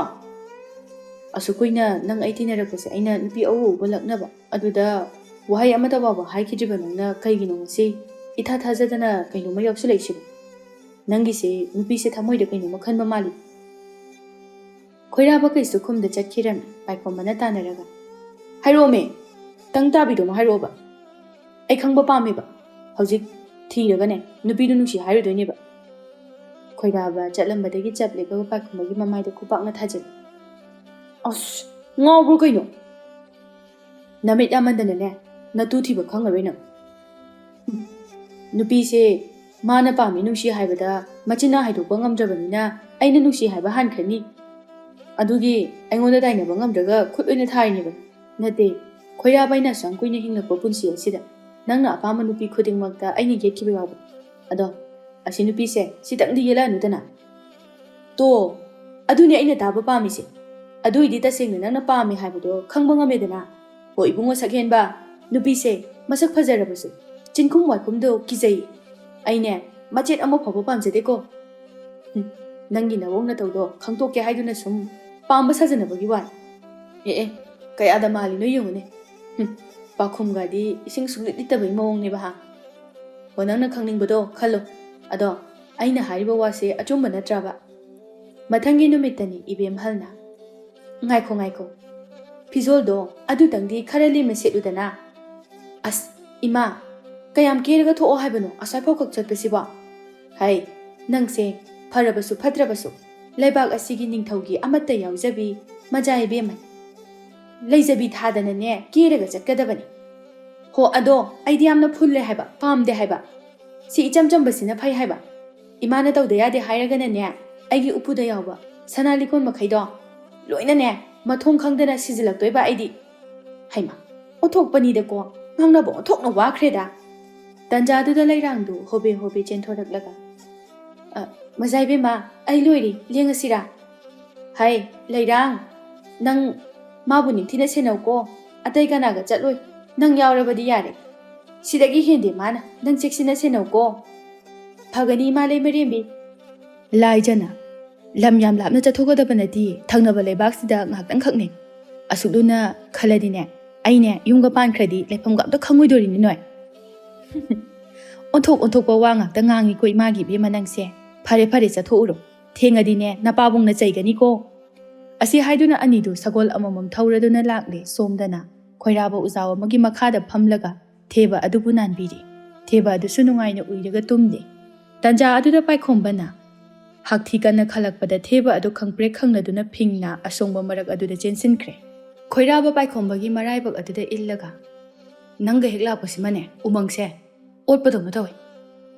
ꯑꯁꯨꯛ ꯀꯨꯏꯅ ꯅꯪ ꯑꯩ ꯇꯤꯟꯅꯔꯛꯄꯁꯦ ꯑꯩꯅ ꯅꯨꯄꯤ ꯑꯎ ꯑꯎꯕ ꯂꯛꯅꯕ, ꯑꯗꯨꯗ ꯋꯥꯍꯩ ꯑꯃꯠꯇ ꯐꯥꯎꯕ ꯍꯥꯏꯈꯤꯗ꯭ꯔꯤꯕ ꯅꯪꯅ ꯀꯩꯒꯤꯅꯣ ꯉꯁꯤ ꯏꯊꯥ ꯊꯥꯖꯗꯅ ꯀꯩꯅꯣꯝꯃ ꯌꯥꯎꯁꯤꯜꯂꯛꯏꯁꯤꯕꯣ? ꯅꯪꯒꯤꯁꯦ ꯅꯨꯄꯤꯁꯦ ꯊꯃꯣꯏꯗ ꯀꯩꯅꯣꯝꯃ ꯈꯟꯕ ꯃꯥꯜꯂꯤ꯫" ꯈꯣꯏꯔꯥꯕ ꯀꯩꯁꯨ ꯈꯨꯝꯗ ꯆꯠꯈꯤꯔꯝꯃꯤ ꯄꯥꯏꯈꯣꯝꯕꯅ ꯇꯥꯟꯅꯔꯒ꯫ "ꯍꯥꯏꯔꯛꯑꯣꯃꯦ, ꯇꯪ ꯇꯥꯕꯤꯗꯣ ꯑꯃ ꯍꯥꯏꯔꯛꯑꯣꯕ꯫ ꯑꯩ ꯈꯪꯕ ꯄꯥꯝꯃꯦꯕ꯫ ꯍꯧꯖꯤꯛ ꯊꯤꯔꯒꯅꯦ ꯅꯨꯄꯤꯗꯨ ꯅꯨꯡꯁꯤ ꯍꯥꯏꯔꯨꯗꯣꯏꯅꯦꯕ꯫" ꯈꯣꯏꯔꯥꯕ ꯆꯠꯂꯝꯕꯗꯒꯤ ꯆꯞ ꯂꯦꯞꯄꯒ ꯄꯥꯏꯈꯣꯝꯕꯒꯤ ꯃꯃꯥꯏꯗ ꯈꯨꯄꯥꯛꯅ ꯊꯥꯖꯤꯜꯂꯤ꯫ "ꯑꯁ, ꯉꯥꯎꯕ꯭ꯔꯣ ꯀꯩꯅꯣ? ꯅꯃꯤꯠ ꯌꯥꯝꯃꯟꯗꯅꯅꯦ ꯅꯇꯨ ꯊꯤꯕ ꯈꯪꯉꯔꯣꯏ ꯅꯪ꯫ ꯍꯨꯝ, ꯅꯨꯄꯤꯁꯦ ꯃꯥꯅ ꯄꯥꯝꯃꯤ ꯅꯨꯡꯁꯤ ꯍꯥꯏꯕꯗ ꯃꯆꯤꯟꯅ ꯍꯥꯏꯗꯣꯛꯄ ꯉꯝꯗ꯭ꯔꯕꯅꯤꯅ ꯑꯩꯅ ꯅꯨꯡꯁꯤ ꯍꯥꯏꯕ ꯍꯥꯟꯈ꯭ꯔꯅꯤ꯫ ꯑꯗꯨꯒꯤ ꯑꯩꯉꯣꯟꯗ ꯇꯥꯏꯅꯕ ꯉꯝꯗ꯭ꯔꯒ ꯈꯨꯠ ꯑꯣꯏꯅ ꯊꯥꯔꯤꯅꯦꯕ꯫ ꯅꯠꯇꯦ, ꯈꯣꯏꯔꯥꯕ ꯑꯩꯅ ꯑꯁꯨꯛ ꯌꯥꯝ ꯀꯨꯏꯅ ꯍꯤꯡꯂꯛꯄ ꯄꯨꯟꯁꯤ ꯑꯁꯤꯗ ꯅꯪꯅ ꯑꯄꯥꯝꯕ ꯅꯨꯄꯤ ꯈꯨꯗꯤꯡꯃꯛꯇ ꯑꯩꯅ ꯌꯦꯠꯈꯤꯕ ꯌꯥꯎꯕ꯫ ꯑꯗꯣ ꯑꯁꯤ ꯅꯨꯄꯤꯁꯦ ꯁꯤꯇꯪꯗꯤ ꯌꯦꯠꯂꯛꯑꯅꯨꯗꯅ꯫" "ꯇꯣ, ꯑꯗꯨꯅꯦ ꯑꯩꯅ ꯇꯥꯕ ꯄꯥꯝꯃꯤꯁꯦ꯫ ꯑꯗꯨꯏꯗꯤ ꯇꯁꯦꯡꯅ ꯅꯪꯅ ꯄꯥꯝꯃꯦ ꯍꯥꯏꯕꯗꯣ ꯈꯪꯕ ꯉꯝꯃꯦꯗꯅ꯫ ꯍꯣ ꯏꯕꯨꯡꯉꯣ ꯁꯛꯍꯦꯟꯕ, ꯅꯨꯄꯤꯁꯦ ꯃꯁꯛ ꯐꯖꯔꯕꯁꯨ ꯆꯤꯟꯈꯨꯝ ꯋꯥꯏꯈꯨꯝꯗꯣ ꯀꯤꯖꯩ꯫ ꯑꯩꯅꯦ ꯃꯆꯦꯠ ꯑꯃ ꯐꯥꯎꯕ ꯄꯥꯝꯖꯗꯦꯀꯣ꯫ ꯍꯨꯝ, ꯅꯪꯒꯤ ꯅꯋꯣꯡ ꯅꯇꯧꯗꯣ ꯈꯪꯇꯣꯛꯀꯦ ꯍꯥꯏꯗꯨꯅ ꯁꯨꯝ ꯄꯥꯝꯕ ꯁꯥꯖꯅꯕꯒꯤ ꯋꯥꯅꯤ꯫ ꯑꯦ ꯑꯦ, ꯀꯌꯥꯗ ꯃꯥꯜꯂꯤꯅꯣ ꯌꯦꯡꯉꯨꯅꯦ꯫ ꯍꯨꯝ, ꯄꯥꯈꯨꯝꯒꯗꯤ ꯏꯁꯤꯡ ꯁꯨꯡꯂꯤꯠ ꯂꯤꯠꯇꯕꯒꯤ ꯃꯑꯣꯡꯅꯦꯕ ꯍꯥ꯫ ꯍꯣ, ꯅꯪꯅ ꯈꯪꯅꯤꯡꯕꯗꯣ ꯈꯜꯂꯣ꯫ ꯑꯗꯣ ꯑꯩꯅ ꯍꯥꯏꯔꯤꯕ ꯋꯥꯁꯦ ꯑꯆꯨꯝꯕ ꯅꯠꯇ꯭ꯔꯕ?" ꯃꯊꯪꯒꯤ ꯅꯨꯃꯤꯠꯇꯅꯤ ꯏꯕꯦꯝꯍꯜꯅ, "ꯉꯥꯏꯈꯣ, ꯉꯥꯏꯈꯣ, ꯐꯤꯖꯣꯜꯗꯣ ꯑꯗꯨꯇꯪꯗꯤ ꯈꯔ ꯂꯦꯝꯅ ꯁꯦꯠꯂꯨꯗꯅ꯫" "ꯑꯁ, ꯏꯃꯥ, ꯀꯌꯥꯝ ꯀꯦꯔꯒ ꯊꯣꯛꯑꯣ ꯍꯥꯏꯕꯅꯣ ꯑꯁ꯭ꯋꯥꯏꯐꯥꯎ ꯈꯛ ꯆꯠꯄꯁꯤꯕꯣ?" "ꯍꯩ, ꯅꯪꯁꯦ ꯐꯔꯕꯁꯨ ꯐꯠꯇ꯭ꯔꯕꯁꯨ ꯂꯩꯕꯥꯛ ꯑꯁꯤꯒꯤ ꯅꯤꯡꯊꯧꯒꯤ ꯑꯃꯠꯇ ꯌꯥꯎꯖꯕꯤ ꯃꯖꯥ ꯏꯕꯦꯝꯃꯅꯤ꯫ ꯂꯩꯖꯕꯤ ꯊꯥꯗꯅꯅꯦ ꯀꯦꯔꯒ ꯆꯠꯀꯗꯕꯅꯤ꯫ ꯍꯣ, ꯑꯗꯣ ꯑꯩꯗꯤ ꯌꯥꯝꯅ ꯐꯨꯜꯂꯦ ꯍꯥꯏꯕ, ꯄꯥꯝꯗꯦ ꯍꯥꯏꯕ꯫ ꯁꯤ ꯏꯆꯝ ꯆꯝꯕꯁꯤꯅ ꯐꯩ ꯍꯥꯏꯕ꯫ ꯏꯃꯥꯅ ꯇꯧꯗ ꯌꯥꯗꯦ ꯍꯥꯏꯔꯒꯅꯅꯦ, ꯑꯩꯒꯤ ꯎꯄꯨꯗ ꯌꯥꯎꯕ ꯁꯅꯥ ꯂꯤꯛꯀꯣꯟ ꯃꯈꯩꯗꯣ ꯂꯣꯏꯅꯅꯦ ꯃꯊꯣꯡ ꯈꯪꯗꯅ ꯁꯤꯖꯤꯜꯂꯛꯇꯣꯏꯕ ꯑꯩꯗꯤ꯫ ꯍꯩꯃꯥ, ꯑꯣꯟꯊꯣꯛꯄꯅꯤꯗꯀꯣ, ꯉꯥꯡꯅꯕ ꯑꯣꯟꯊꯣꯛꯅ ꯋꯥꯈ꯭ꯔꯦꯗ꯫ ꯇꯟꯖꯥꯗꯨꯗ ꯂꯩꯔꯥꯡꯗꯨ ꯍꯣꯕꯦ ꯍꯣꯕꯦ ꯆꯦꯟꯊꯣꯔꯛꯂꯒ, "ꯑ, ꯃꯖꯥ ꯏꯕꯦꯝꯃ, ꯑꯩ ꯂꯣꯏꯔꯦ, ꯂꯦꯡꯉꯁꯤꯔꯥ?" "ꯍꯥꯏ, ꯂꯩꯔꯥꯡ, ꯅꯪ ꯃꯥꯕꯨ ꯅꯤꯡꯊꯤꯅ ꯁꯦꯟꯅꯧꯀꯣ, ꯑꯇꯩ ꯀꯅꯥꯒ ꯆꯠꯂꯣꯏ, ꯅꯪ ꯌꯥꯎꯔꯕꯗꯤ ꯌꯥꯔꯦ꯫ ꯁꯤꯗꯒꯤ ꯍꯦꯟꯗꯦ ꯃꯥꯅ, ꯅꯪ ꯆꯦꯛꯁꯤꯟꯅ ꯁꯦꯟꯅꯧꯀꯣ꯫ ꯐꯒꯅꯤ, ꯏꯃꯥ ꯂꯩꯃꯔꯦꯝꯕꯤ꯫ ꯂꯥꯏꯖꯅ, ꯂꯝ ꯌꯥꯝ ꯂꯥꯞꯅ ꯆꯠꯊꯣꯛꯀꯗꯕ ꯅꯠꯇꯦ, ꯊꯪꯅꯕ ꯂꯩꯕꯥꯛꯁꯤꯗ ꯉꯥꯛꯇꯪꯈꯛꯅꯦ꯫ ꯑꯁꯨꯛ ꯂꯨꯅ ꯈꯜꯂꯗꯤꯅꯦ, ꯑꯩꯅꯦ ꯌꯨꯝꯒ ꯄꯥꯟꯈ꯭ꯔꯗꯤ ꯂꯩꯐꯝꯒ ꯑꯝꯇ ꯈꯪꯉꯣꯏꯗꯣꯔꯤꯅꯤ ꯅꯣꯏ꯫" ꯑꯣꯟꯊꯣꯛ ꯑꯣꯟꯊꯣꯛꯄ ꯋꯥ ꯉꯥꯛꯇ ꯉꯥꯡꯉꯤꯀꯣ ꯏꯃꯥꯒꯤ ꯏꯕꯦꯝꯃ ꯅꯪꯁꯦ꯫ "ꯐꯔꯦ ꯐꯔꯦ, ꯆꯠꯊꯣꯛꯎꯔꯣ, ꯊꯦꯡꯉꯗꯤꯅꯦ ꯅꯄꯥꯕꯨꯡꯅ ꯆꯩꯒꯅꯤꯀꯣ꯫" ꯑꯁꯤ ꯍꯥꯏꯗꯨꯅ ꯑꯅꯤꯗꯨ ꯁꯒꯣꯜ ꯑꯃꯃꯝ ꯊꯧꯔꯗꯨꯅ ꯂꯥꯛꯂꯦ ꯁꯣꯝꯗꯅ꯫ ꯈꯣꯏꯔꯥꯕ ꯎꯖꯥꯎ ꯑꯃꯒꯤ ꯃꯈꯥꯗ ꯐꯝꯂꯒ ꯊꯦꯕ ꯑꯗꯨꯕꯨ ꯅꯥꯟꯕꯤꯔꯤ꯫ ꯊꯦꯕ ꯑꯗꯨꯁꯨ ꯅꯨꯡꯉꯥꯏꯅ ꯎꯏꯔꯒ ꯇꯨꯝꯂꯤ꯫ ꯇꯟꯖꯥ ꯑꯗꯨꯗ ꯄꯥꯏꯈꯣꯝꯕꯅ ꯍꯥꯛꯊꯤ ꯀꯟꯅ ꯈꯜꯂꯛꯄꯗ ꯊꯦꯕ ꯑꯗꯨ ꯈꯪꯄ꯭ꯔꯦꯛ ꯈꯪꯂꯗꯨꯅ ꯐꯤꯡꯅ ꯑꯁꯣꯡꯕ ꯃꯔꯛ ꯑꯗꯨꯗ ꯆꯦꯟꯁꯤꯟꯈ꯭ꯔꯦ꯫ ꯈꯣꯏꯔꯥꯕ ꯄꯥꯏꯈꯣꯝꯕꯒꯤ ꯃꯔꯥꯏꯕꯛ ꯑꯗꯨꯗ ꯏꯜꯂꯒ, "ꯅꯪꯒ ꯍꯦꯛ ꯂꯥꯛꯄꯁꯤꯃꯅꯦ ꯎꯃꯪꯁꯦ ꯑꯣꯠꯄꯗꯧꯅ ꯇꯧꯏ꯫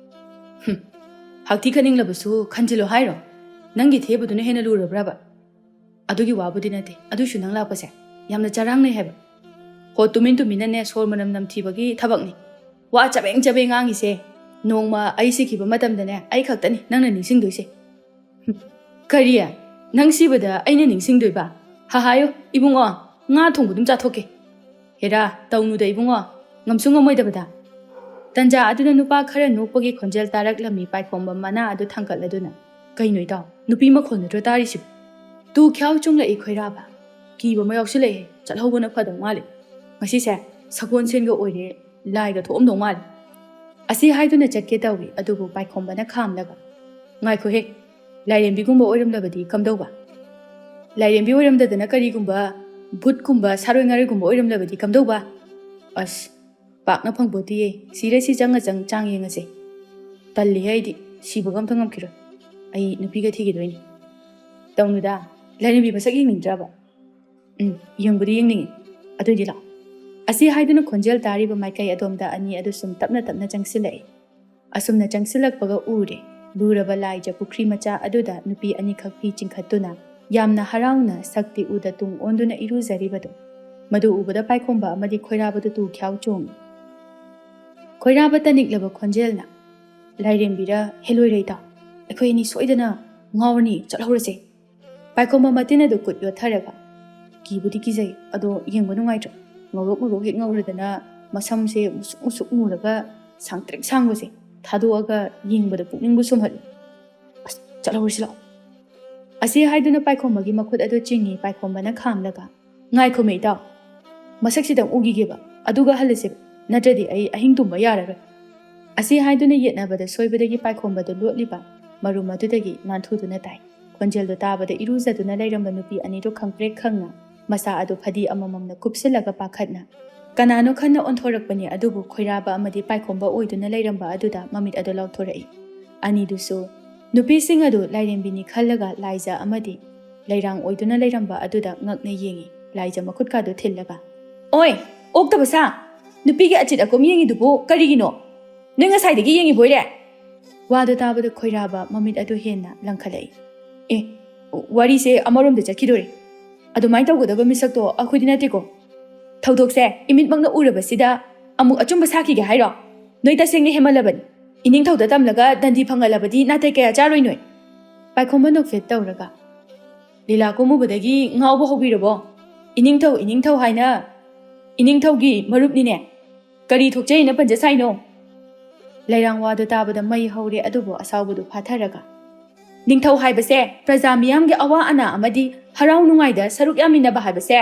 ꯍꯨꯝ, ꯍꯥꯛꯊꯤ ꯈꯟꯅꯤꯡꯂꯕꯁꯨ ꯈꯟꯖꯤꯜꯂꯣ ꯍꯥꯏꯔꯣ? ꯅꯪꯒꯤ ꯊꯦꯕꯗꯨꯅ ꯍꯦꯟꯅ ꯂꯨꯔꯕ꯭ꯔꯕ?" "ꯑꯗꯨꯒꯤ ꯋꯥꯕꯨꯗꯤ ꯅꯠꯇꯦ, ꯑꯗꯨꯏꯁꯨ ꯅꯪ ꯂꯥꯛꯄꯁꯦ ꯌꯥꯝꯅ ꯆꯔꯥꯡꯅꯩ ꯍꯥꯏꯕ꯫ ꯍꯣ, ꯇꯨꯃꯤꯟ ꯇꯨꯃꯤꯟꯅꯅꯦ ꯁꯣꯔ ꯃꯅꯝ ꯅꯝꯊꯤꯕꯒꯤ ꯊꯕꯛꯅꯤ꯫ ꯋꯥ ꯆꯕꯦꯡ ꯆꯕꯦꯡ ꯉꯥꯡꯉꯤꯁꯦ꯫ ꯅꯣꯡꯃ ꯑꯩ ꯁꯤꯈꯤꯕ ꯃꯇꯝꯗꯅꯦ ꯑꯩ ꯈꯛꯇꯅꯤ ꯅꯪꯅ ꯅꯤꯡꯁꯤꯡꯗꯣꯏꯁꯦ꯫" "ꯍꯨꯝ, ꯀꯔꯤ? ꯅꯪ ꯁꯤꯕꯗ ꯑꯩꯅ ꯅꯤꯡꯁꯤꯡꯗꯣꯏꯕ? ꯍꯥ, ꯍꯥꯏꯌꯨ ꯏꯕꯨꯡꯉꯣ, ꯉꯥ ꯊꯣꯡꯕ ꯑꯗꯨꯝ ꯆꯥꯊꯣꯛꯀꯦ꯫ ꯍꯦꯔꯥ, ꯇꯧꯅꯨꯗ ꯏꯕꯨꯡꯉꯣ, ꯉꯝꯁꯨ ꯉꯝꯃꯣꯏꯗꯕꯗ꯫" ꯇꯟꯖꯥ ꯑꯗꯨꯗ ꯅꯨꯄꯥ ꯈꯔ ꯅꯣꯛꯄꯒꯤ ꯈꯣꯟꯖꯦꯜ ꯇꯥꯔꯛꯂꯝꯃꯤ꯫ ꯄꯥꯏꯈꯣꯝꯕ ꯃꯅꯥ ꯑꯗꯨ ꯊꯥꯡꯒꯠꯂꯗꯨꯅ, "ꯀꯩꯅꯣ ꯏꯇꯥꯎ, ꯅꯨꯄꯤ ꯃꯈꯣꯜ ꯅꯠꯇ꯭ꯔꯣ ꯇꯥꯔꯤꯁꯤꯕꯨ?" ꯇꯨ ꯈ꯭ꯌꯥꯎ ꯆꯨꯡꯂꯛꯏ ꯈꯣꯏꯔꯥꯕ꯫ "ꯀꯤꯕ ꯑꯃ ꯌꯥꯎꯁꯤꯜꯂꯛꯑꯦ, ꯆꯠꯍꯧꯕꯅ ꯐꯗꯧ ꯃꯥꯜꯂꯦ꯫ ꯉꯁꯤꯁꯦ ꯁꯒꯣꯜꯁꯦꯟꯒ ꯑꯣꯏꯔꯦ, ꯂꯥꯏꯒ ꯊꯣꯛꯑꯝꯗꯧ ꯃꯥꯜꯂꯦ꯫" ꯑꯁꯤ ꯍꯥꯏꯗꯨꯅ ꯆꯠꯀꯦ ꯇꯧꯏ, ꯑꯗꯨꯕꯨ ꯄꯥꯏꯈꯣꯝꯕꯅ ꯈꯥꯝꯂꯒ, "ꯉꯥꯏꯈꯣꯍꯦ, ꯂꯥꯏꯔꯦꯝꯕꯤꯒꯨꯝꯕ ꯑꯣꯏꯔꯝꯂꯕꯗꯤ ꯀꯝꯗꯧꯕ? ꯂꯥꯏꯔꯦꯝꯕꯤ ꯑꯣꯏꯔꯝꯗꯗꯅ ꯀꯔꯤꯒꯨꯝꯕ ꯚꯨꯠꯀꯨꯝꯕ, ꯁꯥꯔꯣꯏ ꯉꯥꯔꯣꯏꯒꯨꯝꯕ ꯑꯣꯏꯔꯝꯂꯕꯗꯤ ꯀꯝꯗꯧꯕ? ꯑꯁ, ꯄꯥꯛꯅ ꯐꯪꯄꯣꯠꯇꯤꯌꯦ, ꯁꯤꯔꯦ ꯁꯤ ꯆꯪꯉ ꯆꯪ ꯆꯥꯡ ꯌꯦꯡꯉꯁꯦ꯫ ꯇꯜꯂꯤꯍꯦ ꯑꯩꯗꯤ, ꯁꯤꯕꯒ ꯑꯝꯇ ꯉꯝꯈꯤꯔꯣꯏ꯫ ꯑꯩ ꯅꯨꯄꯤꯒ ꯊꯤꯈꯤꯗꯣꯏꯅꯤ꯫ ꯇꯧꯅꯨꯗ, ꯂꯥꯏꯔꯦꯝꯕꯤ ꯃꯁꯛ ꯌꯦꯡꯅꯤꯡꯗ꯭ꯔꯕ? ꯎꯝ, ꯌꯦꯡꯕꯨꯗꯤ ꯌꯦꯡꯅꯤꯡꯉꯤ꯫ ꯑꯗꯨꯏꯗꯤ ꯂꯥꯛꯑꯣ꯫ ꯑꯁꯤ ꯍꯥꯏꯗꯨꯅ ꯈꯣꯟꯖꯦꯜ ꯇꯥꯔꯤꯕ ꯃꯥꯏꯀꯩ ꯑꯗꯣꯝꯗ ꯑꯅꯤ ꯑꯗꯨ ꯁꯨꯝ ꯇꯞꯅ ꯇꯞꯅ ꯆꯪꯁꯤꯜꯂꯛꯏ꯫ ꯑꯁꯨꯝꯅ ꯆꯪꯁꯤꯜꯂꯛꯄꯒ ꯎꯔꯦ, ꯂꯨꯔꯕ ꯂꯥꯏꯖ ꯄꯨꯈ꯭ꯔꯤ ꯃꯆꯥ ꯑꯗꯨꯗ ꯅꯨꯄꯤ ꯑꯅꯤꯈꯛ ꯐꯤ ꯆꯤꯡꯈꯠꯇꯨꯅ ꯌꯥꯝꯅ ꯍꯔꯥꯎꯅ ꯁꯛꯇꯤ ꯎꯗ ꯇꯨꯡ ꯑꯣꯟꯗꯨꯅ ꯏꯔꯨꯖꯔꯤꯕꯗꯨ꯫ ꯃꯗꯨ ꯎꯕꯗ ꯄꯥꯏꯈꯣꯝꯕ ꯑꯃꯗꯤ ꯈꯣꯏꯔꯥꯕꯗꯨ ꯇꯨ ꯈ꯭ꯌꯥꯎ ꯆꯣꯡꯏ꯫ ꯈꯣꯏꯔꯥꯕ ꯇꯅꯤꯛꯂꯕ ꯈꯣꯟꯖꯦꯜꯅ, "ꯂꯥꯏꯔꯦꯝꯕꯤꯔ ꯍꯦꯂꯣꯏꯔ ꯏꯇꯥꯎ, ꯑꯩꯈꯣꯏ ꯑꯅꯤ ꯁꯣꯏꯗꯅ ꯉꯥꯎꯔꯅꯤ, ꯆꯠꯍꯧꯔꯁꯦ꯫" ꯄꯥꯏꯈꯣꯝꯕ ꯃꯇꯤꯟ ꯑꯗꯨ ꯀꯨꯠ ꯌꯣꯠꯊꯔꯒ, "ꯀꯤꯕꯨꯗꯤ ꯀꯤꯖꯩ, ꯑꯗꯣ ꯌꯦꯡꯕ ꯅꯨꯡꯉꯥꯏꯇ꯭ꯔꯣ? ꯉꯧꯔꯣꯛ ꯉꯧꯔꯣꯛ ꯍꯦꯛ ꯉꯧꯔꯗꯅ, ꯃꯁꯝꯁꯦ ꯃꯨꯁꯨꯛ ꯃꯨꯁꯨꯛ ꯃꯨꯔꯒ ꯁꯥꯡꯇ꯭ꯔꯤꯛ ꯁꯥꯡꯕꯁꯦ ꯊꯥꯗꯣꯛꯑꯒ ꯌꯦꯡꯕꯗ ꯄꯨꯛꯅꯤꯡꯕꯨ ꯁꯨꯝꯍꯠꯂꯤ꯫ ꯑꯁ, ꯆꯠꯍꯧꯔꯁꯤ ꯂꯥꯛꯑꯣ꯫" ꯑꯁꯤ ꯍꯥꯏꯗꯨꯅ ꯄꯥꯏꯈꯣꯝꯕꯒꯤ ꯃꯈꯨꯠ ꯑꯗꯨ ꯆꯤꯡꯉꯤ ꯄꯥꯏꯈꯣꯝꯕꯅ ꯈꯥꯝꯂꯒ, "ꯉꯥꯏꯈꯣꯃꯦ ꯏꯇꯥꯎ, ꯃꯁꯛꯁꯤꯗꯪ ꯎꯈꯤꯒꯦꯕ, ꯑꯗꯨꯒ ꯍꯜꯂꯁꯦꯕ, ꯅꯠꯇ꯭ꯔꯗꯤ ꯑꯩ ꯑꯍꯤꯡ ꯇꯨꯝꯕ ꯌꯥꯔꯔꯣꯏ꯫" ꯑꯁꯤ ꯍꯥꯏꯗꯨꯅ ꯌꯦꯠꯅꯕꯗ ꯁꯣꯏꯕꯗꯒꯤ ꯄꯥꯏꯈꯣꯝꯕꯗꯨ ꯂꯣꯠꯂꯤꯕ ꯃꯔꯨꯝ ꯑꯗꯨꯗꯒꯤ ꯅꯥꯟꯊꯨꯗꯨꯅ ꯇꯥꯏ꯫ ꯈꯣꯟꯖꯦꯜꯗꯨ ꯇꯥꯕꯗ ꯏꯔꯨꯖꯗꯨꯅ ꯂꯩꯔꯝꯕ ꯅꯨꯄꯤ ꯑꯅꯤꯗꯨ ꯈꯪꯄ꯭ꯔꯦꯛ ꯈꯪꯅ, ꯃꯁꯥ ꯑꯗꯨ ꯐꯗꯤ ꯑꯃꯃꯝꯅ ꯀꯨꯞꯁꯤꯜꯂꯒ ꯄꯥꯈꯠꯅ, ꯀꯅꯥꯅꯣ ꯈꯟꯅ ꯑꯣꯟꯊꯣꯔꯛꯄꯅꯤ, ꯑꯗꯨꯕꯨ ꯈꯣꯏꯔꯥꯕ ꯑꯃꯗꯤ ꯄꯥꯏꯈꯣꯝꯕ ꯑꯣꯏꯗꯨꯅ ꯂꯩꯔꯝꯕ ꯑꯗꯨꯗ ꯃꯃꯤꯠ ꯑꯗꯨ ꯂꯥꯎꯊꯣꯔꯛꯏ꯫ ꯑꯅꯤꯗꯨꯁꯨ ꯅꯨꯄꯤꯁꯤꯡ ꯑꯗꯨ ꯂꯥꯏꯔꯦꯝꯕꯤꯅꯤ ꯈꯜꯂꯒ ꯂꯥꯏꯖ ꯑꯃꯗꯤ ꯂꯩꯔꯥꯡ ꯑꯣꯏꯗꯨꯅ ꯂꯩꯔꯝꯕ ꯑꯗꯨꯗ ꯉꯛꯅ ꯌꯦꯡꯉꯤ, ꯂꯥꯏꯖ ꯃꯈꯨꯠꯀꯥꯗꯨ ꯊꯤꯜꯂꯒ꯫ "ꯑꯣꯏ, ꯑꯣꯛꯇꯕ ꯁꯥ! ꯅꯨꯄꯤꯒꯤ ꯑꯆꯤꯠ ꯑꯀꯨꯝ ꯌꯦꯡꯉꯤꯗꯨꯕꯨ ꯀꯔꯤꯒꯤꯅꯣ? ꯅꯣꯏ ꯉꯁꯥꯏꯗꯒꯤ ꯌꯦꯡꯉꯤꯕꯣꯏꯔꯦ?" ꯋꯥꯗꯨ ꯇꯥꯕꯗ ꯈꯣꯏꯔꯥꯕ ꯃꯃꯤꯠ ꯑꯗꯨ ꯍꯦꯟꯅ ꯂꯪꯈꯠꯂꯛꯏ꯫ "ꯑꯦ, ꯋꯥꯔꯤꯁꯦ ꯑꯃꯔꯣꯝꯗ ꯆꯠꯈꯤꯗꯣꯔꯦ꯫ ꯑꯗꯨꯃꯥꯏꯅ ꯇꯧꯒꯗꯕ ꯃꯤꯁꯛꯇꯣ ꯑꯩꯈꯣꯏꯗꯤ ꯅꯠꯇꯦꯀꯣ꯫ ꯊꯧꯗꯣꯛꯁꯦ ꯏꯃꯤꯠꯃꯛꯅ ꯎꯔꯕꯁꯤꯗ ꯑꯃꯨꯛ ꯑꯆꯨꯝꯕ ꯁꯥꯈꯤꯒꯦ ꯍꯥꯏꯔꯣ? ꯅꯣꯏ ꯇꯁꯦꯡꯅ ꯍꯦꯃꯜꯂꯕꯅꯤ꯫ ꯏꯅꯤꯡꯊꯧꯗ ꯇꯝꯂꯒ ꯗꯟꯗꯤ ꯐꯪꯍꯜꯂꯕꯗꯤ ꯅꯥꯇꯩ ꯀꯌꯥ ꯆꯥꯔꯣꯏ ꯅꯣꯏ꯫" ꯄꯥꯏꯈꯣꯝꯕ ꯅꯣꯛꯐꯦꯠ ꯇꯧꯔꯒ, "ꯂꯤꯂꯥ ꯀꯨꯝꯃꯨꯕꯗꯒꯤ ꯉꯥꯎꯕ ꯍꯧꯕꯤꯔꯕꯣ? ꯏꯅꯤꯡꯊꯧ, ꯏꯅꯤꯡꯊꯧ ꯍꯥꯏꯅ ꯏꯅꯤꯡꯊꯧꯒꯤ ꯃꯔꯨꯞꯅꯤꯅꯦ꯫ ꯀꯔꯤ ꯊꯣꯛꯆꯩꯅ ꯄꯟꯖ ꯁꯥꯏꯅꯣ?" ꯂꯩꯔꯥꯡ ꯋꯥꯗꯨ ꯇꯥꯕꯗ ꯃꯩ ꯍꯧꯔꯦ, ꯑꯗꯨꯕꯨ ꯑꯁꯥꯎꯕꯗꯨ ꯐꯥꯊꯔꯒ, "ꯅꯤꯡꯊꯧ ꯍꯥꯏꯕꯁꯦ ꯄ꯭ꯔꯖꯥ ꯃꯤꯌꯥꯝꯒꯤ ꯑꯋꯥ ꯑꯅꯥ ꯑꯃꯗꯤ ꯍꯔꯥꯎ ꯅꯨꯡꯉꯥꯏꯗ ꯁꯔꯨꯛ ꯌꯥꯃꯤꯟꯅꯕ ꯍꯥꯏꯕꯁꯦ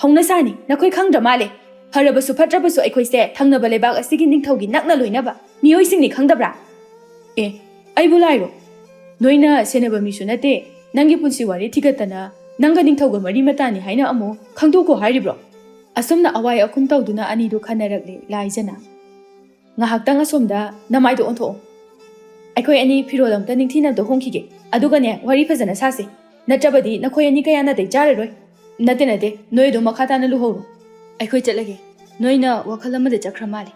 ꯍꯧꯅꯁꯥꯅꯤ꯫ ꯅꯈꯣꯏ ꯈꯪꯗ꯭ꯔ ꯃꯥꯜꯂꯦ꯫ ꯐꯔꯕꯁꯨ ꯐꯠꯇ꯭ꯔꯕꯁꯨ ꯑꯩꯈꯣꯏꯁꯦ ꯊꯪꯅꯕ ꯂꯩꯕꯥꯛ ꯑꯁꯤꯒꯤ ꯅꯤꯡꯊꯧꯒꯤ ꯅꯛꯅ ꯂꯣꯏꯅꯕ ꯃꯤꯑꯣꯏꯁꯤꯡꯅꯤ, ꯈꯪꯗꯕ꯭ꯔꯥ?" "ꯑꯦ, ꯑꯩꯕꯨ ꯂꯥꯏꯔꯣ? ꯅꯣꯏꯅ ꯁꯦꯟꯅꯕ ꯃꯤꯁꯨ ꯅꯠꯇꯦ, ꯅꯪꯒꯤ ꯄꯨꯟꯁꯤ ꯋꯥꯔꯤ ꯊꯤꯒꯠꯇꯅ ꯅꯪꯒ ꯅꯤꯡꯊꯧꯒ ꯃꯔꯤ ꯃꯇꯥꯅꯤ ꯍꯥꯏꯅ ꯑꯃꯨꯛ ꯈꯪꯗꯣꯛꯈꯣ ꯍꯥꯏꯔꯤꯕ꯭ꯔꯣ?" ꯑꯁꯨꯝꯅ ꯑꯋꯥꯏ ꯑꯈꯨꯝ ꯇꯧꯗꯨꯅ ꯑꯅꯤꯗꯨ ꯈꯟꯅꯔꯛꯂꯦ ꯂꯥꯏꯖꯅ꯫ "ꯉꯥꯏꯍꯥꯛꯇꯪ ꯑꯁꯣꯝꯗ ꯅꯃꯥꯏꯗꯣ ꯑꯣꯟꯊꯣꯛꯑꯣ꯫" ꯑꯩꯈꯣꯏ ꯑꯅꯤ ꯐꯤꯔꯣꯜ ꯑꯝꯇ ꯅꯤꯡꯊꯤꯅ ꯑꯝꯇ ꯍꯣꯡꯈꯤꯒꯦ, ꯑꯗꯨꯒꯅꯦ, ꯋꯥꯔꯤ ꯐꯖꯅ ꯁꯥꯁꯦ꯫ ꯅꯠꯇ꯭ꯔꯕꯗꯤ ꯅꯈꯣꯏ ꯑꯅꯤ ꯀꯌꯥ ꯅꯥꯇꯩ ꯆꯥꯔꯔꯣꯏ꯫ ꯅꯠꯇꯦ, ꯅꯠꯇꯦ, ꯅꯣꯏ ꯑꯗꯨꯝ ꯃꯈꯥ ꯇꯥꯅ ꯂꯨꯍꯧꯔꯣ꯫ ꯑꯩꯈꯣꯏ ꯆꯠꯂꯒꯦ, ꯅꯣꯏꯅ ꯋꯥꯈꯜ ꯑꯃꯗ ꯆꯠꯈ꯭ꯔ ꯃꯥꯜꯂꯦ꯫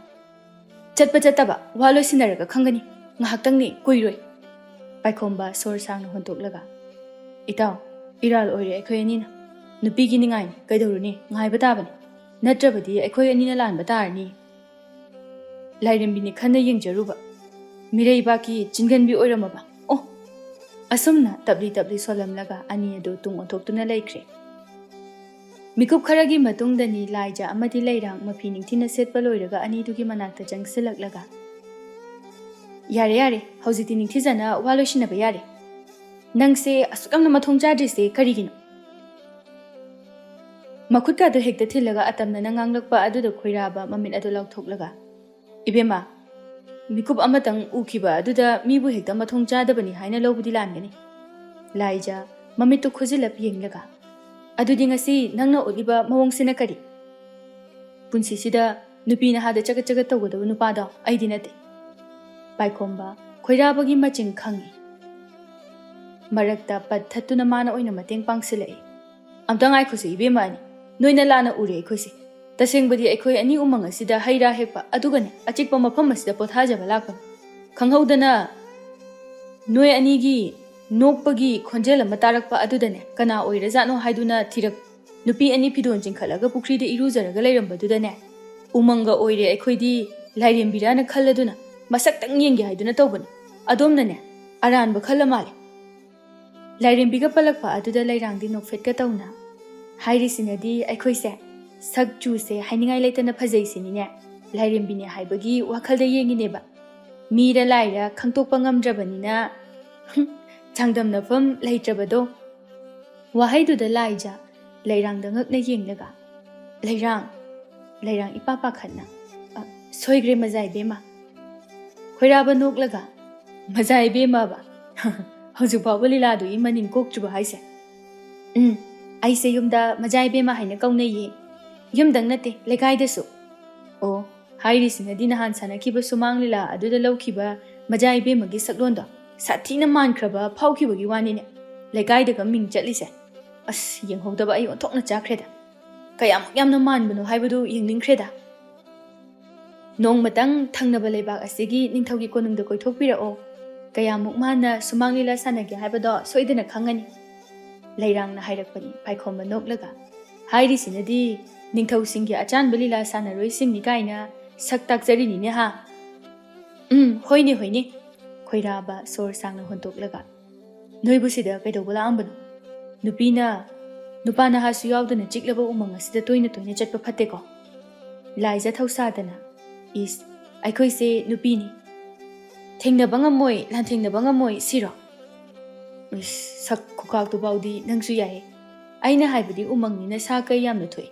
ꯆꯠꯄ ꯆꯠꯇꯕ ꯋꯥ ꯂꯣꯏꯁꯤꯟꯅꯔꯒ ꯈꯪꯒꯅꯤ, ꯉꯥꯏꯍꯥꯛꯇꯪꯅꯤ, ꯀꯨꯏꯔꯣꯏ꯫ ꯄꯥꯏꯈꯣꯝꯕ ꯁꯣꯔ ꯁꯥꯡꯅ ꯍꯣꯟꯇꯣꯛꯂꯒ, "ꯏꯇꯥꯎ, ꯏꯔꯥꯜ ꯑꯣꯏꯔꯦ ꯑꯩꯈꯣꯏ ꯑꯅꯤꯅ꯫ ꯅꯨꯄꯤꯒꯤ ꯅꯤꯡꯉꯥꯏꯅꯤ, ꯀꯩꯗꯧꯔꯨꯅꯤ, ꯉꯥꯏꯕ ꯇꯥꯕꯅꯤ꯫ ꯅꯠꯇ꯭ꯔꯕꯗꯤ ꯑꯩꯈꯣꯏ ꯑꯅꯤꯅ ꯂꯥꯟꯕ ꯇꯥꯔꯅꯤ꯫" ꯂꯥꯏꯔꯦꯝꯕꯤꯅꯤ ꯈꯟꯅ ꯌꯦꯡꯖꯔꯨꯕ꯫ ꯃꯤꯔꯩꯕꯥꯛꯀꯤ ꯆꯤꯡꯒꯟꯕꯤ ꯑꯣꯏꯔꯝꯃꯕ꯫ ꯑꯣ! ꯑꯁꯨꯝꯅ ꯇꯞꯂꯤ ꯇꯞꯂꯤ ꯁꯣꯜꯂꯝꯂꯒ ꯑꯅꯤ ꯑꯗꯨ ꯇꯨꯡ ꯑꯣꯟꯊꯣꯛꯇꯨꯅ ꯂꯩꯈ꯭ꯔꯦ꯫ ꯃꯤꯀꯨꯞ ꯈꯔꯒꯤ ꯃꯇꯨꯡꯗꯅꯤ ꯂꯥꯏꯖ ꯑꯃꯗꯤ ꯂꯩꯔꯥꯡ ꯃꯐꯤ ꯅꯤꯡꯊꯤꯅ ꯁꯦꯠꯄ ꯂꯣꯏꯔꯒ ꯑꯅꯤꯗꯨꯒꯤ ꯃꯅꯥꯛꯇ ꯆꯪꯁꯤꯜꯂꯛꯂꯒ, "ꯌꯥꯔꯦ, ꯌꯥꯔꯦ, ꯍꯧꯖꯤꯛꯇꯤ ꯅꯤꯡꯊꯤꯖꯅ ꯋꯥ ꯂꯣꯏꯁꯤꯟꯅꯕ ꯌꯥꯔꯦ꯫ ꯅꯪꯁꯦ ꯑꯁꯨꯛ ꯌꯥꯝꯅ ꯃꯊꯣꯡ ꯆꯥꯗ꯭ꯔꯤꯁꯦ ꯀꯔꯤꯒꯤꯅꯣ?" ꯃꯈꯨꯠꯀꯥꯗꯨ ꯍꯦꯛꯇ ꯊꯤꯜꯂꯒ ꯑꯇꯝꯅꯅ ꯉꯥꯡꯂꯛꯄ ꯑꯗꯨꯗ ꯈꯣꯏꯔꯥꯕ ꯃꯃꯤꯠ ꯑꯗꯨ ꯂꯥꯎꯊꯣꯛꯂꯒ, "ꯏꯕꯦꯝꯃ, ꯃꯤꯀꯨꯞ ꯑꯃꯇꯪ ꯎꯈꯤꯕ ꯑꯗꯨꯗ ꯃꯤꯕꯨ ꯍꯦꯛꯇ ꯃꯊꯣꯡ ꯆꯥꯗꯕꯅꯤ ꯍꯥꯏꯅ ꯂꯧꯕꯗꯤ ꯂꯥꯟꯒꯅꯤ꯫" ꯂꯥꯏꯖ ꯃꯃꯤꯠꯇꯨ ꯈꯨꯖꯤꯜꯂꯞ ꯌꯦꯡꯂꯒ, "ꯑꯗꯨꯗꯤ ꯉꯁꯤ ꯅꯪꯅ ꯎꯠꯂꯤꯕ ꯃꯑꯣꯡꯁꯤꯅ ꯀꯔꯤ? ꯄꯨꯟꯁꯤꯁꯤꯗ ꯅꯨꯄꯤ ꯅꯍꯥꯗ ꯆꯒꯠ ꯆꯒꯠ ꯇꯧꯒꯗꯕ ꯅꯨꯄꯥꯗꯣ ꯑꯩꯗꯤ ꯅꯠꯇꯦ꯫" ꯄꯥꯏꯈꯣꯝꯕ ꯈꯣꯏꯔꯥꯕꯒꯤ ꯃꯆꯤꯡ ꯈꯪꯏ꯫ ꯃꯔꯛꯇ ꯄꯠ ꯊꯠꯇꯨꯅ ꯃꯥꯅ ꯑꯣꯏꯅ ꯃꯇꯦꯡ ꯄꯥꯡꯁꯤꯜꯂꯛꯏ꯫ "ꯑꯝꯇ ꯉꯥꯏꯈꯣꯁꯦ ꯏꯕꯦꯝꯃ ꯑꯅꯤ, ꯅꯣꯏꯅ ꯂꯥꯟꯅ ꯎꯔꯦ ꯑꯩꯈꯣꯏꯁꯦ꯫ ꯇꯁꯦꯡꯕꯗꯤ ꯑꯩꯈꯣꯏ ꯑꯅꯤ ꯎꯃꯪ ꯑꯁꯤꯗ ꯍꯩ ꯔꯥ ꯍꯦꯛꯄ, ꯑꯗꯨꯒꯅꯦ, ꯑꯆꯤꯛꯄ ꯃꯐꯝ ꯑꯁꯤꯗ ꯄꯣꯊꯥꯖꯕ ꯂꯥꯛꯄꯅꯤ꯫ ꯈꯪꯍꯧꯗꯅ ꯅꯣꯏ ꯑꯅꯤꯒꯤ ꯅꯣꯛꯄꯒꯤ ꯈꯣꯟꯖꯦꯜ ꯑꯃ ꯇꯥꯔꯛꯄ ꯑꯗꯨꯗꯅꯦ, ꯀꯅꯥ ꯑꯣꯏꯔꯖꯥꯠꯅꯣ ꯍꯥꯏꯗꯨꯅ ꯊꯤꯔꯛ-, ꯅꯨꯄꯤ ꯑꯅꯤ ꯐꯤꯗꯣꯟ ꯆꯤꯡꯈꯠꯂꯒ ꯄꯨꯈ꯭ꯔꯤꯗ ꯏꯔꯨꯖꯔꯒ ꯂꯩꯔꯝꯕꯗꯨꯗꯅꯦ, ꯎꯃꯪꯒ ꯑꯣꯏꯔꯦ ꯑꯩꯈꯣꯏꯗꯤ ꯂꯥꯏꯔꯦꯝꯕꯤꯔꯥꯅ ꯈꯜꯂꯗꯨꯅ ꯃꯁꯛꯇꯪ ꯌꯦꯡꯒꯦ ꯍꯥꯏꯗꯨꯅ ꯇꯧꯕꯅꯤ꯫ ꯑꯗꯣꯝꯅꯅꯦ, ꯑꯔꯥꯟꯕ ꯈꯜꯂ ꯃꯥꯜꯂꯦ꯫" ꯂꯥꯏꯔꯦꯝꯕꯤꯒ ꯄꯜꯂꯛꯄ ꯑꯗꯨꯗ ꯂꯩꯔꯥꯡꯗꯤ ꯅꯣꯛꯐꯦꯠꯀ ꯇꯧꯅ, "ꯍꯥꯏꯔꯤꯁꯤꯅꯗꯤ ꯑꯩꯈꯣꯏꯁꯦ ꯁꯛ ꯆꯨꯁꯦ ꯍꯥꯏꯅꯤꯡꯉꯥꯏ ꯂꯩꯇꯅ ꯐꯖꯩꯁꯤꯅꯤꯅꯦ꯫ ꯂꯥꯏꯔꯦꯝꯕꯤꯅꯦ ꯍꯥꯏꯕꯒꯤ ꯋꯥꯈꯜꯗ ꯌꯦꯡꯉꯤꯅꯦꯕ꯫ ꯃꯤꯔ ꯂꯥꯏꯔ ꯈꯪꯇꯣꯛꯄ ꯉꯝꯗ꯭ꯔꯕꯅꯤꯅ, ꯍꯨꯝ, ꯆꯥꯡꯗꯝꯅꯐꯝ ꯂꯩꯇ꯭ꯔꯕꯗꯣ꯫" ꯋꯥꯍꯩꯗꯨꯗ ꯂꯥꯏꯖ ꯂꯩꯔꯥꯡꯗ ꯉꯛꯅ ꯌꯦꯡꯂꯒ, "ꯂꯩꯔꯥꯡ, ꯂꯩꯔꯥꯡ ꯏꯄꯥ ꯄꯥꯈꯠꯅ, ꯑ, ꯁꯣꯏꯈ꯭ꯔꯦ ꯃꯖꯥ ꯏꯕꯦꯝꯃ꯫" ꯈꯣꯏꯔꯥꯕ ꯅꯣꯛꯂꯒ, "ꯃꯖꯥ ꯏꯕꯦꯝꯃꯕ? ꯍꯧꯖꯤꯛ ꯐꯥꯎꯕ ꯂꯤꯂꯥꯗꯨꯒꯤ ꯃꯅꯤꯟ ꯀꯣꯛꯇ꯭ꯔꯤꯕ ꯍꯥꯏꯁꯦ?" "ꯎꯝ, ꯑꯩꯁꯦ ꯌꯨꯝꯗ ꯃꯖꯥ ꯏꯕꯦꯝꯃ ꯍꯥꯏꯅ ꯀꯧꯅꯩꯌꯦ꯫ ꯌꯨꯝꯗꯪ ꯅꯠꯇꯦ, ꯂꯩꯀꯥꯏꯗꯁꯨ꯫" "ꯑꯣ, ꯍꯥꯏꯔꯤꯁꯤꯅꯗꯤ ꯅꯍꯥꯟ ꯁꯥꯟꯅꯈꯤꯕ ꯁꯨꯃꯥꯡ ꯂꯤꯂꯥ ꯑꯗꯨꯗ ꯂꯧꯈꯤꯕ ꯃꯖꯥ ꯏꯕꯦꯝꯃꯒꯤ ꯁꯛꯂꯣꯟꯗꯣ ꯁꯥꯊꯤꯅ ꯃꯥꯟꯈ꯭ꯔꯕ ꯐꯥꯎꯈꯤꯕꯒꯤ ꯋꯥꯅꯤꯅꯦ꯫ ꯂꯩꯀꯥꯏꯗꯒ ꯃꯤꯡ ꯆꯠꯂꯤꯁꯦ꯫ ꯑꯁ, ꯌꯦꯡꯍꯧꯗꯕ ꯑꯩ ꯑꯣꯟꯊꯣꯛꯅ ꯆꯥꯈ꯭ꯔꯦꯗ꯫ ꯀꯌꯥꯃꯨꯛ ꯌꯥꯝꯅ ꯃꯥꯟꯕꯅꯣ ꯍꯥꯏꯕꯗꯨ ꯌꯦꯡꯅꯤꯡꯈ꯭ꯔꯦꯗ꯫ ꯅꯣꯡꯃꯇꯪ ꯊꯪꯅꯕ ꯂꯩꯕꯥꯛ ꯑꯁꯤꯒꯤ ꯅꯤꯡꯊꯧꯒꯤ ꯀꯣꯅꯨꯡꯗ ꯀꯣꯏꯊꯣꯛꯄꯤꯔꯛꯑꯣ꯫ ꯀꯌꯥꯃꯨꯛ ꯃꯥꯟꯅ ꯁꯨꯃꯥꯡ ꯂꯤꯂꯥ ꯁꯥꯟꯅꯒꯦ ꯍꯥꯏꯕꯗꯣ ꯁꯣꯏꯗꯅ ꯈꯪꯉꯅꯤ꯫ ꯂꯩꯔꯥꯡꯅ ꯍꯥꯏꯔꯛꯄꯅꯤ ꯄꯥꯏꯈꯣꯝꯕ ꯅꯣꯛꯂꯒ꯫ ꯍꯥꯏꯔꯤꯁꯤꯅꯗꯤ ꯅꯤꯡꯊꯧꯁꯤꯡꯒꯤ ꯑꯆꯥꯟꯕ ꯂꯤꯂꯥ ꯁꯥꯟꯅꯔꯣꯏꯁꯤꯡꯅꯤ ꯀꯥꯏꯅ ꯁꯛ ꯇꯥꯛꯆꯔꯤꯅꯤꯅꯦ ꯍꯥ? ꯎꯝ, ꯍꯣꯏꯅꯦ, ꯍꯣꯏꯅꯦ꯫ ꯈꯣꯏꯔꯥꯕ ꯁꯣꯔ ꯁꯥꯡꯅ ꯍꯣꯟꯇꯣꯛꯂꯒ, ꯅꯣꯏꯕꯨ ꯁꯤꯗ ꯀꯩꯗꯧꯕ ꯂꯥꯛꯑꯝꯕꯅꯣ? ꯅꯨꯄꯤꯅ, ꯅꯨꯄꯥ ꯅꯍꯥꯁꯨ ꯌꯥꯎꯗꯅ ꯆꯤꯛꯂꯕ ꯎꯃꯪ ꯑꯁꯤꯗ ꯇꯣꯏꯅ ꯇꯣꯏꯅ ꯆꯠꯄ ꯐꯠꯇꯦꯀꯣ꯫ ꯂꯥꯏꯖ ꯊꯧꯁꯥꯗꯅ, ꯏꯁ, ꯑꯩꯈꯣꯏꯁꯦ ꯅꯨꯄꯤꯅꯤ, ꯊꯦꯡꯅꯕ ꯉꯝꯃꯣꯏ, ꯂꯥꯟꯊꯦꯡꯅꯕ ꯉꯝꯃꯣꯏ ꯁꯤꯔꯣ? ꯏꯁ, ꯁꯛ ꯈꯨꯀꯥꯛꯇꯨꯐꯥꯎꯗꯤ ꯅꯪꯁꯨ ꯌꯥꯏꯌꯦ꯫ ꯑꯩꯅ ꯍꯥꯏꯕꯗꯤ ꯎꯃꯪꯅꯤꯅ ꯁꯥ ꯀꯩ ꯌꯥꯝꯅ ꯊꯣꯛꯏ,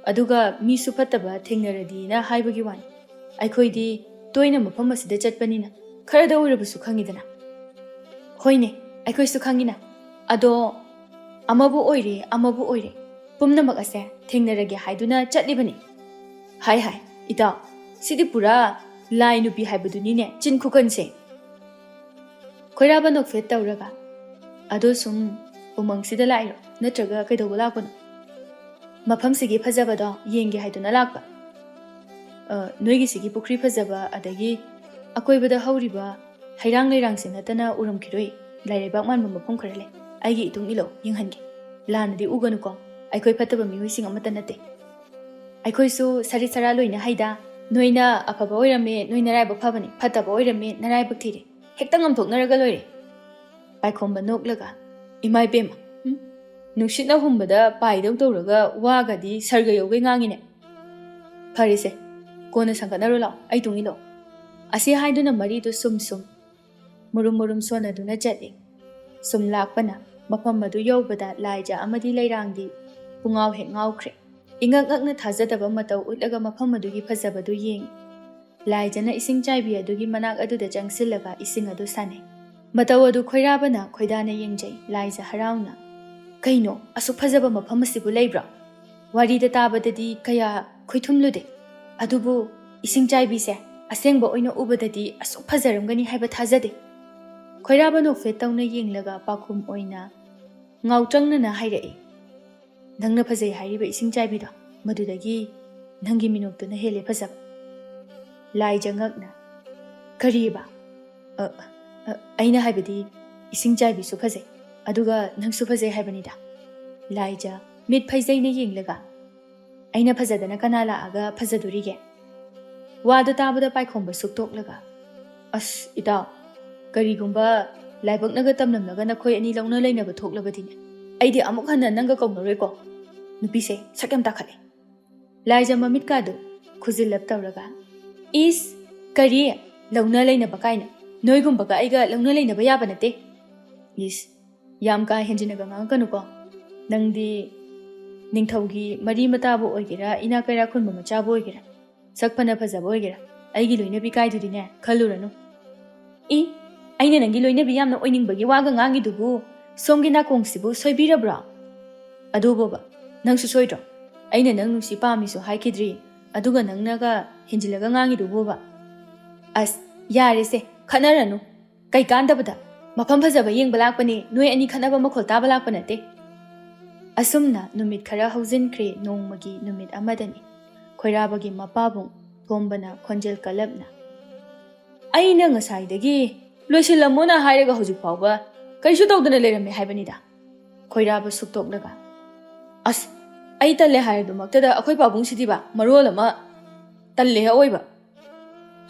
ꯑꯗꯨꯒ ꯃꯤꯁꯨ ꯐꯠꯇꯕ ꯊꯦꯡꯅꯔꯗꯤꯅ ꯍꯥꯏꯕꯒꯤ ꯋꯥꯅꯤ꯫ ꯑꯩꯈꯣꯏꯗꯤ ꯇꯣꯏꯅ ꯃꯐꯝ ꯑꯁꯤꯗ ꯆꯠꯄꯅꯤꯅ ꯈꯔꯗ ꯑꯣꯏꯔꯕꯁꯨ ꯈꯪꯉꯤꯗꯅ꯫ ꯍꯣꯏꯅꯦ, ꯑꯩꯈꯣꯏꯁꯨ ꯈꯪꯉꯤꯅ꯫ ꯑꯗꯣ ꯑꯃꯕꯨ ꯑꯣꯏꯔꯦ, ꯑꯃꯕꯨ ꯑꯣꯏꯔꯦ, ꯄꯨꯝꯅꯃꯛ ꯑꯁꯦ ꯊꯦꯡꯅꯔꯒꯦ ꯍꯥꯏꯗꯨꯅ ꯆꯠꯂꯤꯕꯅꯤ꯫ ꯍꯥꯏ ꯍꯥꯏ, ꯏꯇꯥꯎ, ꯁꯤꯗꯤ ꯄꯨꯔꯥ ꯂꯥꯏ ꯅꯨꯄꯤ ꯍꯥꯏꯕꯗꯨꯅꯤꯅꯦ, ꯆꯤꯟ ꯈꯨꯀꯟꯁꯦ꯫ ꯈꯣꯏꯔꯥꯕ ꯅꯣꯛꯐꯦꯠ ꯇꯧꯔꯒ, ꯑꯗꯣ ꯁꯨꯝ ꯎꯃꯪꯁꯤꯗ ꯂꯥꯛꯏꯔꯣ, ꯅꯠꯇ꯭ꯔꯒ ꯀꯩꯗꯧꯕ ꯂꯥꯛꯄꯅꯣ? ꯃꯐꯝꯁꯤꯒꯤ ꯐꯖꯕꯗꯣ ꯌꯦꯡꯒꯦ ꯍꯥꯏꯗꯨꯅ ꯂꯥꯛꯄ꯫ ꯑ, ꯅꯣꯏꯒꯤꯁꯤꯒꯤ ꯄꯨꯈ꯭ꯔꯤ ꯐꯖꯕ, ꯑꯗꯒꯤ ꯑꯀꯣꯏꯕꯗ ꯍꯧꯔꯤꯕ ꯍꯩꯔꯥꯡ ꯂꯩꯔꯥꯡꯁꯤ ꯅꯠꯇꯅ ꯎꯔꯝꯈꯤꯔꯣꯏ꯫ ꯂꯥꯏꯔꯩꯕꯥꯛ ꯃꯥꯟꯕ ꯃꯐꯝ ꯈꯔ ꯂꯩ, ꯑꯩꯒꯤ ꯏꯇꯨꯡ ꯏꯜꯂꯣ, ꯌꯦꯡꯍꯟꯒꯦ꯫ ꯂꯥꯟꯅꯗꯤ ꯎꯒꯅꯨꯀꯣ, ꯑꯩꯈꯣꯏ ꯐꯠꯇꯕ ꯃꯤꯑꯣꯏꯁꯤꯡ ꯑꯃꯠꯇ ꯅꯠꯇꯦ꯫ ꯑꯩꯈꯣꯏꯁꯨ ꯁꯔꯤꯠ ꯁꯔꯥ ꯂꯣꯏꯅ ꯍꯩꯗ꯫ ꯅꯣꯏꯅ ꯑꯐꯕ ꯑꯣꯏꯔꯝꯃꯦ, ꯅꯣꯏ ꯅꯔꯥꯏꯕꯛ ꯐꯕꯅꯤ, ꯐꯠꯇꯕ ꯑꯣꯏꯔꯝꯃꯦ, ꯅꯔꯥꯏꯕꯛ ꯊꯤꯔꯦ꯫ ꯍꯦꯛꯇ ꯉꯝꯊꯣꯛꯅꯔꯒ ꯂꯣꯏꯔꯦ꯫ ꯄꯥꯏꯈꯣꯝꯕ ꯅꯣꯛꯂꯒ, ꯏꯃꯥ ꯏꯕꯦꯝꯃ, ꯎꯝ, ꯅꯨꯡꯁꯤꯠꯅ ꯍꯨꯝꯕꯗ ꯄꯥꯏꯗꯧ ꯇꯧꯔꯒ ꯋꯥꯒꯗꯤ ꯁꯔꯒ ꯌꯧꯒꯩ ꯉꯥꯡꯉꯤꯅꯦ꯫ ꯐꯔꯦꯁꯦ, ꯀꯣꯟꯅ ꯁꯪꯒꯠꯅꯔꯣ ꯂꯥꯎ, ꯑꯩ ꯇꯨꯡ ꯏꯜꯂꯣ꯫ ꯑꯁꯤ ꯍꯥꯏꯗꯨꯅ ꯃꯔꯤꯗꯨ ꯁꯨꯝ ꯁꯨꯝ ꯃꯨꯔꯨꯝ ꯃꯨꯔꯨꯝ ꯁꯣꯟꯅꯗꯨꯅ ꯆꯠꯂꯤ꯫ ꯁꯨꯝ ꯂꯥꯛꯄꯅ ꯃꯐꯝ ꯑꯗꯨ ꯌꯧꯕꯗ ꯂꯥꯏꯖ ꯑꯃꯗꯤ ꯂꯩꯔꯥꯡꯗꯤ ꯄꯨꯡꯉꯥꯎ ꯍꯦꯛ ꯉꯥꯎꯈ꯭ꯔꯦ꯫ ꯏꯉꯛ ꯉꯛꯅ ꯊꯥꯖꯗꯕ ꯃꯇꯧ ꯎꯠꯂꯒ ꯃꯐꯝ ꯑꯗꯨꯒꯤ ꯐꯖꯕꯗꯨ ꯌꯦꯡꯏ꯫ ꯂꯥꯏꯖꯅ ꯏꯁꯤꯡ ꯆꯥꯏꯕꯤ ꯑꯗꯨꯒꯤ ꯃꯅꯥꯛ ꯑꯗꯨꯗ ꯆꯪꯁꯤꯜꯂꯒ ꯏꯁꯤꯡ ꯑꯗꯨ ꯁꯥꯟꯅꯩ꯫ ꯃꯇꯧ ꯑꯗꯨ ꯈꯣꯏꯔꯥꯕꯅ ꯈꯣꯏꯗꯥꯅ ꯌꯦꯡꯖꯩ, ꯂꯥꯏꯖ ꯍꯔꯥꯎꯅ꯫ "ꯀꯩꯅꯣ, ꯑꯁꯨꯛ ꯐꯖꯕ ꯃꯐꯝ ꯑꯁꯤꯕꯨ ꯂꯩꯕ꯭ꯔꯣ? ꯋꯥꯔꯤꯗ ꯇꯥꯕꯗꯗꯤ ꯀꯌꯥ ꯈꯣꯏꯊꯨꯝꯂꯨꯗꯦ꯫ ꯑꯗꯨꯕꯨ ꯏꯁꯤꯡ ꯆꯥꯏꯕꯤꯁꯦ ꯑꯁꯦꯡꯕ ꯑꯣꯏꯅ ꯎꯕꯗꯗꯤ ꯑꯁꯨꯛ ꯐꯖꯔꯝꯒꯅꯤ ꯍꯥꯏꯕ ꯊꯥꯖꯗꯦ꯫ ꯈꯣꯏꯔꯥꯕ ꯅꯣꯛꯐꯦꯠ ꯇꯧꯅ ꯌꯦꯡꯂꯒ ꯄꯥꯎꯈꯨꯝ ꯑꯣꯏꯅ ꯉꯥꯎꯇ꯭ꯔꯪꯅꯅ ꯍꯥꯏꯔꯛꯏ, "ꯅꯪꯅ ꯐꯖꯩ ꯍꯥꯏꯔꯤꯕ ꯏꯁꯤꯡ ꯆꯥꯏꯕꯤꯗꯣ, ꯃꯗꯨꯗꯒꯤ ꯅꯪꯒꯤ ꯃꯤꯅꯣꯛꯇꯨꯅ ꯍꯦꯜꯂꯦ ꯐꯖꯕ꯫" ꯂꯥꯏꯖ ꯉꯛꯅ, "ꯀꯔꯤꯕ?" "ꯑ, ꯑ, ꯑꯩꯅ ꯍꯥꯏꯕꯗꯤ ꯏꯁꯤꯡ ꯆꯥꯏꯕꯤꯁꯨ ꯐꯖꯩ, ꯑꯗꯨꯒ ꯅꯪꯁꯨ ꯐꯖꯩ ꯍꯥꯏꯕꯅꯤꯗ꯫" ꯂꯥꯏꯖ ꯃꯤꯠ ꯐꯩꯖꯩꯅ ꯌꯦꯡꯂꯒ, "ꯑꯩꯅ ꯐꯖꯗꯅ ꯀꯅꯥ ꯂꯥꯛꯑꯒ ꯐꯖꯗꯣꯔꯤꯒꯦ?" ꯋꯥꯗꯨ ꯇꯥꯕꯗ ꯄꯥꯏꯈꯣꯝꯕ ꯁꯨꯛꯇꯣꯛꯂꯒ, "ꯑꯁ ꯏꯇꯥꯎ, ꯀꯔꯤꯒꯨꯝꯕ ꯂꯥꯏꯕꯛꯅꯒ ꯇꯝꯂꯝꯂꯒ ꯅꯈꯣꯏ ꯑꯅꯤ ꯂꯧꯅ ꯂꯩꯅꯕ ꯊꯣꯛꯂꯕꯗꯤꯅꯦ, ꯑꯩꯗꯤ ꯑꯃꯨꯛ ꯍꯟꯅ ꯅꯪꯒ ꯀꯧꯅꯔꯣꯏꯀꯣ꯫ ꯅꯨꯄꯤꯁꯦ ꯁꯛ ꯌꯥꯝ ꯇꯥꯈꯠꯂꯦ꯫" ꯂꯥꯏꯖ ꯃꯃꯤꯠꯀꯥꯗꯨ ꯈꯨꯖꯤꯜꯂꯞ ꯇꯧꯔꯒ, "ꯏꯁ, ꯀꯔꯤ? ꯂꯧꯅ ꯂꯩꯅꯕ ꯀꯥꯏꯅ? ꯅꯣꯏꯒꯨꯝꯕꯒ ꯑꯩꯒ ꯂꯧꯅ ꯂꯩꯅꯕ ꯌꯥꯕ ꯅꯠꯇꯦ꯫" "ꯏꯁ, ꯌꯥꯝ ꯀꯥ ꯍꯦꯟꯖꯤꯟꯅꯒ ꯉꯥꯡꯉꯛꯀꯅꯨꯀꯣ꯫ ꯅꯪꯗꯤ ꯅꯤꯡꯊꯧꯒꯤ ꯃꯔꯤ ꯃꯇꯥꯕꯨ ꯑꯣꯏꯒꯦꯔꯥ, ꯏꯅꯥ ꯀꯩꯔꯥ ꯈꯨꯟꯕ ꯃꯆꯥꯕꯨ ꯑꯣꯏꯒꯦꯔꯥ, ꯁꯛ ꯐꯅ ꯐꯖꯕ ꯑꯣꯏꯒꯦꯔꯥ, ꯑꯩꯒꯤ ꯂꯣꯏꯅꯕꯤ ꯀꯥꯏꯗꯨꯗꯤꯅꯦ ꯈꯜꯂꯨꯔꯅꯨ꯫" "ꯏ, ꯑꯩꯅ ꯅꯪꯒꯤ ꯂꯣꯏꯅꯕꯤ ꯌꯥꯝꯅ ꯑꯣꯏꯅꯤꯡꯕꯒꯤ ꯋꯥꯒ ꯉꯥꯡꯉꯤꯗꯨꯕꯨ ꯁꯣꯝꯒꯤ ꯅꯥꯀꯣꯡꯁꯤꯕꯨ ꯁꯣꯏꯕꯤꯔꯕ꯭ꯔꯣ?" "ꯑꯗꯨꯕꯣꯕ, ꯅꯪꯁꯨ ꯁꯣꯏꯗ꯭ꯔꯣ? ꯑꯩꯅ ꯅꯪ ꯅꯨꯡꯁꯤ ꯄꯥꯝꯃꯤꯁꯨ ꯍꯥꯏꯈꯤꯗ꯭ꯔꯤ, ꯑꯗꯨꯒ ꯅꯪꯅꯒ ꯍꯦꯟꯖꯤꯜꯂꯒ ꯉꯥꯡꯉꯤꯗꯨꯕꯣꯕ?" "ꯑꯁ, ꯌꯥꯔꯦꯁꯦ, ꯈꯠꯅꯔꯅꯨ꯫ ꯀꯩ ꯀꯥꯟꯗꯕꯗ? ꯃꯐꯝ ꯐꯖꯕ ꯌꯦꯡꯕ ꯂꯥꯛꯄꯅꯤ, ꯅꯣꯏ ꯑꯅꯤ ꯈꯠꯅꯕ ꯃꯈꯣꯜ ꯇꯥꯕ ꯂꯥꯛꯄ ꯅꯠꯇꯦ꯫" ꯑꯁꯨꯝꯅ ꯅꯨꯃꯤꯠ ꯈꯔ ꯍꯧꯖꯤꯟꯈ꯭ꯔꯦ꯫ ꯅꯣꯡꯃꯒꯤ ꯅꯨꯃꯤꯠ ꯑꯃꯗꯅꯤ, ꯈꯣꯏꯔꯥꯕꯒꯤ ꯃꯄꯥꯕꯨꯡ ꯊꯣꯝꯕꯅ ꯈꯣꯟꯖꯦꯜ ꯀꯜꯂꯞꯅ, "ꯑꯩꯅ ꯉꯁꯥꯏꯗꯒꯤ ꯂꯣꯏꯁꯤꯜꯂꯝꯃꯣꯅ ꯍꯥꯏꯔꯒ ꯍꯧꯖꯤꯛ ꯐꯥꯎꯕ ꯀꯔꯤꯁꯨ ꯇꯧꯗꯅ ꯂꯩꯔꯝꯃꯦ ꯍꯥꯏꯕꯅꯤꯗ꯫" ꯈꯣꯏꯔꯥꯕ ꯁꯨꯛꯇꯣꯛꯂꯒ, "ꯑꯁ, ꯑꯩ ꯇꯜꯂꯦ ꯍꯥꯏꯔꯗꯨꯃꯛꯇꯗ ꯑꯩꯈꯣꯏ ꯄꯥꯕꯨꯡꯁꯤꯗꯤꯕ ꯃꯔꯣꯜ ꯑꯃ ꯇꯜꯂꯦ ꯑꯑꯣꯏꯕ꯫"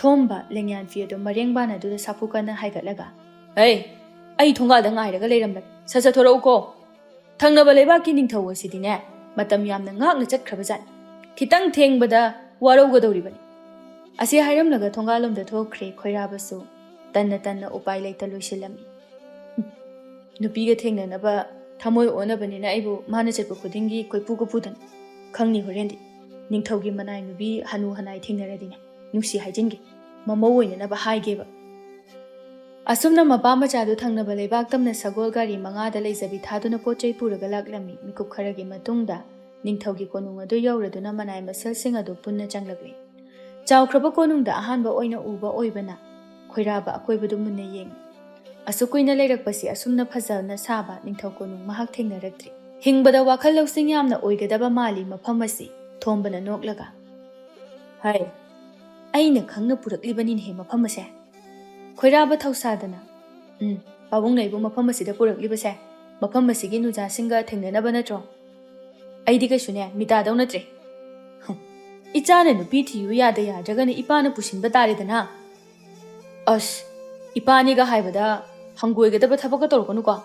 ꯊꯣꯝꯕ ꯂꯦꯡꯌꯥꯟ ꯐꯤ ꯑꯗꯨ ꯃꯔꯦꯡ ꯕꯥꯟ ꯑꯗꯨꯗ ꯁꯥꯐꯨ ꯀꯟꯅ ꯍꯥꯏꯒꯠꯂꯒ, "ꯍꯩ, ꯑꯩ ꯊꯣꯡꯒꯥꯜꯗ ꯉꯥꯏꯔꯒ ꯂꯩꯔꯝꯂꯒꯦ꯫ ꯁꯠ ꯁꯠ ꯊꯣꯔꯛꯎꯀꯣ꯫ ꯊꯪꯅꯕ ꯂꯩꯕꯥꯛꯀꯤ ꯅꯤꯡꯊꯧ ꯑꯁꯤꯗꯤꯅꯦ, ꯃꯇꯝ ꯌꯥꯝꯅ ꯉꯥꯛꯅ ꯆꯠꯈ꯭ꯔꯕꯖꯥꯠꯅꯤ꯫ ꯈꯤꯇꯪ ꯊꯦꯡꯕꯗ ꯋꯥꯔꯧꯒꯗꯧꯔꯤꯕꯅꯤ꯫" ꯑꯁꯤ ꯍꯥꯏꯔꯝꯂꯒ ꯊꯣꯡꯒꯥꯜꯂꯣꯝꯗ ꯊꯣꯛꯈ꯭ꯔꯦ꯫ ꯈꯣꯏꯔꯥꯕꯁꯨ ꯇꯟꯅ ꯇꯟꯅ ꯎꯄꯥꯏ ꯂꯩꯇ ꯂꯣꯏꯁꯤꯜꯂꯝꯃꯤ꯫ ꯅꯨꯄꯤꯒ ꯊꯦꯡꯅꯅꯕ ꯊꯃꯣꯏ ꯑꯣꯟꯅꯕꯅꯤꯅ ꯑꯩꯕꯨ ꯃꯥꯅ ꯆꯠꯄ ꯈꯨꯗꯤꯡꯒꯤ ꯀꯣꯏꯄꯨꯒ ꯄꯨꯗꯅ꯫ ꯈꯪꯅꯤ ꯍꯣꯔꯦꯟꯗꯤ꯫ ꯅꯤꯡꯊꯧꯒꯤ ꯃꯅꯥꯏ ꯅꯨꯄꯤ ꯍꯅꯨ ꯍꯅꯥꯏ ꯊꯦꯡꯅꯔꯗꯤꯅꯦ, ꯅꯨꯡꯁꯤ ꯍꯥꯏꯖꯤꯟꯒꯦ꯫ ꯃꯃꯧ ꯑꯣꯏꯅꯅꯕ ꯍꯥꯏꯒꯦꯕ꯫ ꯑꯁꯨꯝꯅ ꯃꯄꯥ ꯃꯆꯥꯗꯨ ꯊꯪꯅꯕ ꯂꯩꯕꯥꯛ ꯇꯝꯅ ꯁꯒꯣꯜ ꯒꯥꯔꯤ ꯃꯉꯥꯗ ꯂꯩꯖꯕꯤ ꯊꯥꯗꯨꯅ ꯄꯣꯠ ꯆꯩ ꯄꯨꯔꯒ ꯂꯥꯛꯂꯝꯃꯤ꯫ ꯃꯤꯀꯨꯞ ꯈꯔꯒꯤ ꯃꯇꯨꯡꯗ ꯅꯤꯡꯊꯧꯒꯤ ꯀꯣꯅꯨꯡ ꯑꯗꯨ ꯌꯧꯔꯗꯨꯅ ꯃꯅꯥꯏ ꯃꯁꯜꯁꯤꯡ ꯑꯗꯨ ꯄꯨꯟꯅ ꯆꯪꯂꯛꯂꯦ꯫ ꯆꯥꯎꯈ꯭ꯔꯕ ꯀꯣꯅꯨꯡꯗ ꯑꯍꯥꯟꯕ ꯑꯣꯏꯅ ꯎꯕ ꯑꯣꯏꯕꯅ ꯈꯣꯏꯔꯥꯕ ꯑꯀꯣꯏꯕꯗꯨ ꯃꯨꯟꯅ ꯌꯦꯡꯏ꯫ ꯑꯁꯨꯛ ꯀꯨꯏꯅ ꯂꯩꯔꯛꯄꯁꯤ ꯑꯁꯨꯝꯅ ꯐꯖꯅ ꯁꯥꯕ ꯅꯤꯡꯊꯧ ꯀꯣꯅꯨꯡ ꯃꯍꯥꯛ ꯊꯦꯡꯅꯔꯛꯇ꯭ꯔꯤ꯫ ꯍꯤꯡꯕꯗ ꯋꯥꯈꯜ ꯂꯧꯁꯤꯡ ꯌꯥꯝꯅ ꯑꯣꯏꯒꯗꯕ ꯃꯥꯜꯂꯤ ꯃꯐꯝ ꯑꯁꯤ꯫ ꯊꯣꯝꯕꯅ ꯅꯣꯛꯂꯒ, "ꯍꯥꯏ, ꯑꯩꯅ ꯈꯪꯅ ꯄꯨꯔꯛꯂꯤꯕꯅꯤꯅꯦꯍꯦ ꯃꯐꯝ ꯑꯁꯦ"꯫ ꯈꯣꯏꯔꯥꯕ ꯊꯧꯁꯥꯗꯅ, "ꯎꯝ, ꯄꯥꯕꯨꯡꯅ ꯑꯩꯕꯨ ꯃꯐꯝ ꯑꯁꯤꯗ ꯄꯨꯔꯛꯂꯤꯕꯁꯦ ꯃꯐꯝ ꯑꯁꯤꯒꯤ ꯅꯨꯖꯥꯁꯤꯡꯒ ꯊꯦꯡꯅꯅꯕ ꯅꯠꯇ꯭ꯔꯣ? ꯑꯩꯗꯤ ꯀꯩꯁꯨꯅꯦ ꯃꯤꯇꯥꯗꯧ ꯅꯠꯇ꯭ꯔꯦ꯫ ꯍꯨꯝ, ꯏꯆꯥꯅ ꯅꯨꯄꯤ ꯊꯤꯌꯨ ꯌꯥꯗ ꯌꯥꯗ꯭ꯔꯒꯅ ꯏꯄꯥꯅ ꯄꯨꯁꯤꯟꯕ ꯇꯥꯔꯦꯗꯅ꯫ ꯑꯁ, ꯏꯄꯥꯅꯤꯒ ꯍꯥꯏꯕꯗ ꯍꯪꯒꯣꯏꯒꯗꯕ ꯊꯕꯛꯀ ꯇꯧꯔꯛꯀꯅꯨꯀꯣ꯫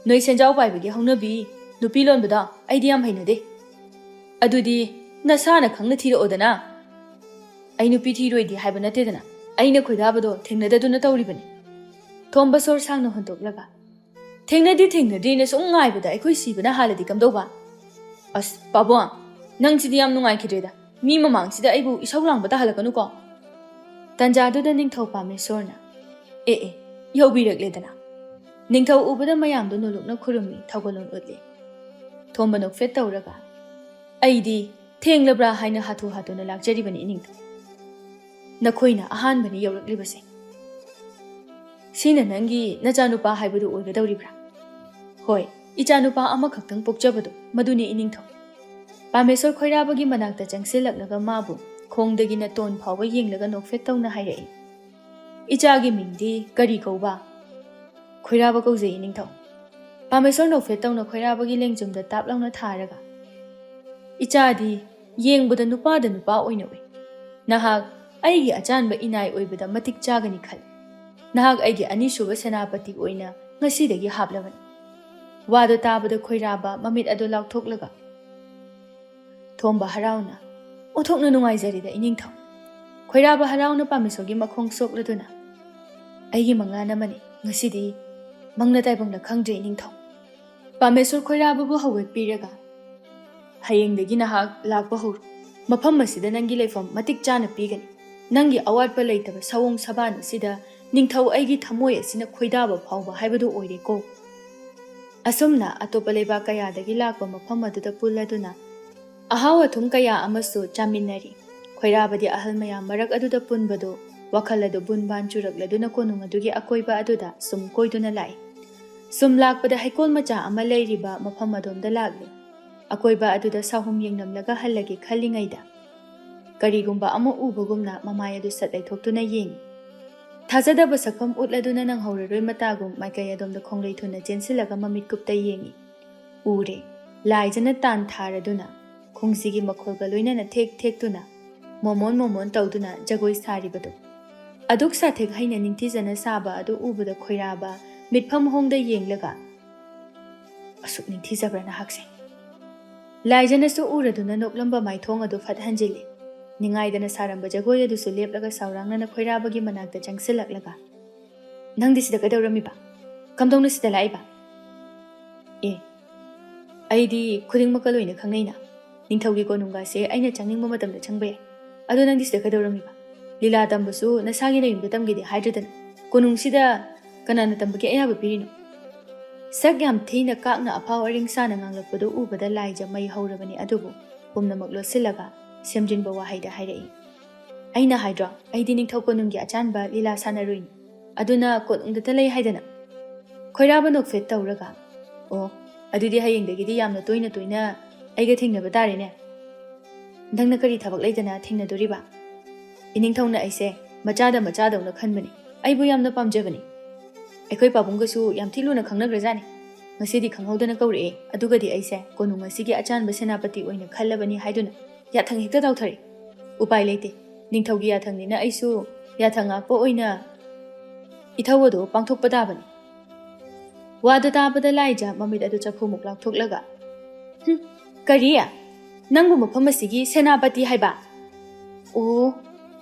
ꯅꯣꯏ ꯁꯦꯟꯖꯥꯎ ꯄꯥꯏꯕꯒꯤ ꯍꯧꯅꯕꯤ, ꯅꯨꯄꯤ ꯂꯣꯟꯕꯗꯣ ꯑꯩꯗꯤ ꯌꯥꯝ ꯍꯩꯅꯗꯦ꯫ ꯑꯗꯨꯗꯤ ꯅꯁꯥꯅ ꯈꯪꯅ ꯊꯤꯔꯛꯑꯣꯗꯅ꯫ ꯑꯩ ꯅꯨꯄꯤ ꯊꯤꯔꯣꯏꯗꯤ ꯍꯥꯏꯕ ꯅꯠꯇꯦꯗꯅ, ꯑꯩꯅ ꯈꯣꯏꯗꯥꯕꯗꯣ ꯊꯦꯡꯅꯗꯗꯨꯅ ꯇꯧꯔꯤꯕꯅꯤ"꯫ ꯊꯣꯝꯕ ꯁꯣꯔ ꯁꯥꯡꯅ ꯍꯣꯟꯗꯣꯛꯂꯒ, "ꯊꯦꯡꯅꯗꯤ ꯊꯦꯡꯅꯗ꯭ꯔꯤꯅ ꯁꯨꯝ ꯉꯥꯏꯕꯗ ꯑꯩꯈꯣꯏ ꯁꯤꯕꯅ ꯍꯥꯜꯂꯗꯤ ꯀꯝꯗꯧꯕ? ꯑꯁ, ꯄꯥꯕꯨꯡ, ꯅꯪꯁꯤꯗꯤ ꯌꯥꯝ ꯅꯨꯡꯉꯥꯏꯈꯤꯗ꯭ꯔꯦꯗ꯫ ꯃꯤ ꯃꯃꯥꯡꯁꯤꯗ ꯑꯩꯕꯨ ꯏꯁꯧ ꯂꯥꯡꯕ ꯇꯥꯍꯜꯂꯛꯀꯅꯨꯀꯣ"꯫ ꯇꯟꯖꯥꯗꯨꯗ ꯅꯤꯡꯊꯧ ꯄꯥꯃꯦꯁꯣꯔꯅ, "ꯑꯦ ꯑꯦ, ꯌꯧꯕꯤꯔꯛꯂꯦꯗꯅ"꯫ ꯅꯤꯡꯊꯧ ꯎꯕꯗ ꯃꯌꯥꯝꯗꯣ ꯅꯣꯂꯨꯛꯅ ꯈꯨꯔꯨꯝꯃꯤ, ꯊꯧꯒꯜꯂꯣꯟ ꯎꯠꯂꯤ꯫ ꯊꯣꯝꯕ ꯅꯣꯛꯐꯦꯠ ꯇꯧꯔꯒ, "ꯑꯩꯗꯤ ꯊꯦꯡꯂꯕ꯭ꯔꯥ ꯍꯥꯏꯅ ꯍꯥꯊꯨ ꯍꯥꯊꯨꯅ ꯂꯥꯛꯆꯔꯤꯕꯅꯤ ꯏꯅꯤꯡꯊꯧ꯫ ꯅꯈꯣꯏꯅ ꯑꯍꯥꯟꯕꯅꯤ ꯌꯧꯔꯛꯂꯤꯕꯁꯦ꯫ ꯁꯤꯅ ꯅꯪꯒꯤ ꯅꯆꯥꯅꯨꯄꯥ ꯍꯥꯏꯕꯗꯨ ꯑꯣꯏꯒꯗꯧꯔꯤꯕ꯭ꯔꯥ?" "ꯍꯣꯏ, ꯏꯆꯥꯅꯨꯄꯥ ꯑꯃꯈꯛꯇꯪ ꯄꯣꯛꯆꯕꯗꯣ, ꯃꯗꯨꯅꯤ ꯏꯅꯤꯡꯊꯧ"꯫ ꯄꯥꯃꯦꯁꯣꯔ ꯈꯣꯏꯔꯥꯕꯒꯤ ꯃꯅꯥꯛꯇ ꯆꯪꯁꯤꯜꯂꯛꯂꯒ ꯃꯥꯕꯨ ꯈꯣꯡꯗꯒꯤꯅ ꯇꯣꯟ ꯐꯥꯎꯕ ꯌꯦꯡꯂꯒ ꯅꯣꯛꯐꯦꯠ ꯇꯧꯅ ꯍꯥꯏꯔꯛꯏ, "ꯏꯆꯥꯒꯤ ꯃꯤꯡꯗꯤ ꯀꯔꯤ ꯀꯧꯕ?" "ꯈꯣꯏꯔꯥꯕ ꯀꯧꯖꯩ ꯏꯅꯤꯡꯊꯧ"꯫ ꯄꯥꯃꯦꯁꯣꯔ ꯅꯣꯛꯐꯦꯠ ꯇꯧꯅ ꯈꯣꯏꯔꯥꯕꯒꯤ ꯂꯦꯡꯖꯨꯝꯗ ꯇꯥꯞ ꯂꯥꯎꯅ ꯊꯥꯔꯒ, "ꯏꯆꯥꯗꯤ ꯌꯦꯡꯕꯗ ꯅꯨꯄꯥꯗ ꯅꯨꯄꯥ ꯑꯣꯏꯅ ꯎꯏ꯫ ꯅꯍꯥꯛ ꯑꯩꯒꯤ ꯑꯆꯥꯟꯕ ꯏꯅꯥꯏ ꯑꯣꯏꯕꯗ ꯃꯇꯤꯛ ꯆꯥꯒꯅꯤ ꯈꯜꯂꯤ꯫ ꯅꯍꯥꯛ ꯑꯩꯒꯤ ꯑꯅꯤꯁꯨꯕ ꯁꯦꯅꯥꯄꯇꯤ ꯑꯣꯏꯅ ꯉꯁꯤꯗꯒꯤ ꯍꯥꯞꯂꯕꯅꯤ"꯫ ꯋꯥꯗꯣ ꯇꯥꯕꯗ ꯈꯣꯏꯔꯥꯕ ꯃꯃꯤꯠ ꯑꯗꯨ ꯂꯥꯎꯊꯣꯛꯂꯒ, ꯊꯣꯝꯕ ꯍꯔꯥꯎꯅ, "ꯑꯣꯟꯊꯣꯛꯅ ꯅꯨꯡꯉꯥꯏꯖꯔꯦꯗ ꯏꯅꯤꯡꯊꯧ꯫ ꯈꯣꯏꯔꯥꯕ ꯍꯔꯥꯎꯅ ꯄꯥꯃꯦꯁꯣꯔꯒꯤ ꯃꯈꯣꯡ ꯁꯣꯛꯂꯗꯨꯅ, "ꯑꯩꯒꯤ ꯃꯪꯂꯥꯟ ꯑꯃꯅꯤ꯫ ꯉꯁꯤꯗꯤ ꯃꯪꯂ ꯇꯥꯏꯕꯪꯂ ꯈꯪꯗ꯭ꯔꯦ ꯏꯅꯤꯡꯊꯧ"꯫ ꯄꯥꯃꯦꯁꯣꯔ ꯈꯣꯏꯔꯥꯕꯕꯨ ꯍꯧꯒꯠꯄꯤꯔꯒ, "ꯍꯌꯦꯡꯗꯒꯤ ꯅꯍꯥꯛ ꯂꯥꯛꯄ ꯍꯧꯔꯣ꯫ ꯃꯐꯝ ꯑꯁꯤꯗ ꯅꯪꯒꯤ ꯂꯩꯐꯝ ꯃꯇꯤꯛ ꯆꯥꯅ ꯄꯤꯒꯅꯤ꯫ ꯅꯪꯒꯤ ꯑꯋꯥꯠꯄ ꯂꯩꯇꯕ ꯁꯑꯣꯡ ꯁꯕꯥꯟ ꯑꯁꯤꯗ ꯅꯤꯡꯊꯧ ꯑꯩꯒꯤ ꯊꯃꯣꯏ ꯑꯁꯤꯅ ꯈꯣꯏꯗꯥꯕ ꯐꯥꯎꯕ ꯍꯥꯏꯕꯗꯨ ꯑꯣꯏꯔꯦꯀꯣ"꯫ ꯑꯁꯨꯝꯅ ꯑꯇꯣꯞꯄ ꯂꯩꯕꯥꯛ ꯀꯌꯥꯗꯒꯤ ꯂꯥꯛꯄ ꯃꯐꯝ ꯑꯗꯨꯗ ꯄꯨꯜꯂꯗꯨꯅ ꯑꯍꯥꯎ ꯑꯊꯨꯝ ꯀꯌꯥ ꯑꯃꯁꯨ ꯆꯥꯃꯤꯟꯅꯔꯤ꯫ ꯈꯣꯏꯔꯥꯕꯗꯤ ꯑꯍꯜ ꯃꯌꯥꯝ ꯃꯔꯛ ꯑꯗꯨꯗ ꯄꯨꯟꯕꯗꯨ ꯋꯥꯈꯜ ꯑꯗꯨ ꯕꯨꯟ ꯕꯥꯟ ꯆꯨꯔꯛꯂꯗꯨꯅ ꯀꯣꯅꯨꯡ ꯑꯗꯨꯒꯤ ꯑꯀꯣꯏꯕ ꯑꯗꯨꯗ ꯁꯨꯝ ꯀꯣꯏꯗꯨꯅ ꯂꯥꯛꯏ꯫ ꯁꯨꯝ ꯂꯥꯛꯄꯗ ꯍꯩꯀꯣꯜ ꯃꯆꯥ ꯑꯃ ꯂꯩꯔꯤꯕ ꯃꯐꯝ ꯑꯗꯣꯝꯗ ꯂꯥꯛꯂꯤ꯫ ꯑꯀꯣꯏꯕ ꯑꯗꯨꯗ ꯁꯥꯍꯨꯝ ꯌꯦꯡꯂꯝꯂꯒ ꯍꯜꯂꯒꯦ ꯈꯜꯂꯤꯉꯩꯗ ꯀꯔꯤꯒꯨꯝꯕ ꯑꯃ ꯎꯕꯒꯨꯝꯅ ꯃꯃꯥꯏ ꯑꯗꯨ ꯁꯠ ꯂꯩꯊꯣꯛꯇꯨꯅ ꯌꯦꯡꯏ꯫ ꯊꯥꯖꯗꯕ ꯁꯛꯐꯝ ꯎꯠꯂꯗꯨꯅ ꯅꯪꯍꯧꯔꯔꯣꯏ ꯃꯇꯥꯒꯨꯝ ꯃꯥꯏꯀꯩ ꯑꯗꯣꯝꯗ ꯈꯣꯡꯂꯩ ꯊꯨꯅ ꯆꯦꯟꯁꯤꯜꯂꯒ ꯃꯃꯤꯠ ꯀꯨꯞꯇ ꯌꯦꯡꯏ꯫ ꯎꯔꯦ꯫ ꯂꯥꯏꯖꯅ ꯇꯥꯟ ꯊꯥꯔꯗꯨꯅ ꯈꯣꯡꯖꯤꯒꯤ ꯃꯈꯣꯜꯒ ꯂꯣꯏꯅꯅ ꯊꯦꯛ ꯊꯦꯛꯇꯨꯅ ꯃꯣꯃꯣꯟ ꯃꯣꯃꯣꯟ ꯇꯧꯗꯨꯅ ꯖꯒꯣꯏ ꯁꯥꯔꯤꯕꯗꯨ꯫ ꯑꯗꯨꯛ ꯁꯥꯊꯦꯛ ꯍꯩꯅ ꯅꯤꯡꯊꯤꯖꯅ ꯁꯥꯕ ꯑꯗꯨ ꯎꯕꯗ ꯈꯣꯏꯔꯥꯕ ꯃꯤꯠꯐꯝ ꯍꯣꯡꯗ ꯌꯦꯡꯂꯒ, "ꯑꯁꯨꯛ ꯅꯤꯡꯊꯤꯖꯕ꯭ꯔꯥ ꯅꯍꯥꯛꯁꯦ?" ꯂꯥꯏꯖꯅꯁꯨ ꯎꯔꯗꯨꯅ ꯅꯣꯛꯂꯝꯕ ꯃꯥꯏꯊꯣꯡ ꯑꯗꯨ ꯐꯠ ꯍꯟꯖꯤꯜꯂꯤ꯫ ꯅꯤꯡꯉꯥꯏꯗꯅ ꯁꯥꯔꯝꯕ ꯖꯒꯣꯏ ꯑꯗꯨꯁꯨ ꯂꯦꯞꯂꯒ ꯁꯥꯎꯔꯥꯡꯅꯅ ꯈꯣꯏꯔꯥꯕꯒꯤ ꯃꯅꯥꯛꯇ ꯆꯪꯁꯤꯜꯂꯛꯂꯒ, "ꯅꯪꯗꯤ ꯁꯤꯗ ꯀꯩꯗꯧꯔꯝꯃꯤꯕ? ꯀꯝꯗꯧꯅ ꯁꯤꯗ ꯂꯥꯛꯏꯕ?" "ꯑꯦ, ꯑꯩꯗꯤ ꯈꯨꯗꯤꯡꯃꯛꯀ ꯂꯣꯏꯅ ꯈꯪꯅꯩꯅ꯫ ꯅꯤꯡꯊꯧꯒꯤ ꯀꯣꯅꯨꯡꯒꯥꯁꯦ ꯑꯩꯅ ꯆꯪꯅꯤꯡꯕ ꯃꯇꯝꯗ ꯆꯪꯕ ꯌꯥꯏ꯫ ꯑꯗꯣ ꯅꯪꯗꯤ ꯁꯤꯗ ꯀꯩꯗꯧꯔꯝꯃꯤꯕ? ꯂꯤꯂꯥ ꯇꯝꯕꯁꯨ ꯅꯁꯥꯒꯤ ꯅꯌꯨꯝꯗ ꯇꯝꯒꯦꯗꯤ ꯍꯥꯏꯗ꯭ꯔꯗꯅ꯫ ꯀꯣꯅꯨꯡꯁꯤꯗ ꯀꯅꯥꯅ ꯇꯝꯕꯒꯤ ꯑꯌꯥꯕ ꯄꯤꯔꯤꯅꯣ?" ꯁꯛ ꯌꯥꯝ ꯊꯤꯅ ꯀꯥꯛꯅ ꯑꯐꯥꯎ ꯑꯔꯤꯡ ꯁꯥꯅ ꯉꯥꯡꯂꯛꯄꯗꯨ ꯎꯕꯗ ꯂꯥꯏꯖ ꯃꯩ ꯍꯧꯔꯕꯅꯤ, ꯑꯗꯨꯕꯨ ꯄꯨꯝꯅꯃꯛ ꯂꯣꯠꯁꯤꯜꯂꯒ ꯁꯦꯝꯖꯤꯟꯕ ꯋꯥꯍꯩꯗ ꯍꯥꯏꯔꯛꯏ, "ꯑꯩꯅ ꯍꯥꯏꯗ꯭ꯔꯣ, ꯑꯩꯗꯤ ꯅꯤꯡꯊꯧ ꯀꯣꯅꯨꯡꯒꯤ ꯑꯆꯥꯟꯕ ꯂꯤꯂꯥ ꯁꯥꯟꯅꯔꯨꯏꯅꯤ꯫ ꯑꯗꯨꯅ ꯀꯣꯅꯨꯡꯗꯇ ꯂꯩ ꯍꯥꯏꯗꯅ?" ꯈꯣꯏꯔꯥꯕ ꯅꯣꯛꯐꯦꯠ ꯇꯧꯔꯒ, "ꯑꯣ, ꯑꯗꯨꯗꯤ ꯍꯌꯦꯡꯗꯒꯤꯗꯤ ꯌꯥꯝꯅ ꯇꯣꯏꯅ ꯇꯣꯏꯅ ꯑꯩꯒ ꯊꯦꯡꯅꯕ ꯇꯥꯔꯦꯅꯦ꯫ ꯅꯪꯅ ꯀꯔꯤ ꯊꯕꯛ ꯂꯩꯗꯅ ꯊꯦꯡꯅꯗꯣꯔꯤꯕ? ꯏꯅꯤꯡꯊꯧꯅ ꯑꯩꯁꯦ ꯃꯆꯥꯗ ꯃꯆꯥꯗꯧꯅ ꯈꯟꯕꯅꯤ꯫ ꯑꯩꯕꯨ ꯌꯥꯝꯅ ꯄꯥꯝꯖꯕꯅꯤ꯫ ꯑꯩꯈꯣꯏ ꯄꯥꯕꯨꯡꯒꯁꯨ ꯌꯥꯝ ꯊꯤ ꯂꯨꯅ ꯈꯪꯅꯈ꯭ꯔꯖꯥꯠꯅꯤ꯫ ꯉꯁꯤꯗꯤ ꯈꯪꯍꯧꯗꯅ ꯀꯧꯔꯛꯑꯦ꯫ ꯑꯗꯨꯒꯗꯤ ꯑꯩꯁꯦ ꯀꯣꯅꯨꯡ ꯑꯁꯤꯒꯤ ꯑꯆꯥꯟꯕ ꯁꯦꯅꯥꯄꯇꯤ ꯑꯣꯏꯅ ꯈꯜꯂꯕꯅꯤ ꯍꯥꯏꯗꯨꯅ ꯌꯥꯊꯪ ꯍꯦꯛꯇ ꯇꯥꯎꯊꯔꯛꯏ꯫ ꯎꯄꯥꯏ ꯂꯩꯇꯦ꯫ ꯅꯤꯡꯊꯧꯒꯤ ꯌꯥꯊꯪꯅꯤꯅ ꯑꯩꯁꯨ ꯌꯥꯊꯪ ꯉꯥꯛꯄ ꯑꯣꯏꯅ ꯏꯊꯧ ꯑꯗꯨ ꯄꯥꯡꯊꯣꯛꯄ ꯇꯥꯕꯅꯤ꯫" ꯋꯥꯗꯨ ꯇꯥꯕꯗ ꯂꯥꯏꯖ ꯃꯃꯤꯠ ꯑꯗꯨ ꯆꯐꯨꯃꯨꯛ ꯂꯥꯎꯊꯣꯛꯂꯒ, "ꯍꯨꯝ, ꯀꯔꯤ? ꯅꯪꯕꯨ ꯃꯐꯝ ꯑꯁꯤꯒꯤ ꯁꯦꯅꯥꯄꯇꯤ ꯍꯥꯏꯕ? ꯑꯣ!"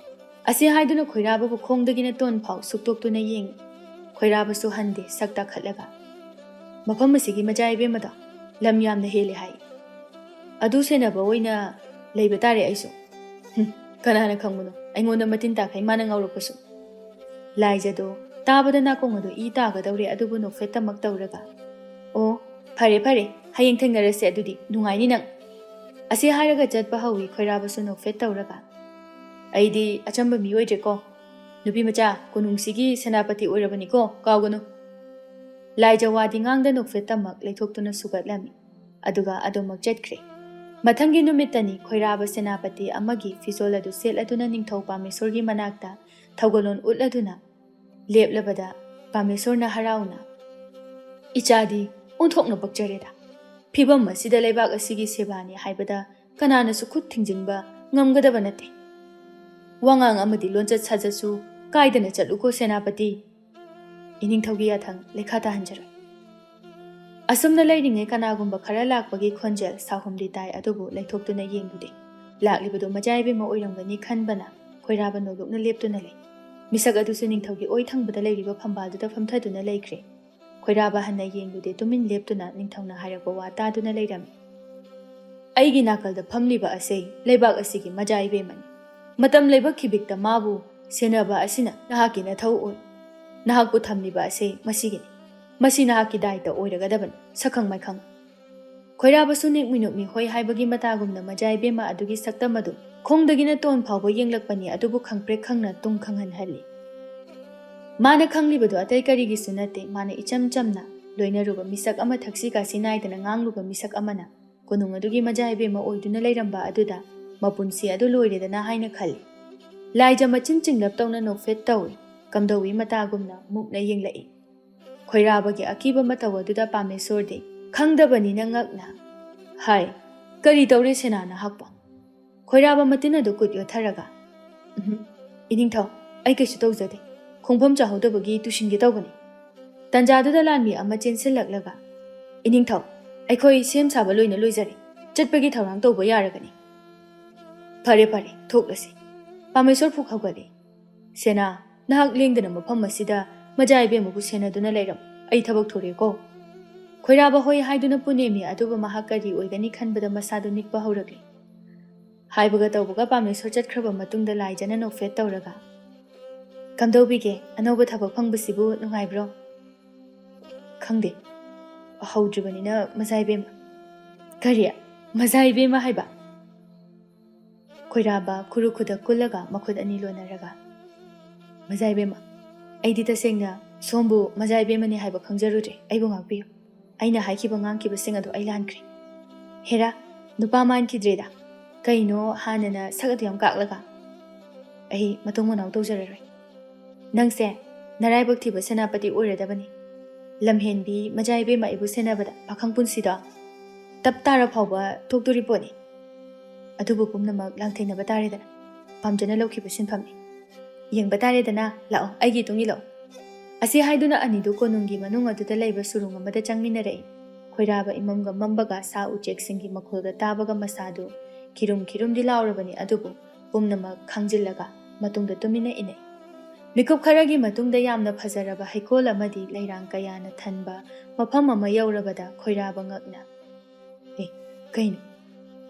ꯑꯁꯤ ꯍꯥꯏꯗꯨꯅ ꯈꯣꯏꯔꯥꯕꯕꯨ ꯈꯣꯡꯗꯒꯤꯅ ꯇꯣꯟ ꯐꯥꯎ ꯁꯨꯛꯇꯣꯛꯇꯨꯅ ꯌꯦꯡꯏ꯫ ꯈꯣꯏꯔꯥꯕꯁꯨ ꯍꯟꯗꯦ, ꯁꯛ ꯇꯥꯈꯠꯂꯒ, "ꯃꯐꯝ ꯑꯁꯤꯒꯤ ꯃꯆꯥ ꯏꯕꯦꯝꯃꯗꯣ ꯂꯝ ꯌꯥꯝꯅ ꯍꯦꯜꯂꯦ ꯍꯥꯏ꯫ ꯑꯗꯨ ꯁꯦꯟꯅꯕ ꯑꯣꯏꯅ ꯂꯩꯕ ꯇꯥꯔꯦ ꯑꯩꯁꯨ꯫ ꯍꯨꯝ, ꯀꯅꯥꯅ ꯈꯪꯕꯅꯣ, ꯑꯩꯉꯣꯟꯗ ꯃꯇꯤꯟ ꯇꯥꯈꯩ ꯃꯥꯅ ꯉꯥꯎꯔꯛꯄꯁꯨ꯫" ꯂꯥꯏꯖꯗꯣ ꯇꯥꯕꯗ ꯅꯥꯀꯣꯡ ꯑꯗꯨ ꯏ ꯇꯥꯒꯗꯧꯔꯦ, ꯑꯗꯨꯕꯨ ꯅꯣꯛꯐꯦꯠꯇꯃꯛ ꯇꯧꯔꯒ, "ꯑꯣ, ꯐꯔꯦ ꯐꯔꯦ, ꯍꯌꯦꯡ ꯊꯦꯡꯅꯔꯁꯦ ꯑꯗꯨꯗꯤ, ꯅꯨꯡꯉꯥꯏꯅꯤ ꯅꯪ꯫" ꯑꯁꯤ ꯍꯥꯏꯔꯒ ꯆꯠꯄ ꯍꯧꯏ, ꯈꯣꯏꯔꯥꯕꯁꯨ ꯅꯣꯛꯐꯦꯠ ꯇꯧꯔꯒ꯫ "ꯑꯩꯗꯤ ꯑꯆꯝꯕ ꯃꯤ ꯑꯣꯏꯗ꯭ꯔꯦꯀꯣ꯫ ꯅꯨꯄꯤ ꯃꯆꯥ, ꯀꯣꯅꯨꯡꯁꯤꯒꯤ ꯁꯦꯅꯥꯄꯇꯤ ꯑꯣꯏꯔꯕꯅꯤꯀꯣ, ꯀꯥꯎꯒꯅꯨ꯫" ꯂꯥꯏꯖ ꯋꯥꯗꯤ ꯉꯥꯡꯗ ꯅꯣꯛꯐꯦꯠꯇꯃꯛ ꯂꯩꯊꯣꯛꯇꯨꯅ ꯁꯨꯒꯠꯂꯝꯃꯤ꯫ ꯑꯗꯨꯒ ꯑꯗꯨꯃꯛ ꯆꯠꯈ꯭ꯔꯦ꯫ ꯃꯊꯪꯒꯤ ꯅꯨꯃꯤꯠꯇꯅꯤ ꯈꯣꯏꯔꯥꯕ ꯁꯦꯅꯥꯄꯇꯤ ꯑꯃꯒꯤ ꯐꯤꯖꯣꯜ ꯑꯗꯨ ꯁꯦꯠꯂꯗꯨꯅ ꯅꯤꯡꯊꯧ ꯄꯥꯃꯦꯁꯣꯔꯒꯤ ꯃꯅꯥꯛꯇ ꯊꯧꯒꯜꯂꯣꯟ ꯎꯠꯂꯗꯨꯅ ꯂꯦꯞꯂꯕꯗ ꯄꯥꯃꯦꯁꯣꯔꯅ ꯍꯔꯥꯎꯅ, "ꯏꯆꯥꯗꯤ ꯑꯣꯟꯊꯣꯛꯅ ꯄꯛꯆꯔꯦꯗ꯫ ꯐꯤꯕꯝ ꯑꯁꯤꯗ ꯂꯩꯕꯥꯛ ꯑꯁꯤꯒꯤ ꯁꯦꯕꯥꯅꯤ ꯍꯥꯏꯕꯗ ꯀꯅꯥꯅꯁꯨ ꯈꯨꯠ ꯊꯤꯡꯖꯤꯟꯕ ꯉꯝꯒꯗꯕ ꯅꯠꯇꯦ꯫ ꯋꯥꯉꯥꯡ ꯑꯃꯗꯤ ꯂꯣꯟꯆꯠ ꯁꯥꯖꯠꯁꯨ ꯀꯥꯏꯗꯅ ꯆꯠꯂꯨꯀꯣ ꯁꯦꯅꯥꯄꯇꯤ꯫ ꯏꯅꯤꯡꯊꯧꯒꯤ ꯌꯥꯊꯪ ꯂꯩꯈꯥ ꯇꯥꯍꯟꯖꯔꯣꯏ꯫" ꯑꯁꯨꯝꯅ ꯂꯩꯔꯤꯉꯩ ꯀꯅꯥꯒꯨꯝꯕ ꯈꯔ ꯂꯥꯛꯄꯒꯤ ꯈꯣꯟꯖꯦꯜ ꯁꯥꯍꯨꯝꯗꯤ ꯇꯥꯏ, ꯑꯗꯨꯕꯨ ꯂꯩꯊꯣꯛꯇꯨꯅ ꯌꯦꯡꯂꯨꯗꯦ꯫ ꯂꯥꯛꯂꯤꯕꯗꯨ ꯃꯖꯥ ꯏꯕꯦꯝꯃ ꯑꯣꯏꯔꯝꯒꯅꯤ ꯈꯟꯕꯅ ꯈꯣꯏꯔꯥꯕ ꯅꯣꯂꯨꯛꯅ ꯂꯦꯞꯇꯨꯅ ꯂꯩ꯫ ꯃꯤꯁꯛ ꯑꯗꯨꯁꯨ ꯅꯤꯡꯊꯧꯒꯤ ꯑꯣꯏ ꯊꯪꯕꯗ ꯂꯩꯔꯤꯕ ꯐꯝꯕꯥꯜꯗꯨꯗ ꯐꯝꯊꯗꯨꯅ ꯂꯩꯈ꯭ꯔꯦ꯫ ꯈꯣꯏꯔꯥꯕ ꯍꯟꯅ ꯌꯦꯡꯂꯨꯗꯦ, ꯇꯨꯃꯤꯟ ꯂꯦꯞꯇꯨꯅ ꯅꯤꯡꯊꯧꯅ ꯍꯥꯏꯔꯛꯄ ꯋꯥ ꯇꯥꯗꯨꯅ ꯂꯩꯔꯝꯃꯤ꯫ "ꯑꯩꯒꯤ ꯅꯥꯀꯜꯗ ꯐꯝꯂꯤꯕ ꯑꯁꯤ ꯂꯩꯕꯥꯛ ꯑꯁꯤꯒꯤ ꯃꯖꯥ ꯏꯕꯦꯝꯃꯅꯤ꯫ ꯃꯇꯝ ꯂꯩꯕ ꯈꯤꯕꯤꯛꯇ ꯃꯥꯕꯨ ꯁꯦꯟꯅꯕ ꯑꯁꯤꯅ ꯅꯍꯥꯛꯀꯤ ꯅꯊꯧ ꯑꯣꯏ꯫ ꯅꯍꯥꯛꯄꯨ ꯊꯝꯂꯤꯕ ꯑꯁꯤ ꯃꯁꯤꯒꯤꯅꯤ꯫ ꯃꯁꯤ ꯅꯍꯥꯛꯀꯤ ꯗꯥꯏꯇ ꯑꯣꯏꯔꯒꯗꯕꯅꯤ, ꯁꯛꯈꯪ ꯃꯥꯏꯈꯪ꯫" ꯈꯣꯏꯔꯥꯕꯁꯨ ꯅꯤꯛꯃꯤ ꯅꯨꯛꯃꯤ ꯍꯣꯏ ꯍꯥꯏꯕꯒꯤ ꯃꯇꯥꯒꯨꯝꯅ ꯃꯖꯥ ꯏꯕꯦꯝꯃ ꯑꯗꯨꯒꯤ ꯁꯛꯇꯝ ꯑꯗꯨ ꯈꯣꯡꯗꯒꯤꯅ ꯇꯣꯟ ꯐꯥꯎꯕ ꯌꯦꯡꯂꯛꯄꯅꯤ, ꯑꯗꯨꯕꯨ ꯈꯪꯄ꯭ꯔꯦꯛ ꯈꯪꯅ ꯇꯨꯡ ꯈꯪꯍꯟꯍꯜꯂꯤ꯫ ꯃꯥꯅ ꯈꯪꯂꯤꯕꯗꯨ ꯑꯇꯩ ꯀꯔꯤꯒꯤꯁꯨ ꯅꯠꯇꯦ, ꯃꯥꯅ ꯏꯆꯝ ꯆꯝꯅ ꯂꯣꯏꯅꯔꯨꯕ ꯃꯤꯁꯛ ꯑꯃ, ꯊꯛꯁꯤ ꯈꯥꯁꯤ ꯅꯥꯏꯗꯅ ꯉꯥꯡꯂꯨꯕ ꯃꯤꯁꯛ ꯑꯃꯅ ꯀꯣꯅꯨꯡ ꯑꯗꯨꯒꯤ ꯃꯖꯥ ꯏꯕꯦꯝꯃ ꯑꯣꯏꯗꯨꯅ ꯂꯩꯔꯝꯕ ꯑꯗꯨꯗ ꯃꯄꯨꯟꯁꯤ ꯑꯗꯨ ꯂꯣꯏꯔꯦꯗꯅ ꯍꯥꯏꯅ ꯈꯜꯂꯤ꯫ ꯂꯥꯏꯖ ꯃꯆꯤꯟ ꯆꯤꯡꯂꯞ ꯇꯧꯅ ꯅꯣꯛꯐꯦꯠ ꯇꯧꯏ, ꯀꯝꯗꯧꯏ ꯃꯇꯥꯒꯨꯝꯅ ꯃꯨꯛꯅ ꯌꯦꯡꯂꯛꯏ꯫ ꯈꯣꯏꯔꯥꯕꯒꯤ ꯑꯀꯤꯕ ꯃꯇꯧ ꯑꯗꯨꯗ ꯄꯥꯃꯦꯁꯣꯔꯗꯤ ꯈꯪꯗꯕꯅꯤꯅ ꯉꯛꯅ, "ꯍꯥꯏ, ꯀꯔꯤ ꯇꯧꯔꯦ ꯁꯦꯅꯥ ꯅꯍꯥꯛꯄꯣ?" ꯈꯣꯏꯔꯥꯕ ꯃꯇꯤꯟ ꯑꯗꯨ ꯀꯨꯠ ꯌꯣꯠꯊꯔꯒ, "ꯎꯝꯍꯨꯝ, ꯏꯅꯤꯡꯊꯧ, ꯑꯩ ꯀꯩꯁꯨ ꯇꯧꯖꯗꯦ꯫ ꯈꯣꯡꯐꯝ ꯆꯥꯍꯧꯗꯕꯒꯤ ꯇꯨꯁꯤꯟꯒꯦ ꯇꯧꯕꯅꯤ꯫" ꯇꯟꯖꯥꯗꯨꯗ ꯂꯥꯟꯃꯤ ꯑꯃ ꯆꯦꯟꯁꯤꯜꯂꯛꯂꯒ, "ꯏꯅꯤꯡꯊꯧ, ꯑꯩꯈꯣꯏ ꯁꯦꯝ ꯁꯥꯕ ꯂꯣꯏꯅ ꯂꯣꯏꯖꯔꯦ꯫ ꯆꯠꯄꯒꯤ ꯊꯧꯔꯥꯡ ꯇꯧꯕ ꯌꯥꯔꯒꯅꯤ꯫" "ꯐꯔꯦ, ꯐꯔꯦ, ꯊꯣꯛꯂꯁꯤ꯫" ꯄꯥꯃꯦꯁꯣꯔ ꯐꯨꯛ ꯍꯧꯒꯠꯂꯦ꯫ "ꯁꯦꯅꯥ, ꯅꯍꯥꯛ ꯂꯦꯡꯗꯅ ꯃꯐꯝ ꯑꯁꯤꯗ ꯃꯖꯥ ꯏꯕꯦꯝꯃꯕꯨ ꯁꯦꯟꯅꯗꯨꯅ ꯂꯩꯔꯝꯃꯨ꯫ ꯑꯩ ꯊꯕꯛ ꯊꯨꯔꯦꯀꯣ꯫" ꯈꯣꯏꯔꯥꯕ ꯍꯣꯏ ꯍꯥꯏꯗꯨꯅ ꯄꯨꯅꯦꯝꯃꯤ, ꯑꯗꯨꯕꯨ ꯃꯍꯥꯛ ꯀꯔꯤ ꯑꯣꯏꯒꯅꯤ ꯈꯟꯕꯗ ꯃꯁꯥꯗꯨ ꯅꯤꯛꯄ ꯍꯧꯔꯛꯂꯦ꯫ ꯍꯥꯏꯕꯒ ꯇꯧꯕꯒ ꯄꯥꯃꯦꯁꯣꯔ ꯆꯠꯈ꯭ꯔꯕ ꯃꯇꯨꯡꯗ ꯂꯥꯏꯖꯅ ꯅꯣꯛꯐꯦꯠ ꯇꯧꯔꯒ, "ꯀꯝꯗꯧꯕꯤꯒꯦ? ꯑꯅꯧꯕ ꯊꯕꯛ ꯐꯪꯕꯁꯤꯕꯨ ꯅꯨꯡꯉꯥꯏꯕ꯭ꯔꯣ?" "ꯈꯪꯗꯦ, ꯍꯧꯗ꯭ꯔꯤꯕꯅꯤꯅ ꯃꯖꯥ ꯏꯕꯦꯝꯃ꯫" "ꯀꯔꯤ? ꯃꯖꯥ ꯏꯕꯦꯝꯃ ꯍꯥꯏꯕ?" ꯈꯣꯏꯔꯥꯕ ꯈꯨꯔꯨ ꯈꯨꯗ ꯀꯨꯜꯂꯒ ꯃꯈꯨꯠ ꯑꯅꯤ ꯂꯣꯟꯅꯔꯒ, "ꯃꯖꯥ ꯏꯕꯦꯝꯃ, ꯑꯩꯗꯤ ꯇꯁꯦꯡꯅ ꯁꯣꯝꯕꯨ ꯃꯖꯥ ꯏꯕꯦꯝꯃꯅꯤ ꯍꯥꯏꯕ ꯈꯪꯖꯔꯨꯗ꯭ꯔꯦ꯫ ꯑꯩꯕꯨ ꯉꯥꯛꯄꯤꯌꯨ꯫ ꯑꯩꯅ ꯍꯥꯏꯈꯤꯕ ꯉꯥꯡꯈꯤꯕꯁꯤꯡ ꯑꯗꯨ ꯑꯩ ꯂꯥꯟꯈ꯭ꯔꯦ꯫" "ꯍꯦꯔꯥ, ꯅꯨꯄꯥ ꯃꯥꯟꯈꯤꯗ꯭ꯔꯦꯗ꯫ ꯀꯩꯅꯣ ꯍꯥꯟꯅꯅ ꯁꯛ ꯑꯗꯨ ꯌꯥꯝ ꯀꯥꯛꯂꯒ?" "ꯑꯩ ꯃꯇꯨꯡ ꯃꯅꯥꯎ ꯇꯧꯖꯔꯔꯣꯏ꯫ ꯅꯪꯁꯦ ꯅꯔꯥꯏꯕꯛ ꯊꯤꯕ ꯁꯦꯅꯥꯄꯇꯤ ꯑꯣꯏꯔꯗꯕꯅꯤ꯫ ꯂꯝꯍꯦꯟꯕꯤ ꯃꯖꯥ ꯏꯕꯦꯝꯃ ꯑꯩꯕꯨ ꯁꯦꯟꯅꯕꯗ ꯄꯥꯈꯪ ꯄꯨꯟꯁꯤꯗꯣ ꯇꯞ ꯇꯥꯔ ꯐꯥꯎꯕ ꯊꯣꯛꯇꯣꯔꯤ ꯄꯣꯠꯅꯤ꯫ ꯑꯗꯨꯕꯨ ꯄꯨꯝꯅꯃꯛ ꯂꯥꯡꯊꯩꯅꯕ ꯇꯥꯔꯦꯗꯅ꯫ ꯄꯥꯝꯖꯅ ꯂꯧꯈꯤꯕ ꯁꯤꯟꯐꯝꯅꯤ꯫ ꯌꯦꯡꯕ ꯇꯥꯔꯦꯗꯅ, ꯂꯥꯛꯑꯣ, ꯑꯩꯒꯤ ꯏꯇꯨꯡ ꯏꯜꯂꯣ꯫" ꯑꯁꯤ ꯍꯥꯏꯗꯨꯅ ꯑꯅꯤꯗꯨ ꯀꯣꯅꯨꯡꯒꯤ ꯃꯅꯨꯡ ꯑꯗꯨꯗ ꯂꯩꯕ ꯁꯨꯔꯨꯡ ꯑꯃꯗ ꯆꯪꯃꯤꯟꯅꯔꯛꯏ꯫ ꯈꯣꯏꯔꯥꯕ ꯏꯃꯝꯒ ꯃꯝꯕꯒ ꯁꯥ ꯎꯆꯦꯛꯁꯤꯡꯒꯤ ꯃꯈꯣꯜꯒ ꯇꯥꯕꯒ ꯃꯁꯥꯗꯨ ꯈꯤꯔꯨꯝ ꯈꯤꯔꯨꯝꯗꯤ ꯂꯥꯎꯔꯕꯅꯤ, ꯑꯗꯨꯕꯨ ꯄꯨꯝꯅꯃꯛ ꯈꯥꯡꯖꯤꯜꯂꯒ ꯃꯇꯨꯡꯗ ꯇꯨꯃꯤꯟꯅ ꯏꯟꯅꯩ꯫ ꯃꯤꯀꯨꯞ ꯈꯔꯒꯤ ꯃꯇꯨꯡꯗ ꯌꯥꯝꯅ ꯐꯖꯔꯕ ꯍꯩꯀꯣꯜ ꯑꯃꯗꯤ ꯂꯩꯔꯥꯡ ꯀꯌꯥꯅ ꯊꯟꯕ ꯃꯐꯝ ꯑꯃ ꯌꯧꯔꯕꯗ ꯈꯣꯏꯔꯥꯕ ꯉꯛꯅ, "ꯑꯦ, ꯀꯩꯅꯣ?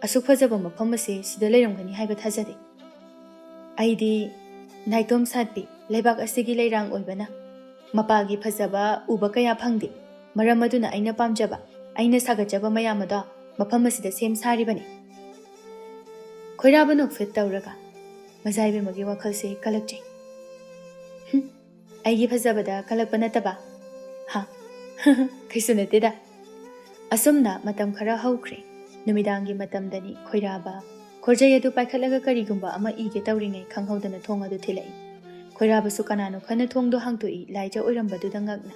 ꯑꯁꯨꯛ ꯐꯖꯕ ꯃꯐꯝ ꯑꯁꯦ ꯁꯤꯗ ꯂꯩꯔꯝꯒꯅꯤ ꯍꯥꯏꯕ ꯊꯥꯖꯗꯦ꯫ ꯑꯩꯗꯤ ꯅꯥꯏꯇꯣꯝ ꯁꯥꯠꯄꯤ ꯂꯩꯕꯥꯛ ꯑꯁꯤꯒꯤ ꯂꯩꯔꯥꯡ ꯑꯣꯏꯕꯅ ꯃꯄꯥꯒꯤ ꯐꯖꯕ ꯎꯕ ꯀꯌꯥ ꯐꯪꯗꯦ꯫ ꯃꯔꯝ ꯑꯗꯨꯅ ꯑꯩꯅ ꯄꯥꯝꯖꯕ, ꯑꯩꯅ ꯁꯥꯒꯠꯆꯕ ꯃꯌꯥꯝ ꯑꯗꯣ ꯃꯐꯝ ꯑꯁꯤꯗ ꯁꯦꯝ ꯁꯥꯔꯤꯕꯅꯤ꯫" ꯈꯣꯏꯔꯥꯕ ꯅꯣꯛꯐꯦꯠ ꯇꯧꯔꯒ, "ꯃꯖꯥ ꯏꯕꯦꯝꯃꯒꯤ ꯋꯥꯈꯜꯁꯦ ꯀꯜꯂꯛꯆꯩ꯫" "ꯍꯨꯝ, ꯑꯩꯒꯤ ꯐꯖꯕꯗ ꯀꯜꯂꯛꯄ ꯅꯠꯇꯕ? ꯍꯥ?" "ꯀꯩꯁꯨ ꯅꯠꯇꯦꯗ꯫" ꯑꯁꯨꯝꯅ ꯃꯇꯝ ꯈꯔ ꯍꯧꯈ꯭ꯔꯦ꯫ ꯅꯨꯃꯤꯗꯥꯡꯒꯤ ꯃꯇꯝꯗꯅꯤ ꯈꯣꯏꯔꯥꯕ ꯈꯣꯔꯖꯩ ꯑꯗꯨ ꯄꯥꯏꯈꯠꯂꯒ ꯀꯔꯤꯒꯨꯝꯕ ꯑꯃ ꯏꯒꯦ ꯇꯧꯔꯤꯉꯩ ꯈꯪꯍꯧꯗꯅ ꯊꯣꯡ ꯑꯗꯨ ꯊꯤꯜꯂꯛꯏ꯫ ꯈꯣꯏꯔꯥꯕꯁꯨ ꯀꯅꯥꯅꯣ ꯈꯟꯅ ꯊꯣꯡꯗꯣ ꯍꯥꯡꯇꯣꯛꯏ, ꯂꯥꯏꯖ ꯑꯣꯏꯔꯝꯕꯗꯨꯗ ꯉꯛꯅ,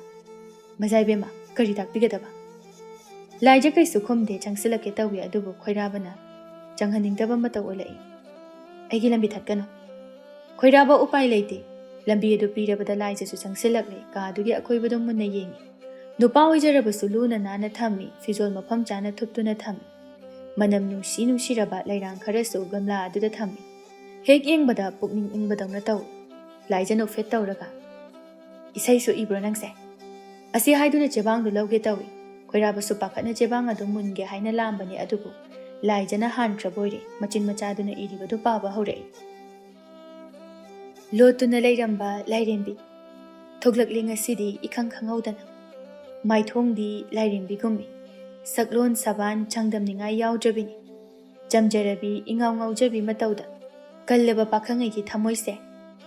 "ꯃꯖꯥ ꯏꯕꯦꯝꯃ, ꯀꯔꯤ ꯇꯥꯛꯄꯤꯒꯗꯕ?" ꯂꯥꯏꯖ ꯀꯩꯁꯨ ꯈꯨꯝꯗꯦ, ꯆꯪꯁꯤꯜꯂꯛꯀꯦ ꯇꯧꯏ, ꯑꯗꯨꯕꯨ ꯈꯣꯏꯔꯥꯕꯅ ꯆꯪꯍꯟꯅꯤꯡꯗꯕ ꯃꯇꯧ ꯎꯠꯂꯛꯏ꯫ "ꯑꯩꯒꯤ ꯂꯝꯕꯤ ꯊꯠꯀꯅꯨ꯫" ꯈꯣꯏꯔꯥꯕ ꯎꯄꯥꯏ ꯂꯩꯇꯦ꯫ ꯂꯝꯕꯤ ꯑꯗꯨ ꯄꯤꯔꯕꯗ ꯂꯥꯏꯖꯁꯨ ꯆꯪꯁꯤꯜꯂꯛꯂꯦ꯫ ꯀꯥ ꯑꯗꯨꯒꯤ ꯑꯀꯣꯏꯕꯗꯨ ꯃꯨꯟꯅ ꯌꯦꯡꯏ꯫ ꯅꯨꯄꯥ ꯑꯣꯏꯖꯔꯕꯁꯨ ꯂꯨꯅ ꯅꯥꯟꯅ ꯊꯝꯃꯤ, ꯐꯤꯖꯣꯜ ꯃꯐꯝ ꯆꯥꯅ ꯊꯨꯞꯇꯨꯅ ꯊꯝꯃꯤ꯫ ꯃꯅꯝ ꯅꯨꯡꯁꯤ ꯅꯨꯡꯁꯤꯔꯕ ꯂꯩꯔꯥꯡ ꯈꯔꯁꯨ ꯒꯝꯂꯥ ꯑꯗꯨꯗ ꯊꯝꯃꯤ꯫ ꯍꯦꯛ ꯌꯦꯡꯕꯗ ꯄꯨꯛꯅꯤꯡ ꯏꯪꯕꯗꯧꯅ ꯇꯧꯏ꯫ ꯂꯥꯏꯖ ꯅꯣꯛꯐꯦꯠ ꯇꯧꯔꯒ, "ꯏꯁꯩꯁꯨ ꯏꯕ꯭ꯔꯣ ꯅꯪꯁꯦ?" ꯑꯁꯤ ꯍꯥꯏꯗꯨꯅ ꯆꯦꯕꯥꯡꯗꯨ ꯂꯧꯒꯦ ꯇꯧꯏ꯫ ꯈꯣꯏꯔꯥꯕꯁꯨ ꯄꯥꯈꯠꯅ ꯆꯦꯕꯥꯡ ꯑꯗꯨ ꯃꯨꯟꯒꯦ ꯍꯥꯏꯅ ꯂꯥꯝꯕꯅꯤ, ꯑꯗꯨꯕꯨ ꯂꯥꯏꯖꯅ ꯍꯥꯟꯈ꯭ꯔꯕꯣꯏꯔꯦ, ꯃꯆꯤꯟ ꯃꯆꯥꯗꯨꯅ ꯏꯔꯤꯕꯗꯨ ꯄꯥꯕ ꯍꯧꯔꯛꯏ꯫ "ꯂꯣꯠꯇꯨꯅ ꯂꯩꯔꯝꯕ ꯂꯥꯏꯔꯦꯝꯕꯤ, ꯊꯣꯛꯂꯛꯂꯦ ꯉꯁꯤꯗꯤ ꯏꯈꯪ ꯈꯪꯍꯧꯗꯅ꯫ ꯃꯥꯏꯊꯣꯡꯗꯤ ꯂꯥꯏꯔꯦꯝꯕꯤꯒꯨꯝꯃꯤ, ꯁꯛꯂꯣꯟ ꯁꯕꯥꯟ ꯆꯥꯡꯗꯝꯅꯤꯡꯉꯥꯏ ꯌꯥꯎꯗ꯭ꯔꯕꯤꯅꯤ꯫ ꯆꯝꯖꯔꯕꯤ, ꯏꯉꯥꯎ ꯉꯥꯎꯖꯕꯤ ꯃꯇꯧꯗ ꯀꯜꯂꯕ ꯄꯥꯈꯪ ꯑꯩꯒꯤ ꯊꯃꯣꯏꯁꯦ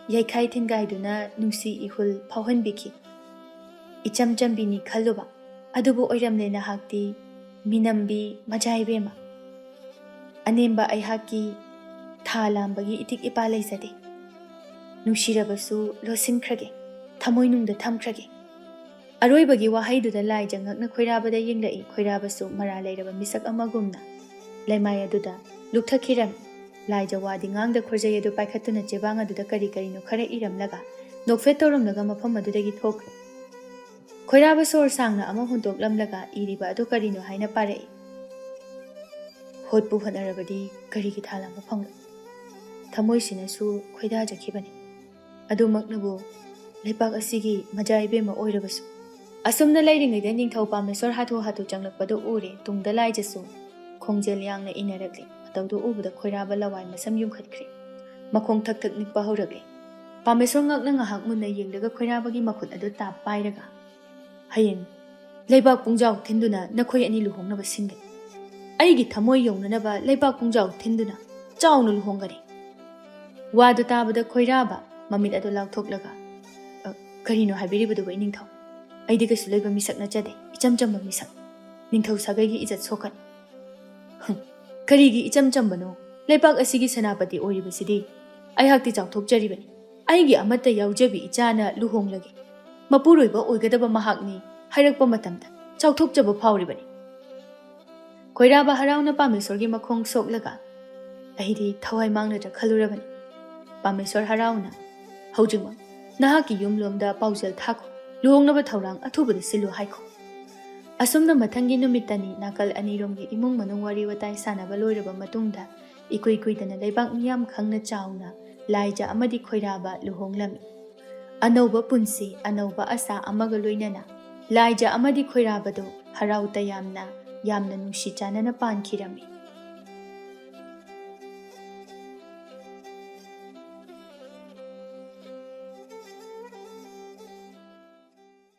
ꯌꯩꯈꯥꯏ ꯊꯤꯟꯒꯥꯏꯗꯨꯅ ꯅꯨꯡꯁꯤ ꯏꯍꯨꯜ ꯐꯥꯎꯍꯟꯕꯤꯈꯤ꯫ ꯏꯆꯝ ꯆꯝꯕꯤꯅꯤ ꯈꯜꯂꯨꯕ, ꯑꯗꯨꯕꯨ ꯑꯣꯏꯔꯝꯂꯦ ꯅꯍꯥꯛꯇꯤ ꯃꯤꯅꯝꯕꯤ ꯃꯖꯥ ꯏꯕꯦꯝꯃ꯫ ꯑꯅꯦꯝꯕ ꯑꯩꯍꯥꯛꯀꯤ ꯊꯥ ꯂꯥꯝꯕꯒꯤ ꯏꯇꯤꯛ ꯏꯄꯥ ꯂꯩꯖꯗꯦ꯫ ꯅꯨꯡꯁꯤꯔꯕꯁꯨ ꯂꯣꯠꯁꯤꯟꯈ꯭ꯔꯒꯦ, ꯊꯃꯣꯏꯅꯨꯡꯗ ꯊꯝꯈ꯭ꯔꯒꯦ꯫ ꯑꯔꯣꯏꯕꯒꯤ ꯋꯥꯍꯩꯗꯨꯗ ꯂꯥꯏꯖ ꯉꯛꯅ ꯈꯣꯏꯔꯥꯕꯗ ꯌꯦꯡꯂꯛꯏ꯫ ꯈꯣꯏꯔꯥꯕꯁꯨ ꯃꯔꯥ ꯂꯩꯔꯕ ꯃꯤꯁꯛ ꯑꯃꯒꯨꯝꯅ ꯂꯩꯃꯥꯏ ꯑꯗꯨꯗ ꯂꯨꯞꯊꯈꯤꯔꯝꯃꯤ꯫ ꯂꯥꯏꯖ ꯋꯥꯗꯤ ꯉꯥꯡꯗ ꯈꯨꯔꯖꯩ ꯑꯗꯨ ꯄꯥꯏꯈꯠꯇꯨꯅ ꯆꯦꯕꯥꯡ ꯑꯗꯨꯗ ꯀꯔꯤ ꯀꯔꯤꯅꯣ ꯈꯔ ꯏꯔꯝꯂꯒ ꯅꯣꯛꯐꯦꯠ ꯇꯧꯔꯝꯂꯒ ꯃꯐꯝ ꯑꯗꯨꯗꯒꯤ ꯊꯣꯛꯈ꯭ꯔꯦ꯫ ꯈꯣꯏꯔꯥꯕ ꯁꯣꯔ ꯁꯥꯡꯅ ꯑꯃ ꯍꯣꯟꯗꯣꯛꯂꯝꯂꯒ ꯏꯔꯤꯕ ꯑꯗꯨ ꯀꯔꯤꯅꯣ ꯍꯥꯏꯅ ꯄꯥꯔꯛꯏ꯫ ꯍꯣꯠꯄꯨ ꯍꯣꯠꯅꯔꯕꯗꯤ ꯀꯔꯤꯒꯤ ꯊꯥ ꯂꯥꯝꯕ ꯐꯪꯂꯣꯏ? ꯊꯃꯣꯏꯁꯤꯅꯁꯨ ꯈꯣꯏꯗꯥꯖꯈꯤꯕꯅꯤ꯫ ꯑꯗꯨꯃꯛꯅꯕꯨ ꯂꯩꯄꯥꯛ ꯑꯁꯤꯒꯤ ꯃꯖꯥ ꯏꯕꯦꯝꯃ ꯑꯣꯏꯔꯕꯁꯨ꯫ ꯑꯁꯨꯝꯅ ꯂꯩꯔꯤꯉꯩꯗ ꯅꯤꯡꯊꯧ ꯄꯥꯃꯦꯁꯣꯔ ꯍꯥꯊꯨ ꯍꯥꯊꯨ ꯆꯪꯂꯛꯄꯗꯨ ꯎꯔꯦ꯫ ꯇꯨꯡꯗ ꯂꯥꯏꯖꯁꯨ ꯈꯣꯡꯖꯦꯜ ꯌꯥꯡꯅ ꯏꯟꯅꯔꯛꯂꯦ꯫ ꯃꯇꯧꯗꯨ ꯎꯕꯗ ꯈꯣꯏꯔꯥꯕ ꯂꯋꯥꯏ ꯃꯁꯝ ꯌꯨꯡꯈꯠꯈ꯭ꯔꯦ꯫ ꯃꯈꯣꯡ ꯊꯛ ꯊꯛ ꯅꯤꯛꯄ ꯍꯧꯔꯛꯂꯦ꯫ ꯄꯥꯃꯦꯁꯣꯔ ꯉꯛꯅ ꯉꯥꯏꯍꯥꯛ ꯃꯨꯟꯅ ꯌꯦꯡꯂꯒ ꯈꯣꯏꯔꯥꯕꯒꯤ ꯃꯈꯨꯠ ꯑꯗꯨ ꯇꯥꯞ ꯄꯥꯏꯔꯒ, "ꯍꯌꯦꯡ ꯂꯩꯕꯥꯛ ꯄꯨꯡꯖꯥꯎ ꯊꯤꯟꯗꯨꯅ ꯅꯈꯣꯏ ꯑꯅꯤ ꯂꯨꯍꯣꯡꯅꯕ ꯁꯤꯟꯒꯅꯤ꯫ ꯑꯩꯒꯤ ꯊꯃꯣꯏ ꯌꯧꯅꯅꯕ ꯂꯩꯕꯥꯛ ꯄꯨꯡꯖꯥꯎ ꯊꯤꯟꯗꯨꯅ ꯆꯥꯎꯅ ꯂꯨꯍꯣꯡꯒꯅꯤ꯫" ꯋꯥꯗꯨ ꯇꯥꯕꯗ ꯈꯣꯏꯔꯥꯕ ꯃꯃꯤꯠ ꯑꯗꯨ ꯂꯥꯎꯊꯣꯛꯂꯒ, "ꯑ, ꯀꯔꯤꯅꯣ ꯍꯥꯏꯕꯤꯔꯤꯕꯗꯨꯕꯨ, ꯏꯅꯤꯡꯊꯧ? ꯑꯩꯗꯤ ꯀꯩꯁꯨ ꯂꯩꯕ ꯃꯤꯁꯛ ꯅꯠꯆꯗꯦ, ꯏꯆꯝ ꯆꯝꯕ ꯃꯤꯁꯛ꯫ ꯅꯤꯡꯊꯧ ꯁꯥꯒꯩꯒꯤ ꯏꯖꯠ ꯁꯣꯛꯀꯅꯤ꯫" "ꯍꯨꯝ, ꯀꯔꯤꯒꯤ ꯏꯆꯝ ꯆꯝꯕꯅꯣ? ꯂꯩꯕꯥꯛ ꯑꯁꯤꯒꯤ ꯁꯦꯅꯥꯄꯇꯤ ꯑꯣꯏꯔꯤꯕꯁꯤꯗꯤ ꯑꯩꯍꯥꯛꯇꯤ ꯆꯥꯎꯊꯣꯛꯆꯔꯤꯕꯅꯤ꯫ ꯑꯩꯒꯤ ꯑꯃꯠꯇ ꯌꯥꯎꯖꯕꯤ ꯏꯆꯥꯅ ꯂꯨꯍꯣꯡꯂꯒꯦ꯫ ꯃꯄꯨꯔꯣꯏꯕ ꯑꯣꯏꯒꯗꯕ ꯃꯍꯥꯛꯅꯤ ꯍꯥꯏꯔꯛꯄ ꯃꯇꯝꯗ ꯆꯥꯎꯊꯣꯛꯆꯕ ꯐꯥꯎꯔꯤꯕꯅꯤ꯫" ꯈꯣꯏꯔꯥꯕ ꯍꯔꯥꯎꯅ ꯄꯥꯃꯦꯁꯣꯔꯒꯤ ꯃꯈꯣꯡ ꯁꯣꯛꯂꯒ, "ꯑꯩꯗꯤ ꯊꯋꯥꯏ ꯃꯥꯡꯂꯗ꯭ꯔꯥ ꯈꯜꯂꯨꯔꯕꯅꯤ꯫" ꯄꯥꯃꯦꯁꯣꯔ ꯍꯔꯥꯎꯅ, "ꯍꯧꯖꯤꯛꯃꯛ ꯅꯍꯥꯛꯀꯤ ꯌꯨꯝꯂꯣꯝꯗ ꯄꯥꯎꯖꯦꯜ ꯊꯥꯈꯣ, ꯂꯨꯍꯣꯡꯅꯕ ꯊꯧꯔꯥꯡ ꯑꯊꯨꯕꯗ ꯁꯤꯜꯂꯨ ꯍꯥꯏꯈꯣ꯫" ꯑꯁꯨꯝꯅ ꯃꯊꯪꯒꯤ ꯅꯨꯃꯤꯠꯇꯅꯤ꯫ ꯅꯥꯀꯜ ꯑꯅꯤꯔꯣꯝꯒꯤ ꯏꯃꯨꯡ ꯃꯅꯨꯡ ꯋꯥꯔꯤ ꯋꯥꯇꯥꯏ ꯁꯥꯟꯅꯕ ꯂꯣꯏꯔꯕ ꯃꯇꯨꯡꯗ, ꯏꯀꯨꯏ ꯀꯨꯏꯗꯅ ꯂꯩꯕꯥꯛ ꯃꯤꯌꯥꯝ ꯈꯪꯅ ꯆꯥꯎꯅ ꯂꯥꯏꯖ ꯑꯃꯗꯤ ꯈꯣꯏꯔꯥꯕ ꯂꯨꯍꯣꯡꯂꯝꯃꯤ꯫ ꯑꯅꯧꯕ ꯄꯨꯟꯁꯤ, ꯑꯅꯧꯕ ꯑꯁꯥ ꯑꯃꯒ ꯂꯣꯏꯅꯅ ꯂꯥꯏꯖ ꯑꯃꯗꯤ ꯈꯣꯏꯔꯥꯕꯗꯨ ꯍꯔꯥꯎ ꯇꯌꯥꯝꯅ, ꯌꯥꯝꯅ ꯅꯨꯡꯁꯤ ꯆꯥꯟꯅꯅ ꯄꯥꯟꯈꯤꯔꯝꯃꯤ꯫